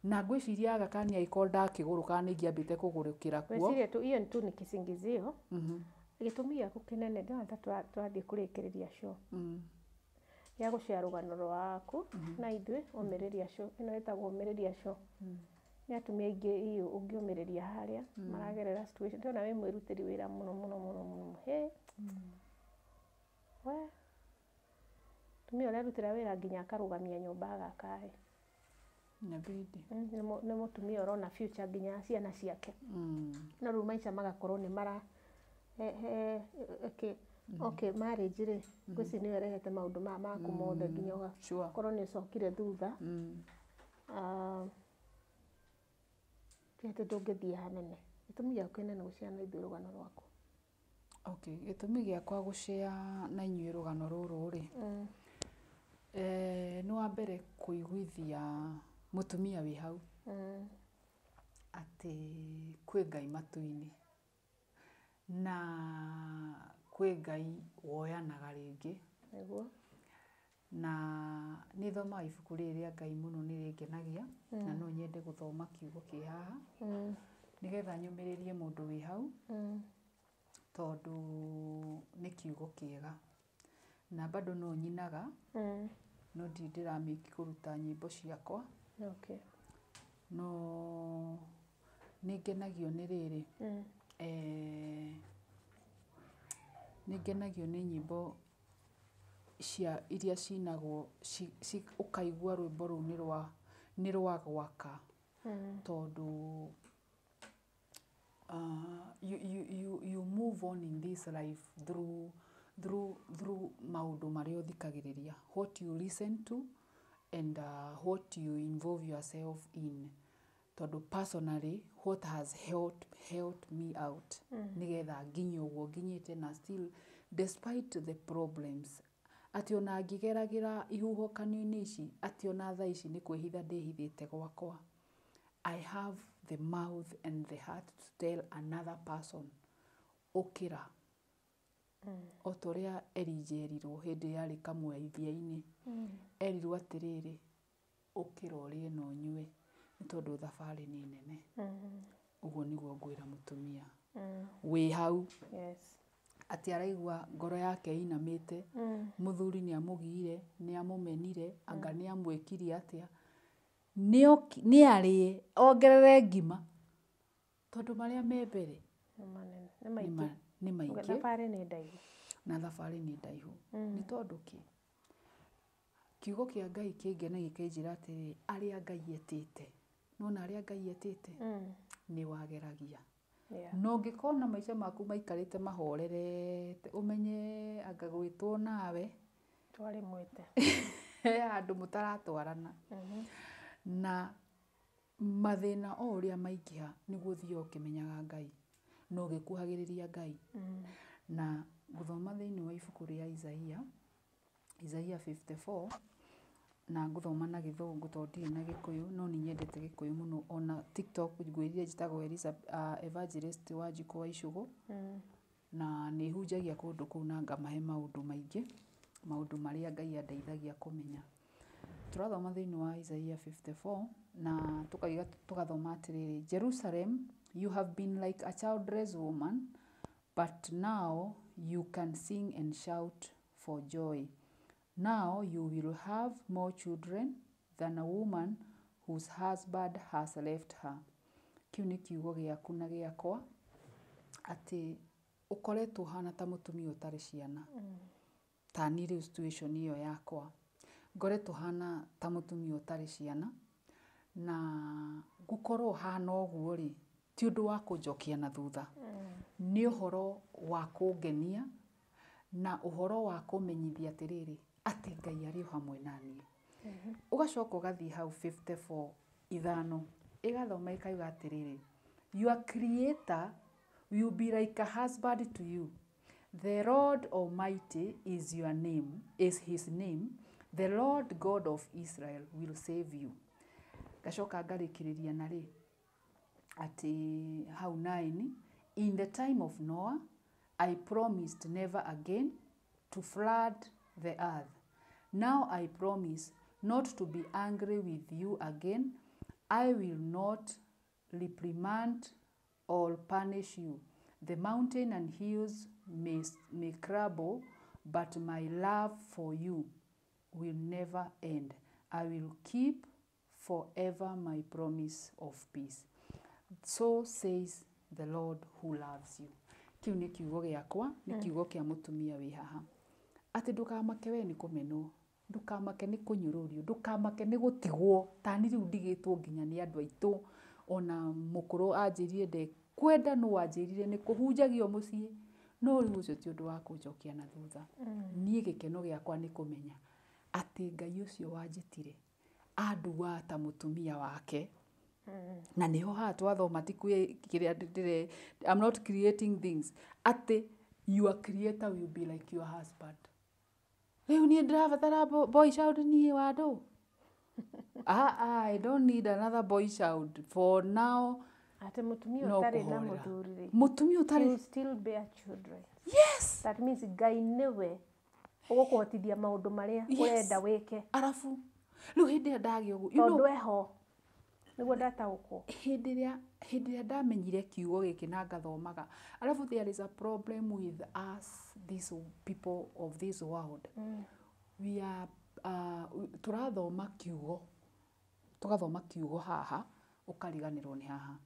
Na ngwĩciria Aga Khan angĩkorwo ndakĩgũrũkaga nĩ ingĩambĩte kũgũrũkĩra kuo. Ngwĩciria tu hiyo tu ni kisingizio. Gĩtũmi gĩaku kĩnene ndĩrona ta tũrathiĩ kũrĩkĩrĩria show gĩa gũshare rũgano rwaku na ithuĩ, ũmĩrĩria show ĩno ĩtagwo ũmĩrĩria show, nĩ atumia aingĩ iyo ũngĩũmĩrĩria harĩa maragerera situation. Ndĩrona wĩ mwĩrutĩri wĩra mũno mũno mũno mũno. He we mũtumia ũrerutĩra wĩra nginya akarũgamia nyũmba agaka ĩ. Inabidi. Nĩ mũtumia ũrona future nginya ya ciana ciake, no rĩu maica magakorwo nĩ mara he, he, okay, okay, marriage rĩ, ngwĩciria nĩyo ĩrehete maũndũ maya maku mothe nginya ũgakorwo nĩ ũcokire thutha. Ah, ti atĩ ndũngĩthiĩ hanene. Gĩtũmi gĩaku kĩnene gũshare na ithuĩ rũgano rwaku? Okay, gĩtũmi gĩakwa gũshare na inyuĩ rũgano rũrũ rĩ, nĩ wa mbere kũiguithia mũtumia wĩ hau atĩ kwĩ Ngai matu-inĩ na kwĩ Ngai woyanaga rĩngĩ. Na nĩ thomaga ibuku rĩrĩ rĩa Ngai mũno, nĩ rĩngenagia, na no nyende gũthoma kiugo kĩ haha nĩgetha nyũmĩrĩrie mũndũ wĩ hau, tondũ nĩ kiugo kĩega. Na bado no nyinaga, no ndirĩ ndĩramĩki kũruta nyĩmbo ciakwa. No nĩ ngenagio nĩ rĩrĩ, nĩ ngenagio nĩ nyĩmbo cia iria cinagwo ũkaigua rwĩmbo rũu nĩ rwa gwaka, tondũ you move on in this life through maũndũ marĩa ũthikagĩrĩria, what you listen to and what you involve yourself in. Tondũ personally, what has helped me out nĩgetha nginye ũguo nginyĩte, na still despite the problems, atĩ ona ngĩgeragĩra ihuhũkanio-inĩ ici, atĩ ona thaa ici nĩ kwĩhitha ndĩhithĩte gwakwa, I have the mouth and the heart to tell another person, ũkĩra, o ta ũrĩa Elijah erirwo hĩndĩ yarĩ kamũithia-inĩ. Erirwo atĩrĩrĩ, ũkĩra ũrĩe na ũnyue, nĩ tondũ thabarĩ nĩ nene. Ũguo nĩguo ngwĩra mũtumia wĩ hau atĩ araigua ngoro yake ĩinamĩte, mũthuri nĩ amũgiire, nĩ amũmenire, anga nĩ amwĩkire atĩa, nĩ arĩe ongerere ngima, tondũ marĩa me mbere Nĩ manene, nĩ nĩ maingĩ. Nĩ maingĩ. Thabarĩ nĩ ndaihu. Na thabarĩ nĩ ndaihu. Nĩ tondũ kĩ kiugo kĩa Ngai kĩngenagia kĩnjĩra atĩrĩrĩ, arĩa Ngai etĩte, nona arĩa Ngai etĩte nĩ wageragia. Na ũngĩkona maica maku maikarĩte mahorerete, ũmenye anga gwĩtwo nawe Twarĩ mwĩte. He handũ mũtaratwarana. Na mathĩna o ũrĩa maingĩha, nĩguo ũthiaga ũkĩmenyaga Ngai na ũgĩkuhagĩrĩria Ngai. Na gũthoma thĩinĩ wa ibuku rĩa Isaia, Isaia 54, na ngũthoma na Gĩthũngũ tondũ ndirĩ na Gĩkũyũ, no nĩ nyendete Gĩkũyũ mũno. Ona TikTok ngwĩrire njĩtagwo Evangelist Wanjikũ wa Icũgũ, na nĩ hunjagia kũndũ kũu na ngamahe maũndũ maingĩ, maũndũ marĩa Ngai andeithagia kũmenya. Tũrathoma thĩinĩ wa Isaiah 54 na tũkaiga tũgathoma atĩrĩrĩ, Jerusalem, you have been like a childless woman, but now you can sing and shout for joy. Now you will have more children than a woman whose husband has left her. Kĩu nĩ kiugo gĩaku na gĩakwa atĩ ũkoretwo ũhana ta mũtumia ũtarĩ ciana. Ta niĩ rĩu situation ĩyo yakwa ngoretwo hana ta mũtumia ũtarĩ ciana na gũkorwo hana ũguo rĩ ti ũndũ wa kũnjokia na thutha, nĩ ũhoro wa kũngenia na ũhoro wa kũmenyithia atĩrĩrĩ atĩ Ngai arĩ o hamwe na niĩ. Ũgacoka ũgathiĩ hau 54:5 ĩgathoma ĩkauga atĩrĩrĩ, your creator will be like a husband to you. The Lord Almighty is your name, is his name. The Lord God of Israel will save you. Ngacoka ngarĩkĩrĩria na rĩ atĩ hau 9, in the time of Noah I promised never again to flood the earth. Now I promise not to be angry with you again. I will not reprimand or punish you. The mountain and hills may crumble, but my love for you will never end. I will keep forever my promise of peace. So says the Lord who loves you. Kĩu nĩ kiugo gĩakwa, nĩ kiugo kĩa mũtumia wĩ haha. Atĩ ndũkamake we nĩ kũmenwo, ndũkamake nĩ kũnyũrũrio, ndũkamake nĩ gũtigwo. Ta niĩ rĩu ndigĩtwo nginya nĩ andũ aitũ, ona mũkũrũ anjĩrire ndekwenda, no anjĩrire nĩ kũhunjagio mũciĩ. No rĩu ũcio ti ũndũ wa kũnjokia na thutha. Niĩ gĩkeno gĩakwa nĩ kũmenya atĩ Ngai ũcio wanjĩtire anduaga ta mũtumia wake. Na nĩho haha twathoma ti kĩrĩa ndĩre, I'm not creating things, atĩ your creator will be like your husband. Rĩu niĩ ndĩrabatara boy child niĩ wandũ. I don't need another boy child for now. Atĩ mũtumia No ũtarĩ na kũhorera. Mũthuri rĩ, Mũtumia she ũtarĩ will still bear children. Yes. That means Ngai nĩwe ũgũkũhotithia maũndũ marĩa ũrenda wĩke. Arabu rĩu hĩndĩ ĩrĩa ndagĩa ũguo, you know, Tondũ eho nĩguo ndataũkwo. Hĩndĩ ĩrĩa ndamenyire kiugo gĩkĩ na ngathomaga, arabu there is a problem with us, these people of this world. We are tũrathoma kiugo, tũgathoma kiugo haha ũkariganĩrwo nĩ haha.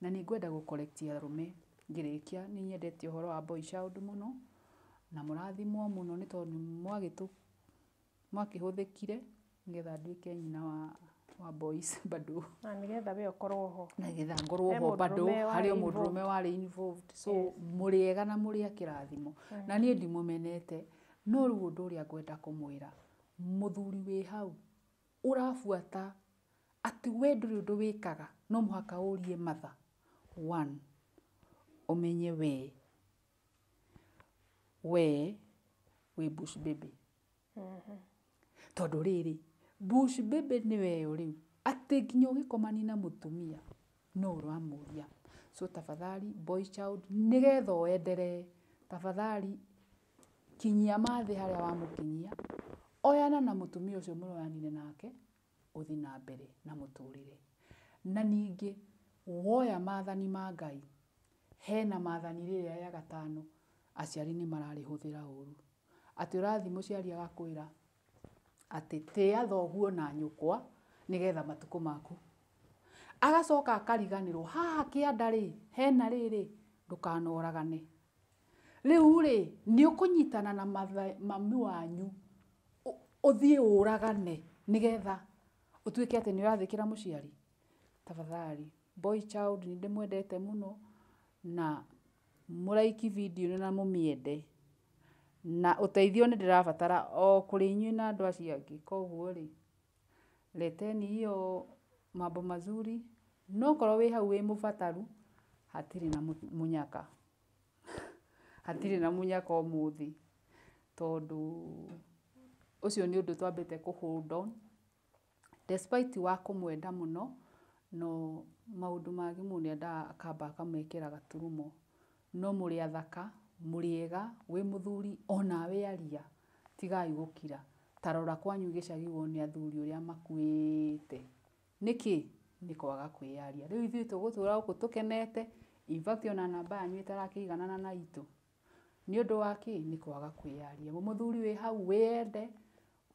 Na nĩ ngwenda gũ-correct arũme ngĩrĩkia. Nĩ nyendete ũhoro wa boy child mũno na mũrathimwo mũno nĩ tondũ nĩ mwakĩhũthĩkire nĩgetha nduĩke nyina wa boys bado. Na nĩgetha we ũkorwo ho. Na nĩgetha ngorwo He ho bado. Mũndũrũme Harĩ o warĩ mũndũrũme warĩ involved, so mũrĩ ega na mũrĩ a kĩrathimo na niĩ ndimũmenete. No rĩu ũndũ ũrĩa ngwenda kũmwĩra mũthuri wĩ hau ũrabuata atĩ we ndũrĩ ũndũ wĩkaga, no mũhaka ũrie mother one, ũmenye we wĩ bush baby, tondũ rĩrĩ bush baby nĩ weyo rĩu atĩ nginya ũgĩkomani na mũtumia no ũramũria. So tafadhali, boy child, nĩgetha ũenderee, tafadhali kinyia mathĩ harĩa wamũkinyia, oyana na mũtumia ũcio mũroyanire nake, ũthiĩ na mbere na mũtũrĩre. Na ningĩ woya maathani ma Ngai, hena maathani rĩrĩa rĩa gatano aciari nĩ mararĩhũthĩra ũru, atĩ ũrathiĩ mũciari agakwĩra atĩ tĩĩa thoguo na nyũkwa nĩgetha matukũ maku, agacoka akariganĩrwo haha kĩanda rĩ hena rĩrĩ ndũkanoragane. Rĩu rĩ nĩ ũkũnyitana na mami wanyu ũthiĩ ũragane nĩgetha ũtuĩke atĩ nĩ ũrathĩkĩra mũciari. Tafadhali, boy child, nĩ ndĩmwendete mũno na mũraiki video ĩno na mũmĩende, na ũteithio nĩ ndĩrabatara o kũrĩ inyuĩ na andũ acio angĩ. Koguo rĩ, leteni hiyo mambo mazuri. No korwo wĩ hau wĩ mũbataru, hatirĩ na mũnyaka, hatirĩ na mũnyaka ũmũthĩ, tondũ ũcio nĩ ũndũ twambĩte kũ hold on despite wa kũmwenda mũno. No maũndũ mangĩ mũndũ nĩendaga akamba akamekĩra gaturumo. No mũrĩ athaka, mũrĩ ega, wĩ mũthuri onawe aria, tigai gũkira. Ta rora kwanyu gĩcagi wone athuri ũrĩa makuĩte. Nĩkĩ? Nĩ kwaga kwĩyaria. Rĩu ithuĩ tũgũtũra gũkũ tũkenete, in fact ona namba yanyu ĩtarakĩiganana na itũ. Nĩ ũndũ wa kĩ? Nĩ kwaga kwĩyaria. Mũthuri wĩ hau wĩyende,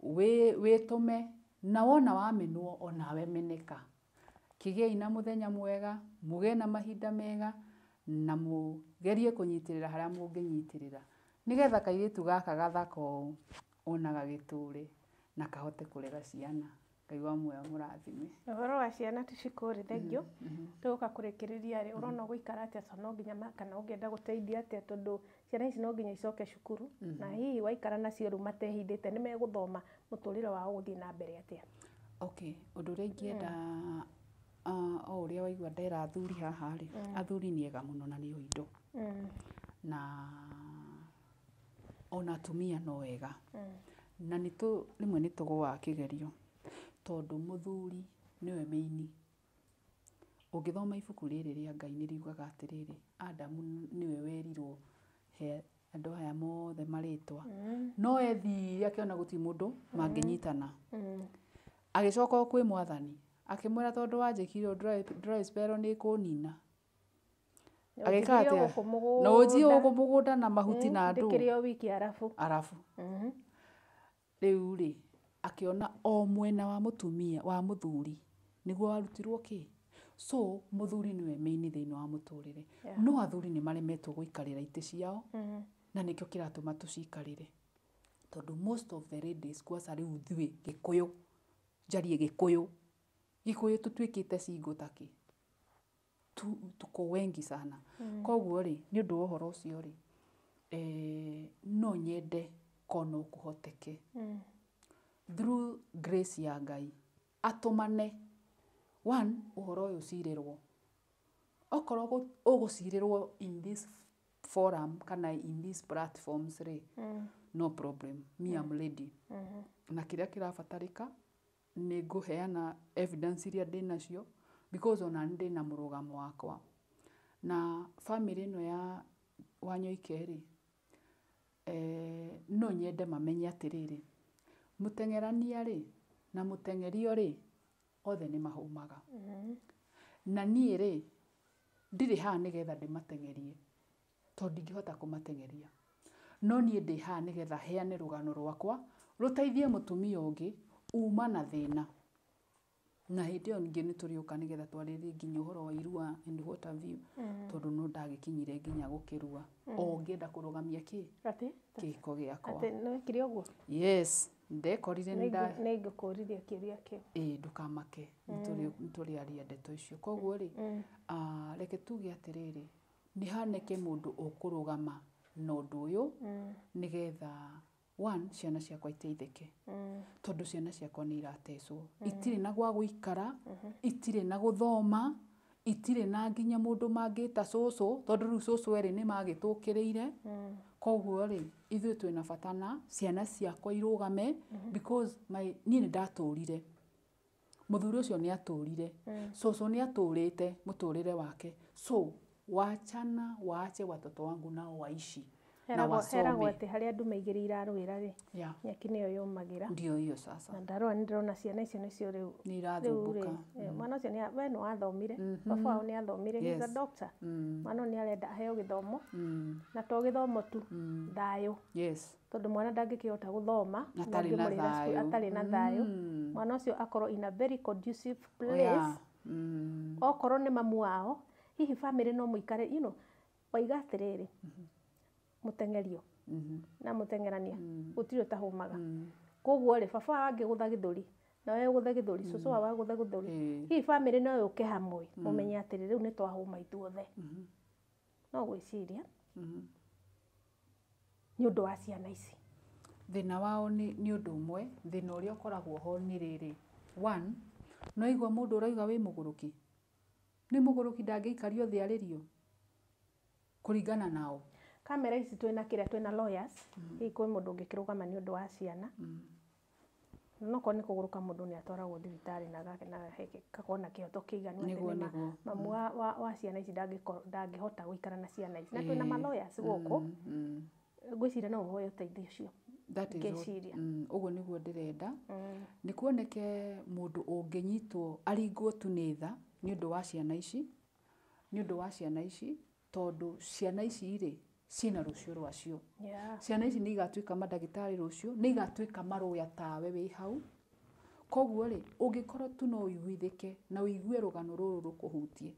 wĩtũme, na wona wamenwo onawe meneka. Kĩgĩei na mũthenya mwega, mũgĩe na mahinda mega, na mũgerie kũnyitĩrĩra harĩa mũngĩnyitĩrĩra. Nĩgetha kairĩtu gaka gathaka ũũ ona gagĩtũre na kahote kũrera ciana. Ngai wa muoyo amũrathime. Ũhoro wa ciana ti cikũrĩ thengio. Tũgũka kũrĩkĩrĩria rĩ, ũrona ũgũikara atĩa to no nginya kana ũngĩenda gũteithia atĩa tondũ ciana ici no nginya icoke cukuru na hihi waikara nacio rĩu matehithĩte nĩ megũthoma mũtũrĩre wao ũgũthiĩ na mbere atĩa? Okay, ũndũ ũrĩa ingĩenda o ũrĩa waigua ndera athuri haha rĩ, athuri nĩ ega mũno na nĩo indo. Na ona atumia no ega. Na rĩmwe nĩ tũgũaga kĩgerio tondũ mũthuri nĩwe main. Ũngĩthoma ibuku rĩrĩ rĩa Ngai nĩ riugaga atĩrĩrĩ, Adamu nĩwe werirwo he andũ aya mothe marĩtwa. No ethire akĩona gũtirĩ mũndũ mangĩnyitana. Agĩcoka o kwĩ mwathani akĩmwĩra tondũ wanjĩkire ũũ dry spell nĩ ĩkũnina. Agĩka atĩa? Na ũnjie gũkũ mũgũnda na mahuti na ndũ. Ndĩkĩrĩ o wiki arabu. Arabu. Rĩu rĩ, akĩona o mwena wa mũtumia wa mũthuri nĩguo warutirwo kĩ. So mũthuri nĩwe main thĩinĩ wa mũtũrĩre. No athuri nĩ maremetwo gũikarĩra itĩ ciao na nĩkĩo kĩratũma tũcikarĩre. Tondũ most of the ladies kwanza rĩu ithuĩ Gĩkũyũ, njarie Gĩkũyũ, Gĩkũyũ tũtuĩkĩte single ta kĩ. Tuko wengi sana. Koguo rĩ, nĩ ũndũ wa ũhoro ũcio rĩ, no nyende ko no kũhoteke through grace ya Ngai atũmane one ũhoro ũyũ ũcirĩrwo. Okorwo ũgũcirĩrwo in this forum kana in these platforms rĩ, no problem, me am ready. Na kĩrĩa kĩrabatarĩka nĩ ngũheana evidence iria ndĩnacio because ona nĩ ndĩna mũrũgamo wakwa. Na family ĩno ya Wanyoike rĩ, no nyende mamenye atĩrĩrĩ, mũteng'erania rĩ na mũteng'erio rĩ, othe nĩ mahũmaga. Na niĩ rĩ, ndirĩ haha nĩgetha ndĩmateng'erie tondũ ndingĩhota kũmateng'eria. No niĩ ndĩ haha nĩgetha heane rũgano rwakwa rũteithie mũtumia ũngĩ uma na thĩna. Na hĩndĩ ĩyo ningĩ nĩ tũrĩũka nĩgetha twarĩrĩrie nginya ũhoro wa irua and what have you. Tondũ no ndagĩkinyire nginya gũkĩrua. O ngĩenda kũrũgamia kĩ? Atĩ? Kĩhiko gĩakwa. Atĩ nĩ wekire ũguo? Yes, ndekorire nĩ nda Nĩ ngũkũririe kĩũria kĩu. Ĩĩ ndũkamake, nĩ tũrĩaria ndeto icio. Koguo rĩ, reke tuge atĩrĩrĩ, nĩ haneke mũndũ ũkũrũgama na ũndũ ũyũ nĩgetha one, ciana ciakwa iteithĩke. Tondũ ciana ciakwa nĩ iratecwo. Itirĩ na gwa gũikara, itirĩ na gũthoma, itirĩ na nginya mũndũ mangĩta cũcũ, tondũ rĩu cũcũ erĩ nĩ magĩtũkĩrĩire. Koguo rĩ, ithuĩ twĩna bata na ciana ciakwa irũgame because my, niĩ nĩ ndatũrire. Mũthuri ũcio nĩ atũrire. Cũcũ nĩ atũrĩte mũtũrĩre wake. So, wachana waache watoto wangu nao waishi na Heragwo wasome. atĩ harĩa ndume igĩrĩ irarũĩra rĩ, Yeah. nyeki nĩyo yũmagĩra. Ndio hiyo sasa. Na ndarora nĩ ndĩrona ciana icio nĩcio rĩu Nĩ rĩu irathumbũka. rĩ, mwana ũcio we nĩ wathomire, baba wao nĩ athomire, he's a Yes. doctor. Mwana ũyũ nĩ arenda aheo gĩthomo na to gĩthomo tu, thayũ. Yes. Tondũ mwana ndangĩkĩhota gũthoma Atarĩ na ũngĩmũrĩhĩra cukuru thayũ. atarĩ na thayũ. Mwana ũcio akorwo in a very conducive place. Yeah. Okorwo nĩ mamu wao, hihi family no mũikare, you know, waiga atĩrĩrĩ, mũteng'erio na mũteng'erania gũtirĩ ũtahũmaga. Koguo rĩ, baba wao angĩgũtha gĩthũri nawe ũgũthe gĩthũri, cũcũ wao agũthe gĩthũri, hihi family no yũke hamwe mũmenye atĩrĩ, rĩu nĩ twahũma ithuothe. No gwĩciria nĩ ũndũ wa ciana ici. Thĩna wao nĩ ũndũ ũmwe, thĩna ũrĩa ũkoragwo ho nĩ rĩrĩ. One, no igua mũndũ ũrauga wĩ mũgũrũki. Nĩ mũgũrũki ndangĩikario thĩ arĩrio kũringana nao. Kamera ici twĩna kĩrĩa twĩna lawyers, hihi kwĩ mũndũ ũngĩkĩrũgama nĩ ũndũ wa ciana. No korwo nĩ kũgũrũka mũndũ nĩ atwaragwo thibitarĩ na gakorwo na kĩhoto kĩiganu atĩ Nĩguo, nĩ ma nĩguo. mamu wa ciana ici ndangĩhota gũikara na ciana ici. Na twĩna ma lawyers gũkũ, ngwĩciria no ũhoe ũteithio ũcio. That is what- Ngĩciria. Ũguo nĩguo ndĩrenda. Nĩ kuoneke mũndũ ũngĩnyitwo aringwo tu nĩ tha nĩ ũndũ wa ciana ici, nĩ ũndũ wa ciana ici, tondũ ciana ici rĩ ciĩna rũciũ rwacio. Ciana ici nĩ igatuĩka mandagĩtarĩ rũciũ, nĩ igatuĩka marũya tawe wĩ hau. Koguo rĩ, ũngĩkorwo tu no ũiguithĩke na ũigue rũgano rũrũ rũkũhutie,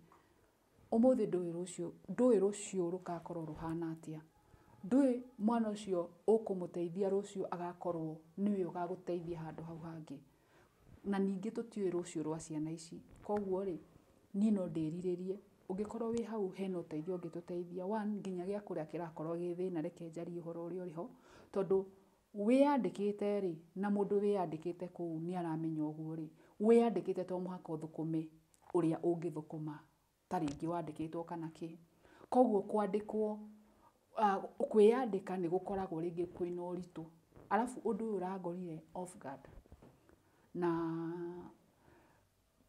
ũmũthĩ ndũĩ rũciũ, ndũĩ rũciũ rũgakorwo rũhana atĩa. Ndũĩ mwana ũcio ũkũmũteithia rũciũ agakorwo nĩwe ũgagũteithia handũ hau hangĩ. Na ningĩ tũtiũĩ rũciũ rwa ciana ici. Koguo rĩ, niĩ no ndĩrirĩrie ũngĩkorwo wĩ hau hena ũteithio ũngĩtũteithia. One, nginya gĩa kũrĩa kĩrakorwo gĩ thĩna, reke njarie ũhoro ũrĩa ũrĩ ho, tondũ wĩyandĩkĩte rĩ, na mũndũ wĩyandĩkĩte kũu nĩ aramenya ũguo rĩ, wĩyandĩkĩte to mũhaka ũthũkũme ũrĩa ũngĩthũkũma ta rĩngĩ wandĩkĩtwo kana kĩ. Koguo kwandĩkwo, kwĩyandĩka nĩ gũkoragwo rĩngĩ kwĩna ũritũ. Arabu ũndũ ũyũ ũrangorire off guard. Na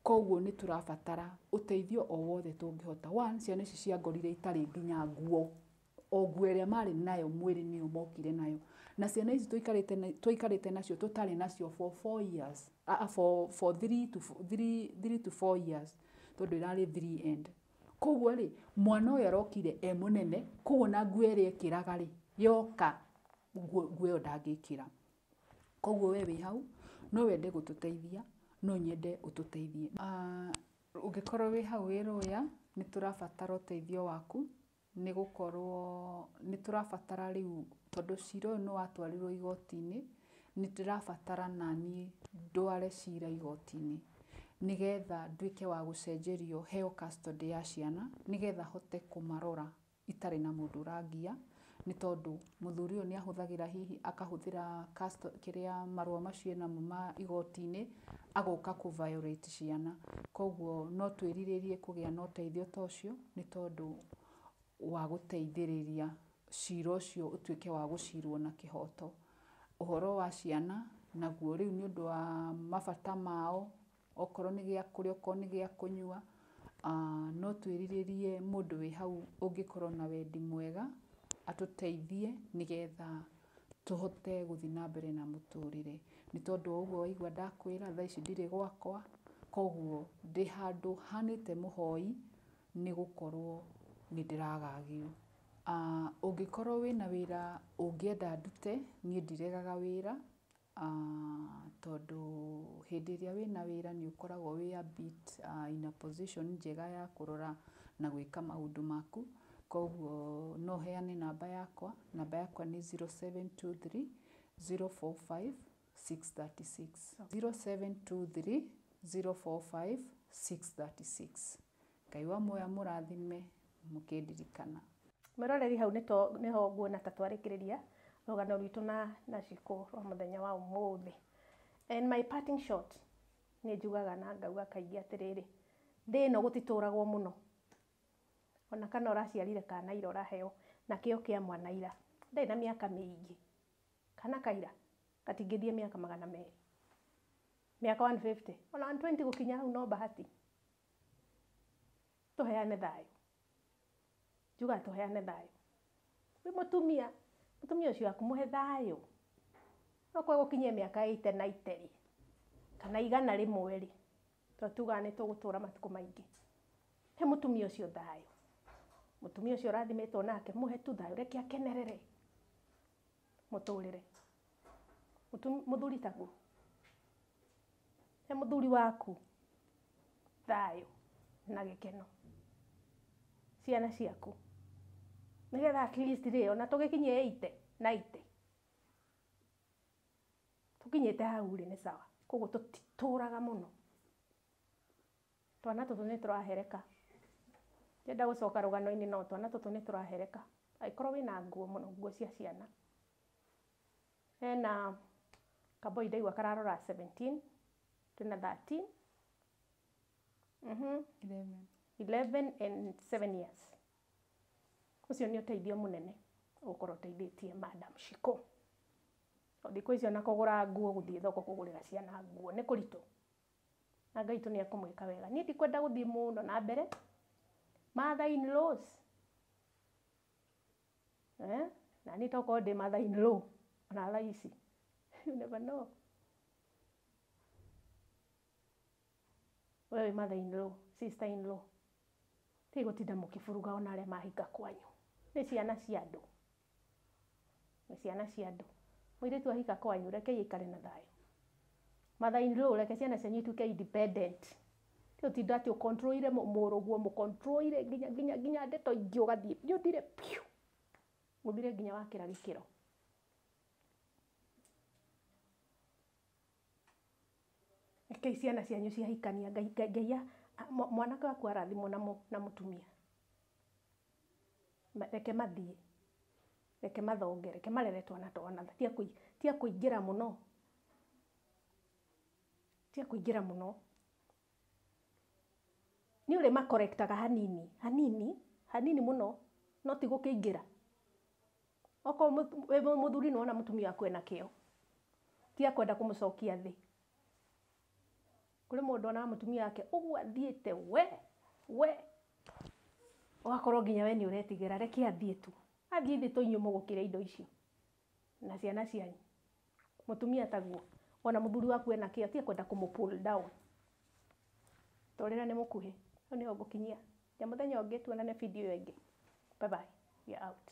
koguo nĩ tũrabatara ũteithio o wothe tũngĩhota. One, ciana ici ciangorire itarĩ nginya nguo, o nguo ĩrĩa marĩ nayo mwĩrĩ nĩyo mokire nayo. Na ciana ici tũikarĩte nacio tũtarĩ nacio for 4 years, for 3 to 4 years, tondũ ĩrarĩ three end. Koguo rĩ, mwana ũyũ arokire e mũnene, koguo na nguo ĩrĩa ekĩraga rĩ, yoka nguo ĩyo ndangĩkĩra. Koguo we wĩ hau no wende gũtũteithia, no nyende ũtũteithie. Ũngĩkorwo wĩ hau wĩ rũya, nĩ tũrabatara ũteithio waku, nĩ gũkorwo nĩ tũrabatara rĩu, tondũ cira ũyũ nĩ watwarirwo igoti-inĩ, nĩ ndĩrabatara naniĩ ndware cira igoti-inĩ, nĩgetha nduĩke wa gũcenjerio heo custody ya ciana, nĩgetha hote kũmarora itarĩ na mũndũ ũrangia, nĩ tondũ mũthuri ũyũ nĩ ahũthagĩra, hihi akahũthĩra kĩrĩa marũa macio enamo ma igoti-inĩ, agoka kũ violate ciana. Koguo no twĩrirĩrie kũgĩa na ũteithio ta ũcio, nĩ tondũ wa gũteithĩrĩria cira ũcio ũtuĩke wa gũcirwo na kĩhoto. Ũhoro wa ciana naguo rĩu nĩ ũndũ wa mabata mao, okorwo nĩ gĩa kũrĩa, okorwo nĩ gĩa kũnyua, no twĩrirĩrie mũndũ wĩ hau ũngĩkorwo na wendi mwega atũteithie, nĩgetha tũhote gũthiĩ na mbere na mũtũrĩre. Nĩ tondũ o ũguo waigua ndakwĩra, thaa ici ndirĩ gwakwa, koguo ndĩ handũ hanĩte mũhoi, nĩ gũkorwo nĩ ndĩragagio. Ũngĩkorwo wĩna wĩra ũngĩenda ndute, niĩ ndiregaga wĩra, tondũ hĩndĩ ĩrĩa wĩna wĩra nĩ ũkoragwo wĩ a bit in a position njega ya kũrora na gwĩka maũndũ maku. Koguo no heane namba yakwa. Namba yakwa nĩ 0723 045 636, 0723 045 636. Ngai wa muoyo amũrathime mũkĩndirikana. Mwĩroreri, hau nĩho nguona ta twarĩkĩrĩria rũgano rwitũ na Shiko rwa mũthenya wa ũmũthĩ. And my parting shot, nĩ njugaga na ngauga kaingĩ atĩrĩrĩ, thĩ ĩno gũtitũragwo mũno. Ona kana ũraciarire kana ira, ũraheo na kĩo kĩa mwana ira, ndarĩ na mĩaka mĩingĩ, kana kaira gatingĩthiĩ mĩaka 200, mĩaka 150, ona 120, gũkinya hau no bahati. Tũheane thayũ, njugaga tũheane thayũ. Wĩ mũtumia, mũtumia ũcio waku mũhe thayũ. No kwaga gũkinyia mĩaka 80 90 rĩ, kana 100 rĩ, tondũ tugaga nĩ tũgũtũra matukũ maingĩ, he mũtumia ũcio thayũ. Mũtumia ũcio ũrathimĩtwo nake, mũhe tu thayũ, reke akenerere mũtũrĩre. Mũthuri taguo, he mũthuri waku thayũ na gĩkeno, ciana ciaku, nĩgetha at least rĩ, ona tũgĩkinyie 80 90, tũkinyĩte hau rĩ, nĩ sawa. Koguo tũtitũraga mũno. Twana tũtũ nĩ tũrahereka, ndĩrenda gũcoka rũgano-inĩ, no twana tũtũ nĩ tũrahereka. Angĩkorwo wĩna nguo, mũno nguo cia ciana, hena kaboi ndaigua kararora 17, twĩna 13, 11. 11 and 7 years. Ũcio nĩ ũteithio mũnene ũgũkorwo ũteithĩtie Madam Shiko. Thikũ ici ona kũgũra nguo, gũthiĩ thoko kũgũrĩra ciana nguo nĩ kũritũ, na Ngai tũ nĩ ekũmwĩka wega. Niĩ ndikwenda gũthiĩ mũno na mbere. Mother in laws, eh? Na niĩ tokorwo ndĩ mother in law. Ona thaa ici. You never know. We wĩ mother in law, sister in law. Tigai gũtinda mũkĩburuga ona arĩa mahika kwanyu. Nĩ ciana cia andũ. Nĩ ciana cia andũ. Mũirĩtu ahika kwanyu, rekei aikare na thayũ. Mother in law, reke ciana cianyu ituĩke independent. Ti ũtinda atĩ ũkontrolire mũrũguo, mũkontrolire nginya nginya nginya ndeto ingĩ ũgathiĩ, nĩ ũthire piũ. Ũthire nginya wakĩra gĩkĩro. Rekei ciana cianyu ciahikania, Ngai Ngai mwanake waku arathimwo na mũtumia. Reke mathiĩ, reke mathonge, reke marere twana twao na tia kũingĩra mũno. Tia kũingĩra mũno. Nĩ ũrĩ makorektaga hanini, hanini, hanini mũno, no ti gũkĩingĩra. Okorwo wĩ mũthuri nĩ wona mũtumia waku ena kĩo, tia kwenda kũmũcokia thĩ. Kũrĩ mũndũ onaga mũtumia wake ũguo athiĩte we, we, ũgakorwo nginya we nĩ ũretigĩra, reke athiĩ tu. Athiĩ ithuĩ to inyuĩ mũgũkĩrĩa indo icio na ciana cianyu. Mũtumia taguo, wona mũthuri waku ena kĩo, tia kwenda kũmũ pull down. Tũrĩre nĩ mũkuhĩ, hau nĩho ngũkinyia. Nginya mũthenya ũngĩ tuonane video ĩyo ĩngĩ. Bye bye, we are out.